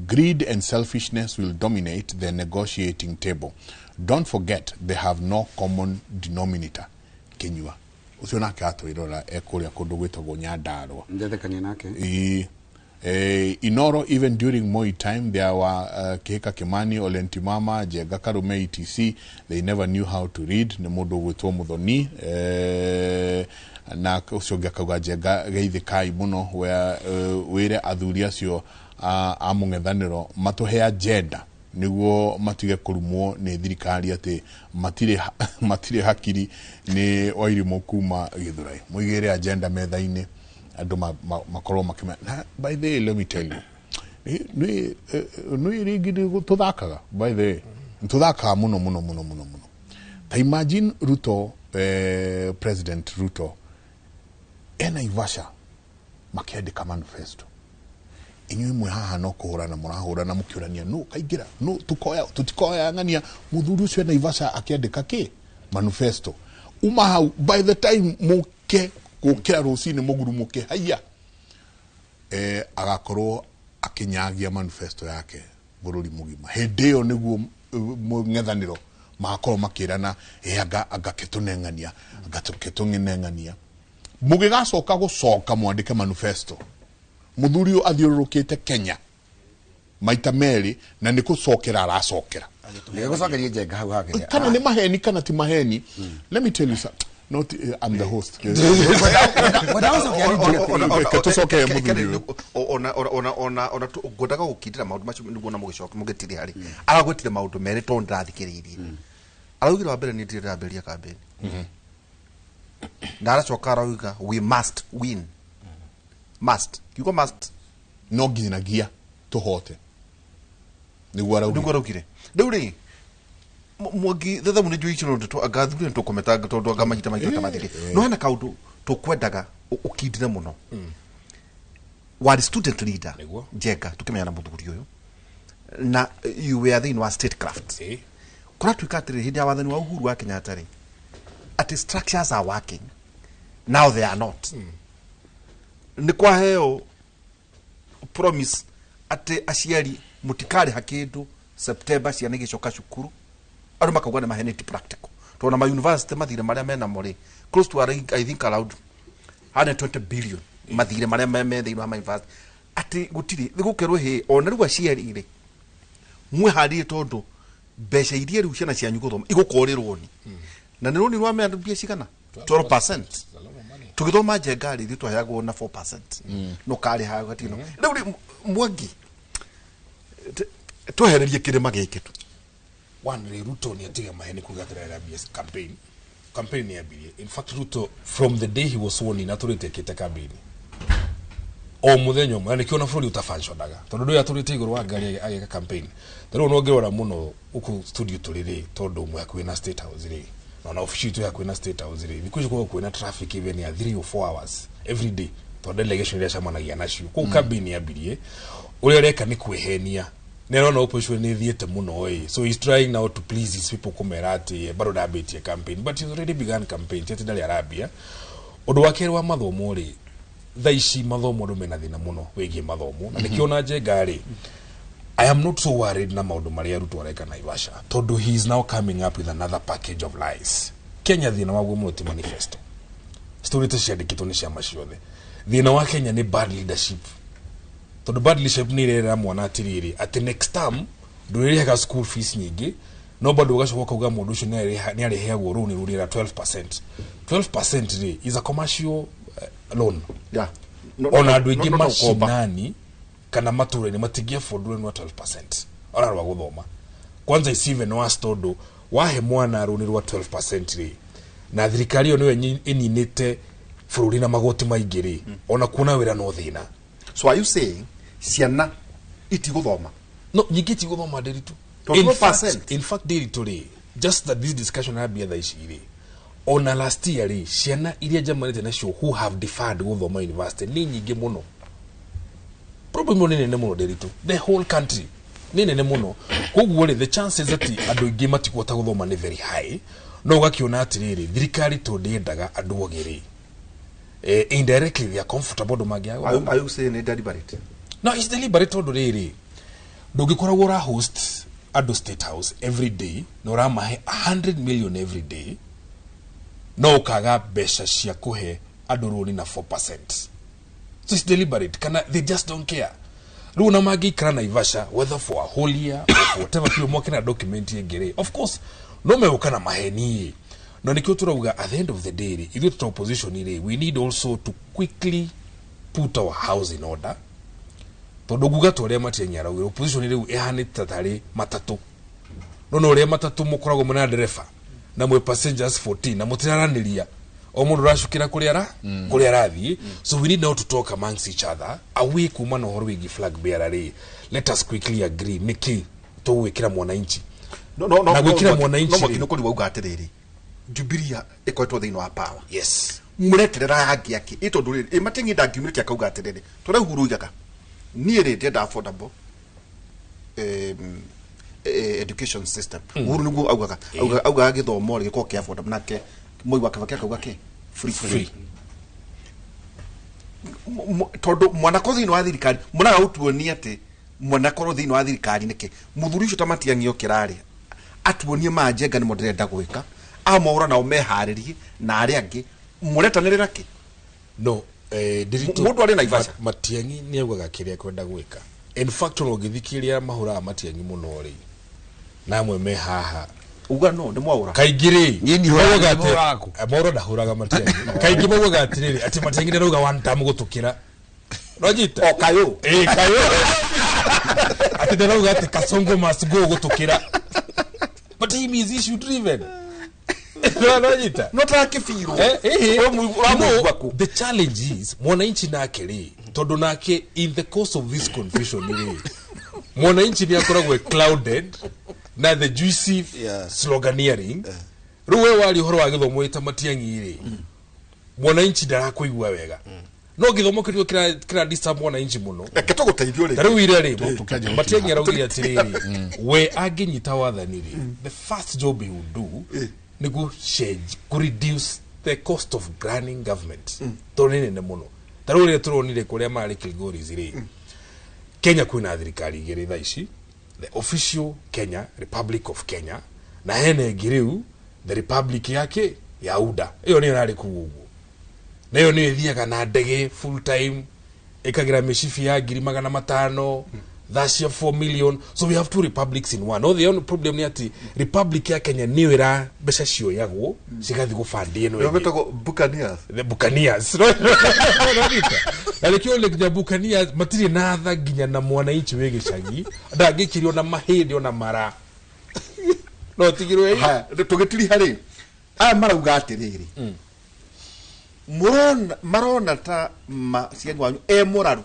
Greed and selfishness will dominate the negotiating table. Don't forget they have no common denominator. Kinyua ucio nake atwirora ekuria kundu gwitagwo Nyandarua. Njethekania nake. Inoro, even during Moi time there were Kihika Kimani, Olentimama, Njenga Karume, etc. They never knew how to read. Ni mundu gwitwo Muthoni, na ucio ũngĩ akauga Njenga geithikai muno wire athuri acio a mũng'ethanĩro matũhe agenda niguo matige kurumwo ni thirikari ati matire hakiri ni wairimu kuma Githurai. Muigire agenda metha-ini andu makorwo makimenya. Na by the way, let me tell you, ni ringi ni tuthakaga, by the way tuthakaga muno muno muno muno muno. Ta imagine Ruto, President Ruto ena Ivasha makiandika manifesto, inyuĩ mwe haha no kũhũrana mũrahũrana mũkĩũrania nũ kaingĩra nũ tukoya tutikoya ng'ania mũthuri ũcio ena Ivasha akĩandĩka kĩ manifesto. Uma hau by the time mũke gũkĩra rũcinĩ mũgurumũke haiya, agakorwo akĩnyagia manifesto yake bũrũri mũgima. Hĩndĩ ĩyo nĩguo mũng'ethanĩro magakorwo makĩrana, anga agakĩtũneng'ania agakĩtũneng'ania. Mũgĩgacoka gũcoka mwandĩke manifesto, muthuri uyu athiururukite Kenya maita meri na ni gucokera aracokera. Nigucokeria Njenga hau hake. Kana ni maheni kana ti maheni. Let me tell you something. Not I'm the host. Tucoke muthuri uyu. Ona ngwendaga gukindira maundu macio niguo na mugicoka mugitire hari. Aragwetire maundu mere tondu ndathikiriirie. Araugire wa mbere ni ndire ndambiria campaign. Na aracoka arauga we must win. Must. Kiugo must no nginyagia tuhote niguo araugire. Riu ri Mwangi thetha mu nĩ icio no angathurire tũkometanga tondũ anga mahinda maingĩ tamathire no hena kaũndũ tũkwendaga ũkindire mũno. Warĩ student leader Njenga tũkĩmenyana mũthuri ũyũ na you were thĩinĩ wa statecraft. Kũratuĩka atĩrĩ hĩndĩ ya wathani wa Uhuru wa Kenyatta rĩ atĩ structures are working now they are not. Nĩ kwaheo promise atĩ aciari mũtikarĩha kĩndũ September ciana igĩcoka cukuru, andũ makauga nĩ maheni ti practical tondũ ma university mathire marĩa menamo rĩ close to I think around 120 billion mathire marĩa me thĩinĩ wa ma university atĩ gũtirĩ gũkerwo hĩ ona rĩu aciari rĩ mwĩharĩrie tondũ mbeca iria rĩu ciana cianyu gũthoma igũkorĩrwo ni na nĩ rũni rwa mbia cigana 12% tugithoma Njenga rĩ ithuĩ twaheagwo na 4% no karĩhaga gatino. Rĩu rĩ Mwangi twehererie kĩrĩma gĩkĩ tu. One rĩ Ruto nĩ atige maheni kuga atĩ arambia campaign. Campaign nĩ ambirie. In fact Ruto from the day he was sworn in atũrĩte ekĩte campaign o muthenya ũmwe, na nĩkĩo ona bũrũri ũtabanconaga tondũ ndũyũ atũrĩte igũrũ wa ngari agĩka campaign. Ta rĩu no ngĩrora mũno gũkũ studio tũrĩ rĩ tondũ mwe hakuhĩ na State House rĩ na ofici itũ hakuhĩ na State House rĩ thikũ ici gũkoragwo kwĩna traffic even ya 3 or 4 hours every day tondũ delegation iria acemanagia nacio kũu campaign yambirie. Ũrĩa areka nĩ kwĩhenia nĩ arona opposition nĩ ĩthiĩte mũno ĩ, so he's trying now to please his people kũmera atĩ bado ndambĩtie campaign, but he's already begun campaign ti atĩ ndarĩ arambia. Ũndũ wa kerĩ wa mathomo rĩ, thaa ici mathomo andũ mena thĩna mũno wĩgiĩ mathomo na nĩkĩo ona Njenga rĩ I am not so worried na maũndũ marĩa Ruto areka Naivasha tondũ he is now coming up with another package of lies. Kenya thĩna waguo mũno ti manifesto, story ta ciandĩkĩtwo nĩ ciama ciothe. Thĩna wa Kenya nĩ bad leadership tondũ bad leadership nĩ ĩrerera mwana atĩrĩrĩ atĩ next term Ndũrĩrĩhaga school fees nyingĩ, no bado ũgacoka ũkauga mũndũ ũcio nĩ arĩheagwo rũni rũrĩa 12%. 12% rĩ is a commercial loan. Yeah. Ona andũ aingĩ no, no, ũkomba. macinani kana matũra-inĩ matingĩ afford rũni rwa 12% ona rwa gũthoma. Kwanza is even worse tondũ wahe mwana rũni rwa 12% rĩ, na thirikari ĩyo nĩyo ĩninĩte bũrũri na magoti maingĩ rĩ, ona kuona wĩra no thĩna. So are you saying ciana itigũthoma? No, nyingĩ itigũthoma, Ndiritu. Tondũ In fact, 4%. in fact, Ndiritu rĩ, just that this discussion yambia thaa ici rĩ, ona last year rĩ, ciana iria njamanĩte nacio who have deferred gũthoma university nĩ nyingĩ mũno. Problem ĩyo nĩ nene mũno, Ndiritu, the whole country nĩ nene mũno. Koguo rĩ, the chances ati andũ aingĩ matikũhota gũthoma nĩ very high. No ũgakĩona atĩrĩrĩ, thirikari tondũ ndĩendaga andũ ogĩ rĩ, indirectly they are comfortable andũ mangĩaga gũthoma. Are you saying nĩ deliberate? No, it's deliberate tondũ rĩrĩ, ndũngĩkoragwo ũra host andũ State House every day na ũramahe 100 million every day, no ũkaga mbeca cia kũhe andũ rũni na 4%. So it's deliberate kana they just don't care. Rĩu ona mangĩikara Naivasha whether for a whole year or for whatever period, moke na document ĩngĩ rĩ, of course no megũka na maheni. No nĩkĩo tũrauga at the end of the day rĩ, ithuĩ tuta opposition rĩ, we need also to quickly put our house in order, tondũ nguga ta ũrĩa Matiang'i araugire, opposition rĩu ĩhanĩte tarĩ matatũ. No ũrĩa matatũ mũkoragwo mwĩna ndereba na mwĩ passengers 14 na mũtiraranĩria, o mũndũ ũracukĩra kũrĩa ara kũrĩa arathiĩ. So we need now to talk amongst each other away kuma na ũhoro wĩgiĩ flag bearer rĩ. Let us quickly agree nĩkĩ tũgwĩkĩra mwananchi No, no, no, na gwĩkĩra no, mwananchi no rĩ. Mwakini kũri wauga atĩrĩrĩ, Jubilee ĩkoretwo thĩinĩ wa power. Yes. Mũreterera yangĩ akĩ ĩ tondũ rĩrĩ ĩ Matiang'i ndangiumĩrĩte akauga atĩrĩrĩ, tũrĩa Uhuru oigaga, niĩ rĩ ndĩrenda affordable education system. Uhuru nĩguo augaga, augaga gĩthomo rĩ gĩkorwo kĩ affordable, nake Moi wa Kibaki akauga kĩ free. Free. Tondũ mwanako thĩinĩ wa thirikari mũraga gũtuonia atĩ mwanakorwo thĩinĩ wa thirikari nĩkĩ mũthuri ũcio ta Matiang'i okĩra rĩ atuonie manjenga nĩmo ndĩrenda gwĩka amwaũra nao meharĩrie na arĩa angĩ mũretanĩrĩra kĩ? No, Ndiritu, Mũndũ arĩ Naivasha. Matiang'i nĩ augaga kĩrĩa ekwenda gwĩka. In fact, ona ũngĩthikĩrĩria mahũraga Matiang'i mũno rĩ, na amwe me haha uga no nĩ mwaũra. Kaingĩ rĩ, Niĩ ndihũraga, maugaga nĩ mwaũraga kũ? Mwaũra ndahũraga Matiang'i. Kaingĩ maugaga atĩrĩrĩ, atĩ Matiang'i ndarauga one term gũtũkĩra. Nojita? O kayũ. Ĩ, kayũ. Atĩ ndarauga atĩ Kasongo must go gũtũkĩra. But him is issue driven. No, nojita? No tarakĩbirwo. No, the challenge is mwananchi nake rĩ, tondũ nake in the course of this confusion rĩ, mwananchi nĩ akoragwo clouded na the juicy sloganeering. Rĩu we waria ũhoro wa gĩthomo wĩta Matiang'i rĩ, mwananchi ndarakũigua wega. No gĩthomo kĩrĩa kĩra disturb mwananchi mũno. Reke tũgũteithie rĩ. Ta rĩu ira rĩ, Tũkĩanjia Matiang'i gũkinya. araugire atĩrĩrĩ, we angĩnyita wathani rĩ, the first job he would do nĩ gũchange, kũ reduce the cost of running government, tondũ nĩ nene mũno. Ta rĩu rĩrĩa tũronire kũrĩa marĩ Kilgoris rĩ, Kenya kwĩna thirikari igĩrĩ thaa ici, the official Kenya, Republic of Kenya, na hena ĩngĩ rĩu the Republic yake ya UDA. Ĩyo nĩyo ĩrarĩ kũu ũguo, na ĩyo nĩyo ĩthiaga na ndege full time, ĩkagĩra mĩcibi ya 500,000, thaa cia 4 million. So we have two republics in one. No the only problem nĩ atĩ Republic ya Kenya nĩyo ĩra mbeca cioyagwo cigathiĩ gũbandi ĩno Nĩo ĩngĩ. metagwo Buccaneers. The Buccaneers. Na nĩkĩo nginya Buccaneers matirĩ na tha nginya na mwananchi wĩ gĩcagi ndangĩkirio na mahĩndĩ ona mara no tigirwo. Haya, tũgĩtiriha rĩ, aya marauga atĩrĩrĩ, mũrona marona ta Matiang'i wanyu e mũraru,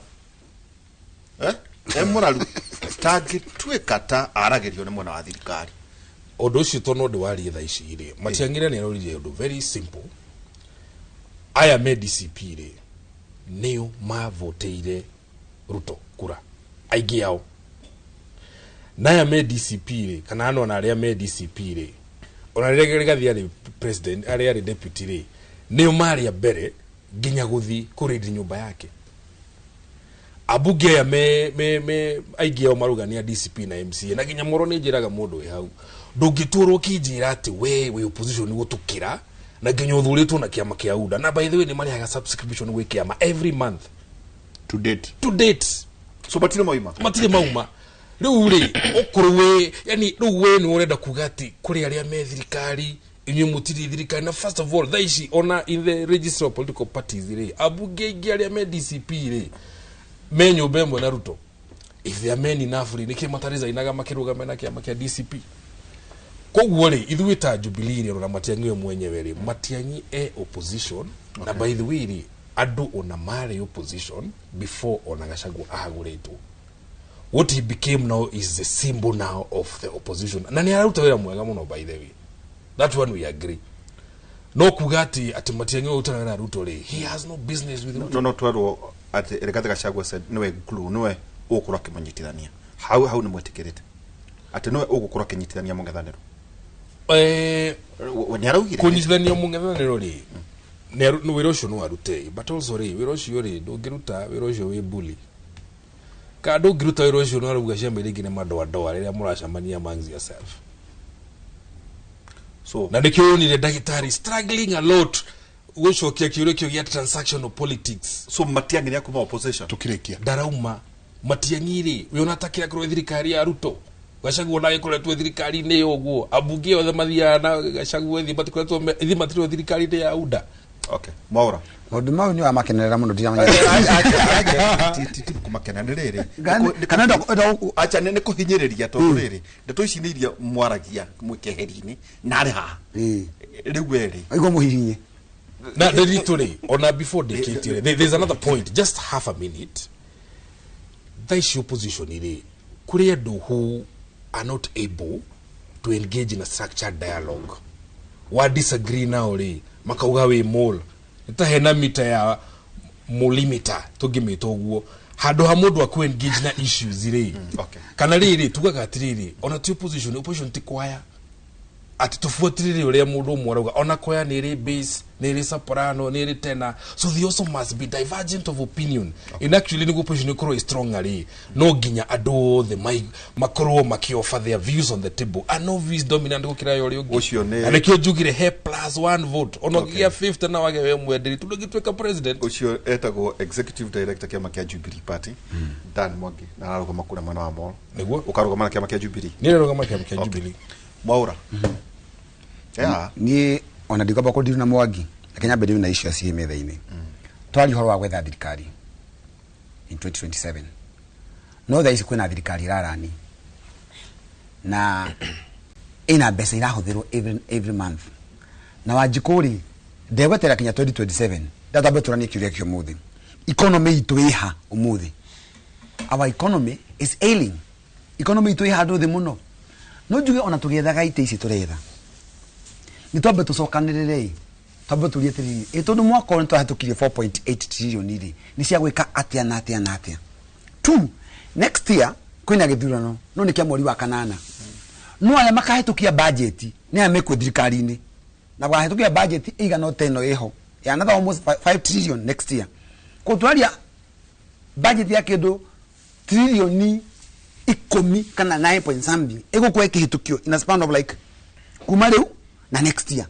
e mũraru tangĩtuĩka ta aragĩrio nĩ mwena wa thirikari. Ũndũ ũcio to no ndĩwarie thaa ici rĩ, Matiang'i nĩ aroririe ũndũ very simple. Aya me DCP rĩ, nĩo mavotĩire Ruto kura aingĩ ao, na aya me DCP rĩ, kana ano ona arĩa me DCP rĩ, ona rĩrĩa Rigathi arĩ president, arĩa arĩ deputy rĩ, nĩo marĩ a mbere nginya gũthi kũrĩndi nyũmba yake. Ambunge aya me aingĩ ao marauga nĩ a DCP na MCA, na nginya Moro nĩ njĩraga mũndũ wĩ hau, ndũngĩtũrwo ũkĩnjĩra atĩ we wĩ opposition gũtũkĩra na nginya ũthurĩtwo na kĩama kĩa UDA. Na by the way, nĩ marĩhaga subscription gwĩ kĩama every month to date. To date. So matirĩ mauma. Matirĩ mauma. Rĩu rĩ ũkorwo wĩ yani rĩu we nĩ ũrenda kuga atĩ kũrĩ arĩa me thirikari inyuĩ mũtirĩ thirikari. Na first of all, thaa ici ona in the register of political parties rĩ, ambunge aingĩ arĩa me DCP rĩ me nyũmba ĩmwe na Ruto. If they are men enough rĩ, nĩkĩ mataresignaga makĩrũgame na kĩama kĩa DCP? Koguo rĩ, ithuĩ ta Jubilee rĩ, ona Matiang'i we mwenyewe rĩ, Matiang'i e opposition. Na by the way rĩ, andũ ona marĩ opposition before ona Gachagua ahagũrĩtwo. What he became now is the symbol now of the opposition, na nĩ araruta wĩra mwega mũno, by the way, that one we agree. No kuga atĩ Matiang'i ũrutaga wĩra Ruto rĩ, he has no business with Ruto. No twerwo atĩ Rigathi Gachagua said niwe glue, niwe ũgũkorwo akĩmũnyitithania. Hau nĩ mwĩtĩkĩrĩte atĩ niwe ũgũkorwo akĩnyitithania mũng'ethanĩro? Nĩ araugire. Kũnyitithania mũng'ethanĩro rĩ, nĩ wĩra ũcio no arute, but also rĩ, wĩra ũcio rĩ, ndũngĩruta wĩra ũcio wĩ bully, ka ndũngĩruta wĩra ũcio no arauga ciama iria ingĩ nĩ madoadoa rĩrĩa mũracemania amongst yourself. So na nĩkĩo wonire ndagĩtarĩ struggling a lot gũcokia kĩũria kĩu gĩa transactional politics. So Matiang'i nĩ akuma opposition? Tukĩrĩkia. Ndarauma Matiang'i rĩ, wĩona ta kĩrĩa kũrĩ thirikari ya Ruto. Gachagua na gĩkoretwo thirikari-inĩ ĩyo ũguo, ambunge othe mathiaga na Gachagua thiĩ matikoretwo ithuĩ matirĩ thirikari-inĩ ya UDA. Okay, Mwaura. Maũndũ mau nĩ wamakenerera mũno, ndiramenya. Ti kũmakena nĩ rĩrĩ. Kana acha nĩ kũhinyĩrĩria, tondũ rĩrĩ ndeto ici nĩ iria mwaragia mwĩ keheri-inĩ na arĩ haha rĩu werĩ. Aigua mũhihinye. Na ndĩritũ rĩ, ona before ndĩkĩtie rĩ, there's another point, just half a minute. Thaa ici opposition rĩ, kũrĩ andũ who are not able to engage in a structured dialogue. Wa disagree nao rĩ, makauga wĩ mole. Nĩ ta hena mita ya mũlimita tũngĩmĩta ũguo, handũ ha mũndũ akũ engage na issues rĩ. Kana rĩrĩ tugaga atĩrĩrĩ, ona ti opposition, opposition ti kwaya atĩ tũbuatĩrĩre ũrĩa mũndũ ũmwe arauga. Ona kwaya nĩ ĩrĩ bass, nĩ ĩrĩ soprano, nĩ ĩrĩ tenor, so they also must be divergent of opinion. In actually nĩguo opposition ĩkorwo ĩ strong rĩ, no nginya andũ othe makorwo makĩoffer their views on the table, and no views dominant gũkĩra ya ũrĩa ũngĩ. Ũcio nĩ Na nĩkĩo njugire he plus one vote, ona ũngĩgĩa 50 na wage we mwenderi, tondũ ũngĩtuĩka president. Ũcio etagwo executive director kĩama kĩa Jubilee Party, Dan Mwangi, na ararũgama kũrĩa mwena wa Mall. Nĩguo. Ũkarũgama na kĩama kĩa Jubilee? Niĩ ndarũgama kĩama kĩa Jubilee. Mwaura. Yeah. Niĩ ona ndikwamba kũndiru na Mwangi, reke nyambe ndiru na icio ciĩ metha-inĩ. Twaria ũhoro wa gwetha thirikari in 2027, no thaa ici kwĩna thirikari ĩrarani na ĩna mbeca irahũthĩrwo every month, na Wanjikũ rĩ, ndegweterera kinya 2027. Ndatwambe tũranie kĩũria kĩa ũmũthĩ, economy itũ ĩha ũmũthĩ? Our economy is ailing. Economy itũ ĩ handũ thĩ mũno. No njuge ona tũgĩethaga itĩ ici tũretha, nĩ twambe tũcokanĩrĩre, twambe tũrie atĩrĩrĩ, ĩ tondũ mwaka ũyũ nĩ twahĩtũkirie 4.8 trillion rĩ, nĩ cia gwĩka atĩa na atĩa na atĩa? Two, next year kwĩna gĩthurano, no nĩ kĩa mweri wa kanana, no arĩa makahĩtũkia budget nĩ arĩa mekuo thirikari-inĩ, na wakahĩtũkia budget ĩigana ũta ĩno ĩho ya another almost 5 trillion next year. Koguo twaria budget ya kĩndũ trilioni 10 kana 9 point something ĩgũkorwo ĩkĩhĩtũkio in a span of like kuma rĩu na next year.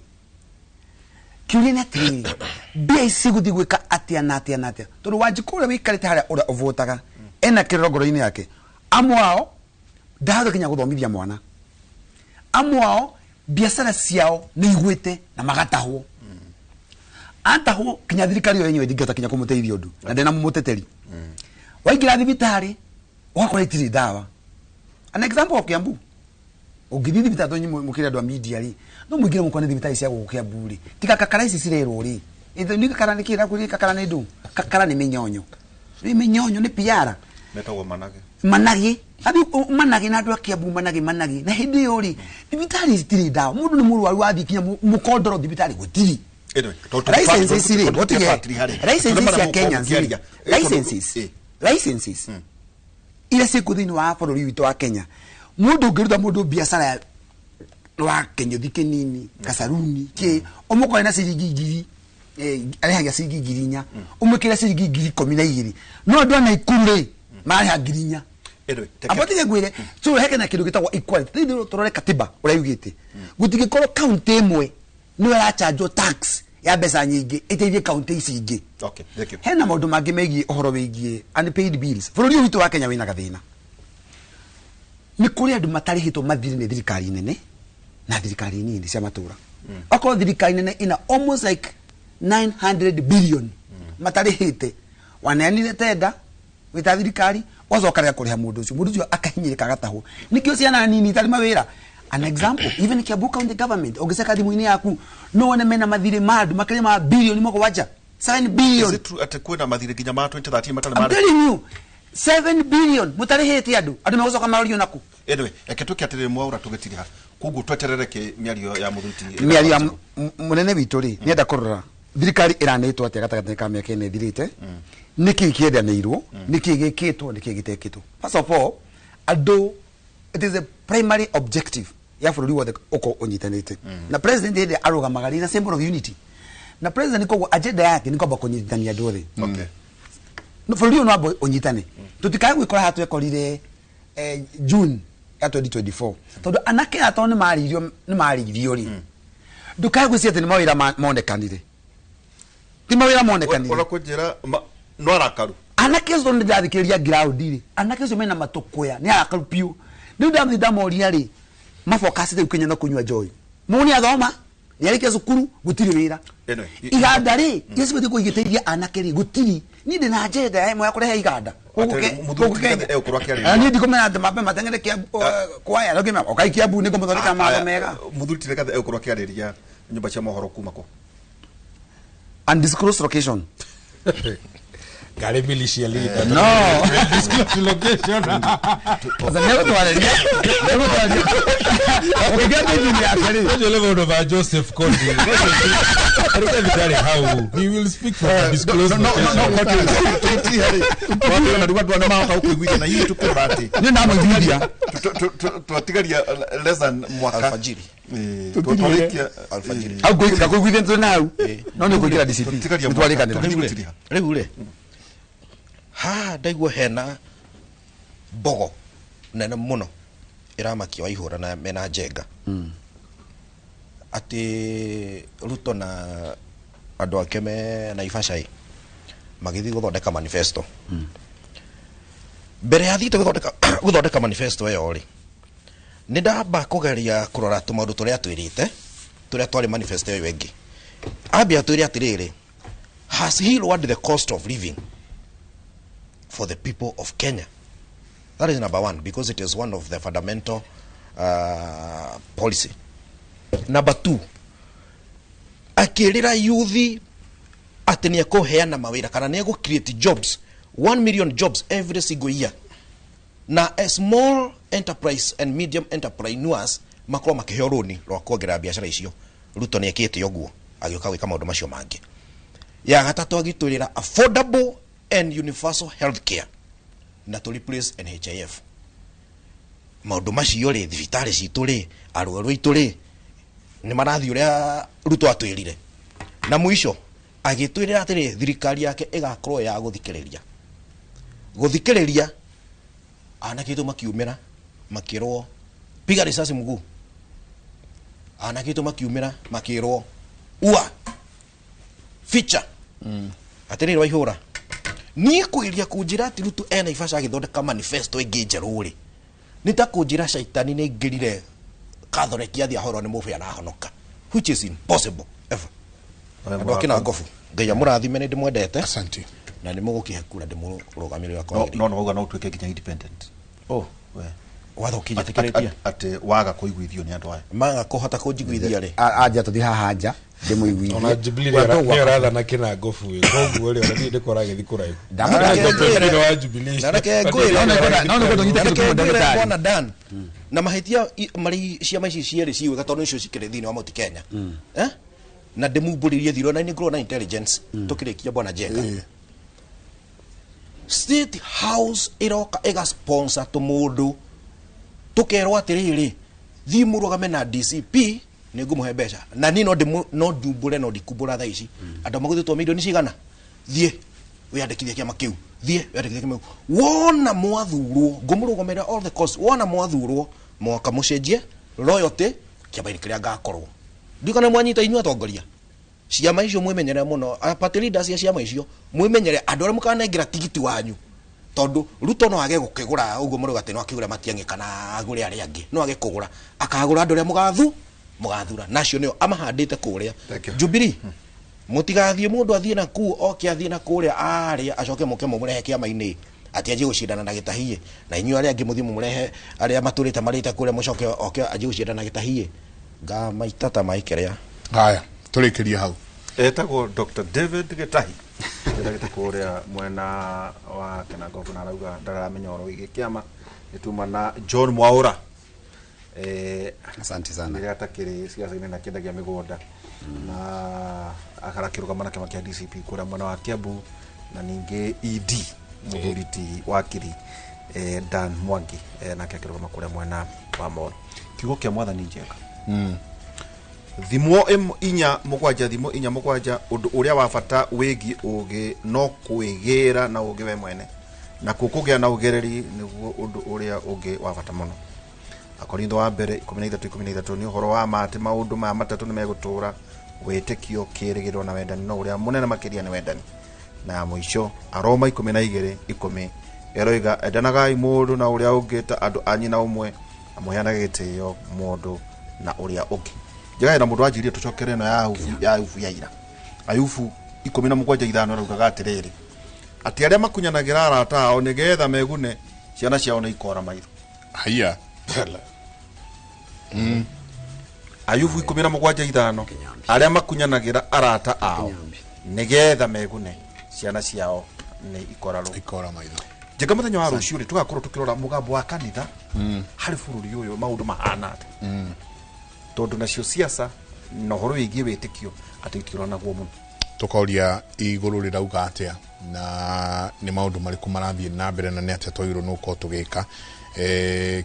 Kĩũria nĩ atĩrĩrĩ, mbia ici cigũthiĩ gwĩka atĩa na atĩa na atĩa? Tondũ Wanjikũ ũrĩa wĩikarĩte harĩa, ũrĩa ũvotaga ena kĩrĩro ngoro-inĩ yake, amwe ao ndahota kinya gũthomithia mwana, amwe ao biacara ciao nĩ igwĩte na magatahwo, atahwo kinya thirikari ĩyo yenyewe ndingĩhota kinya kũmũteithia ũndũ na ndĩna mũmũteteri. Waingĩra thibitarĩ ũgakora itirĩ ndawa. An example of Kiambu, ũngĩthiĩ thibitarĩ, tondũ mũkĩrĩ andũ a media rĩ, no mũingĩre mũkone thibitarĩ cia gũkũ Kiambu rĩ, tiga kakara ici cirerwo rĩ. Nĩ kakara nĩ kĩra kũrĩ kakara nĩ ndũ, kakara nĩ mĩnyonyo, nĩ mĩnyonyo, nĩ piara. Metagwo manage. Manage athi manage na andũ a Kiambu manage manage, na hĩndĩ ĩyo rĩ, thibitarĩ citirĩ ndawa, mũndũ nĩ mũrwaru, wathiĩ kinya mũkondoro thibitarĩ gũtirĩ. Anyway, Licenses rĩ, tondũ gũtige battery harĩ. Licenses Tondũ cia mara Kenya mũkũngĩaria. rĩ, licenses iria ciĩkuo thĩinĩ wa bũrũri witũ wa Kenya, mũndũ ũngĩruta mũndũ biacara ya wa kĩnyũthi kĩnini, kacaruni kĩ, ũmũkore na ciringi 1,000, arĩhagia ciringi 4,000, ũmwĩkĩre ciringi 12,000, no andũ a Naikuru rĩ, mararĩha 4,000. Anyway, Amba tige ngwĩre, so heke na kĩndũ gĩtagwo equality thĩinĩ, tũrore katiba ũrĩa yugĩte, gũtingĩkorwo kaunti ĩmwe nĩyo ĩrachanjwo tax ya mbeca nyingĩ ĩteithie kaunti ici ingĩ. Okay, thank you. Hena maũndũ mangĩ megiĩ ũhoro wĩgiĩ unpaid bills. Bũrũri ũyũ witũ wa Kenya wĩna gathĩna. Nĩ kũrĩ andũ matarĩhĩtwo mathirĩ nĩ thirikari nene na thirikari nini cia matũra. Okorwo thirikari nene ina almost like 900 billion matarĩhĩte, waneanire tenda wĩta thirikari ũgacoka rega kũrĩha mũndũ ũcio, mũndũ ũcio akahinyĩrĩka agatahwo. Nĩkĩo ciana nini itarĩ mawĩra. An example, even Kiambu County government, ũngĩceka thimũ-inĩ yaku no wone mena mathirĩ ma andũ makĩria ma bilioni mũgwanja, 7 billion. Is it true atĩ kwĩna mathirĩ nginya ma 2013 matarĩ I'm marĩ? telling you, 7 billion mũtarĩhĩte andũ, andũ megũcoka marorio naku. Anyway, reke tuke atĩrĩrĩ mwaura tũgĩtiriha. Koguo tweterere kĩ mĩario ya mũthuri ti Mĩario ya mũnene witũ rĩ, nĩenda kũrora thirikari ĩranĩtwo atĩa gatagatĩ ka mĩaka ĩno ĩthirĩte, nĩkĩ kĩendanĩirwo, nĩkĩ gĩkĩtwo, nĩkĩ gĩtekĩtwo. First of all, andũ, it is a primary objective ya bũrũri wothe ũkorwo ũnyitanĩte. Na president hĩndĩ arũgamaga rĩ, is a symbol of unity. Na president koguo agenda yake nĩ kwamba kũnyitithania andũ othe. No bũrũri ũyũ no wambe ũnyitane. Tũtikae gwĩkora haha twekorire June ya 2024. Tondũ anake aya tondũ nĩ marĩirio rĩ, ndũkae gwĩciria atĩ nĩ mawĩra monekanire. Ti mawĩra monekanire. Ona kũnjĩra no arakaru. Anake acio tondũ nĩndĩrathikĩrĩria ground rĩ, anake acio mena matũkũya, nĩ arakaru biũ. Rĩu ndathiĩ ndamoria rĩ, mabokacĩte rĩu Kenya na kũnyua njohi. Mũndũ nĩ athoma, nĩ arĩkia cukuru, gũtirĩ wĩra. Iganda rĩ, iria cibatiĩ kũigĩteithia anake rĩ, gũtirĩ. Niĩ ndĩna agenda ya ĩmwe ya kũrehe iganda. Gũkũ Kenya. Niĩ ndikũmenya atĩ mambe mateng'ere kwaya, no ngĩmenya, okai Kiambu nĩngũmũthondekera mawatho mega. Mũthuri ti Rigathĩ egũkorwo akĩarĩria nyũmba cia mohoro kuma kũ? Undisclosed location. Gari militia leader. No. Disclosed location. Sasa nĩegũtwarĩria. Nĩegũtwarĩria. Ũkĩgĩa thĩinĩ yake rĩ. Ũcio level of Joseph Kony. Rigathĩ ndarĩ hau. He will speak from the disclosed location. No, no, no, no, na hihi tũkĩrora atĩ. Niĩ ndamũiguithia. Twatigaria less than mwaka. Alfajiri. Twarĩkia Alfajiri. Au ngũiguithia tũrĩ na hau. No nĩ ũkũingĩra DCP. Nĩtwarĩkanĩra. Rĩu rĩ, haha ndaigua hena mbogo nene mũno ĩramakia Waihũra na mena Njenga. Atĩ Ruto na andũ ake me Naivasha ĩ, magĩthiĩ gũthondeka manifesto. Mbere ya thiĩte gũthondeka manifesto ĩyo rĩ, nĩ ndamba kũgeria kũrora tũmaũndũ tũrĩa twĩrĩte, tũrĩa twarĩ manifesto ĩyo ĩngĩ. Ambia twĩre atĩrĩrĩ, has he lowered the cost of living for the people of Kenya? That is number one, because it is one of the fundamental policy. Number two, akĩrĩra youth atĩ nĩ ekũheana mawĩra kana nĩ egũ create jobs, 1 million jobs every single year. Na a small enterprise and medium entrepreneurs makorwo makĩheo rũni rwa kuongerera biacara icio. Ruto nĩ ekĩte ũguo, agĩũka gwĩka maũndũ macio mangĩ. Ya gatatũ agĩtwĩrĩra affordable and universal health care na to replace NHIF. Maũndũ macio rĩ, thibitarĩ citũ rĩ, arwaru aitũ rĩ, nĩ marathiĩ ũrĩa Ruto atwĩrire. Na mũico agĩtwĩrĩra atĩrĩ, thirikari yake ĩgakorwo ya gũthikĩrĩria. Gũthikĩrĩria anake aitũ makiumĩra makĩrwo piga risasi mguu. Anake aitũ makiumĩra makĩrwo ua ficha. Atĩrĩrĩ Waihũra, niĩ kwĩria kũnjĩra atĩ Ruto ena Naivasha agĩthondeka manifesto ĩngĩ njerũ rĩ, nĩ ta kũnjĩra caitani nĩ aingĩrire Catholic athiĩ ahorwo nĩ mũbĩa na ahonoka, which is impossible ever. Andũ akina ngobu, Ngai amũrathime, nĩ ndĩmwendete. Asante. Na nĩ mũgũkĩhe kura ndĩmũrũgamĩrĩre wakwa. No, no, wauga no ũtuĩke nginya independent. Oh, we. Watho ũkĩnjĩtĩkĩrĩtie? Atĩ waga kũiguithio nĩ andũ aya. Maga kũhota kũnjiguithia rĩ? Anja tũthiĩ haha nja ndĩmũiguithie. Ona Jubilee nĩ ũrathana kĩna ngobu ĩ, koguo rĩ, ona niĩ ndĩkorwo agĩthiĩ kũraihu. Ndamũreke wa Jubilee. Na reke ngwĩre. No nĩ kũndũ nyite kĩndũ kĩmwe ndagĩtarĩ. Bwana Dan, na mahĩtia marĩ ciama ici cierĩ ciũĩga tondũ nĩcio cikĩrĩ thĩinĩ wa Mount Kenya. Na ndĩmumbũrĩrie thirĩ, ona nĩ ngorwo na intelligence tũkĩrĩkia Bwana Njenga. State House ĩroka ĩga sponsor tũmũndũ, tũkerwo atĩrĩrĩ, thiĩ mũrũgame na DCP nĩ ngũmũhe mbeca. Na niĩ no ndĩmũ-, no ndumbũre, no ndikumbũra thaa ici. Andũ magũthĩtwo milioni cigana, thiĩ wĩyandĩkithie kĩama kĩu, thiĩ wĩyandĩkithie kĩama kĩu. Wona mwathurwo, ngũmũrũgamĩrĩra all the cost. Wona mwathurwo, mwaka mũcenjie loyalty kĩama-inĩ kĩrĩa ngakorwo. Ndiũ kana mwanyita inyuĩ atongoria. Ciama icio mwĩmenyerere mũno, party leaders cia ciama icio mwĩmenyerere, andũ arĩa mũkanengera tigiti wanyu Tondu Ruto no age gukigura uguo muruga ati no akigura Matiang'i kana agure aria angi, no age kugura, akagura andu aria mugathura nacio nio amahandite kuria Jubilee. Mutigathie mundu athie na ku oke athie na kuria aria acoke muke mumurehe kiama-ini ati anjie gucindana na Gitahie, na inyuĩ aria angi muthie mumurehe aria maturite marite kuria mucoke oke anjie gucindana na Gitahie. Ngamaita ta maikeria. Haya, turikirie hau. Etagwo Dr. David Gitahi ndagite kuria mwena wa Kenangogo na arauga ndaramenya oro wĩgiĩ kĩama. Nĩtuma na John Mwaura. Asante sana. Rĩrĩa atakĩrĩ ciaca-inĩ na kĩendagia mĩgũnda na akarakĩrũgama na kĩama kĩa DCP kũrĩa mwena wa Kiambu, na ningĩ ED mũthuri ti wakiri Dan Mwangi nake akĩrũgama kũrĩa mwena wa Moro. Kiugo kĩa mwathani njega. Thimũ 4 7 thimũ 4 7 ũndũ ũrĩa wa bata wĩgiĩ ũũgĩ no kwĩgĩra na ũũgĩ we mwene, na kũgĩa na ũgereri nĩguo ũndũ ũrĩa ũngĩ wa bata mũno. Akorintho wa mbere 13:13 nĩ ũhoro wa ma atĩ maũndũ maya matatũ nĩ megũtũũra: wĩtĩkio, kĩĩrĩgĩrĩro na wendani, no ũrĩa mũnene makĩria nĩ wendani. Na ya mũico Aroma 12:10 ĩroiga endanagai mũndũ na ũrĩa ũngĩ ta andũ a nyina ũmwe, na mũheanage gĩtĩo mũndũ na ũrĩa ũngĩ. Njega na mũndũ anjirie tũcokere ĩno ya Ayubu ya ira. Ayubu 17:5 araugaga atĩrĩrĩ, atĩ arĩa makunyanagĩra arata ao nĩgetha megune, ciana ciao nĩ ikora maitho. Haya. Ayubu 17:5 arĩa makunyanagĩra arata ao nĩgetha megune, ciana ciao nĩ ikora maitho. Njega mũthenya wa rũciũ rĩ tũgakorwo tũkĩrora mũgambo wa kanitha harĩ bũrũri ũyũ maũndũ mahana atĩa, tondũ nacio siasa na ũhoro wĩgiĩ wĩtĩkio atĩ itironagwo mũno. Tũkoria igũrũ rĩrauga atĩa na nĩ maũndũ marĩkũ marathiĩ na mbere na nĩ atĩa twagĩrĩirwo nĩ gũkorwo tũgĩka.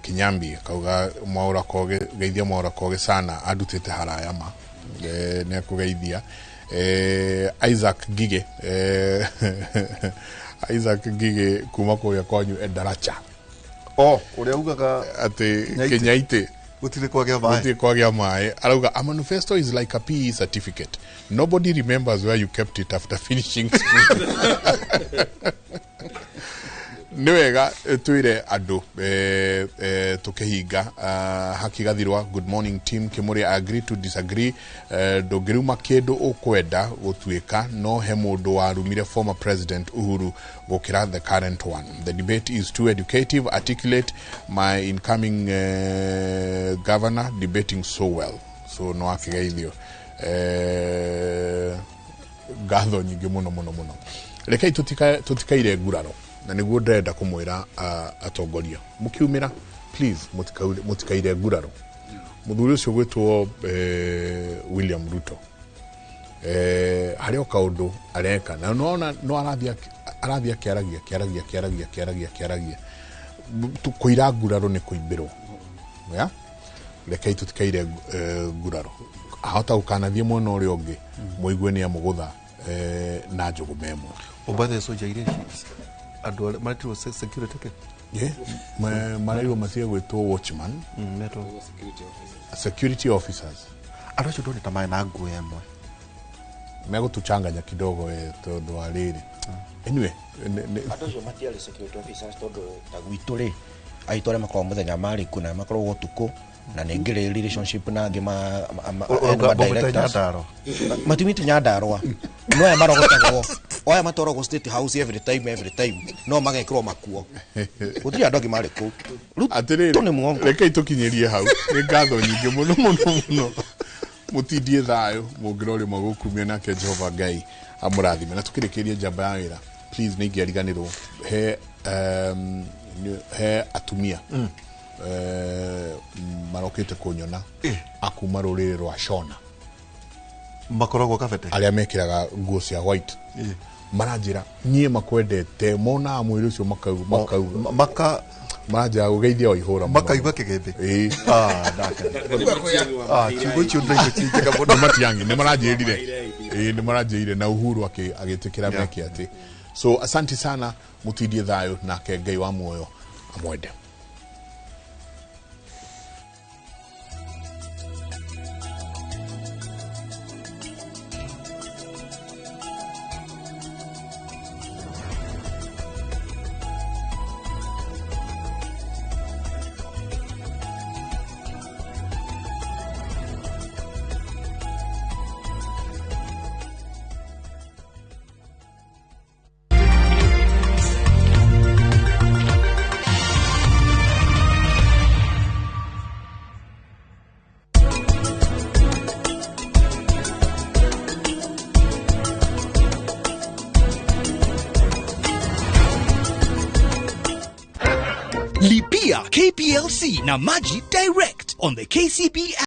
Kinyambi kauga Mwaura Koge, geithia Mwaura Koge sana, andutĩte haraya ma nĩ akũgeithia. Isaac Ngige Isaac Ngige kuma kũrĩa kwanyu Endaracha. O ũrĩa ugaga atĩ Kĩnyaitĩ gũtirĩ kwagĩa maĩ, gũtirĩ kwagĩa maĩ. Arauga a manifesto is like a PE certificate, nobody remembers where you kept it after finishing school. Nĩ wega twĩre andũ tũkĩhinga. Hakigathirwa, good morning team. Kimuri, I agree to disagree. Ndũngĩruma kĩndũ ũkwenda gũtuĩka, no he mũndũ warumire former president Uhuru gũkĩra the current one. The debate is too educative, articulate. My incoming governor debating so well. So no akĩgeithio. Ngatho nyingĩ mũno mũno mũno. Rekei tũtikaire nguraro, na nĩguo ndĩrenda kũmwĩra atongoria mũkiumĩra, please mũtikaire nguraro. Mũthuri ũcio gwĩtwo William Ruto harĩ o kaũndũ areka na nona no arathiĩ akĩaragia akĩaragia akĩaragia akĩaragia akĩaragia. Kũira nguraro nĩ kũimbĩrwo. Ya rekei tũtikaire nguraro. Ahota gũkanathiĩ mwena ũrĩa ũngĩ mũigue nĩ amũgũtha na njũgũma ĩmwe. Ũmbathe soja iria andũ arĩa maretirwo security ke? Marerirwo matige gwĩtwo watchman, security officers. Andũ acio ndonete marĩ na nguo ĩmwe. Megũtũchanganya kidogo tondũ wa rĩrĩ. Anyway, andũ acio matiarĩ security officers tondũ ta gwitũ rĩ, aitũ arĩa makoragwo mũthenya marĩ kuo na makoragwo ũtukũ, na nĩ ngĩrĩ relationship na angĩ ma directors matumĩte Nyandarũa, no aya marogotagwo, aya matwaragwo State House every time no magekĩrwo makuo. Gũtirĩ andũ angĩ marĩ kũu. Atĩrĩrĩ, rekei tũkinyĩrie hau. Nĩ ngatho nyingĩ mũno mũno mũno. Mũtindie thayũ mũngĩra ũrĩmwe gũkumia nake Jehova Ngai amũrathime. Na tũkĩrĩkĩrie njamba ya wĩra, please nĩ ingĩariganĩrwo he atumia marokĩte kũnyona akuma rũrĩrĩ rwa Shona, makoragwo kabete arĩa mekĩraga nguo cia white. Maranjĩra niĩ makwendete, monaga mwĩrĩ ũcio makauga maranjĩra gũgeithia waihũra makaigua kĩgĩmbĩ. Ciugo icio ndĩraigua ci njega mũno. Matiang'i nĩ maranjĩrire, nĩ maranjĩrire na Uhuru agĩtĩkĩra meke atĩ. So asante sana, mũtindie thayũ nake Ngai wa muoyo amwende. KPLC na Maji direct on the KCB app.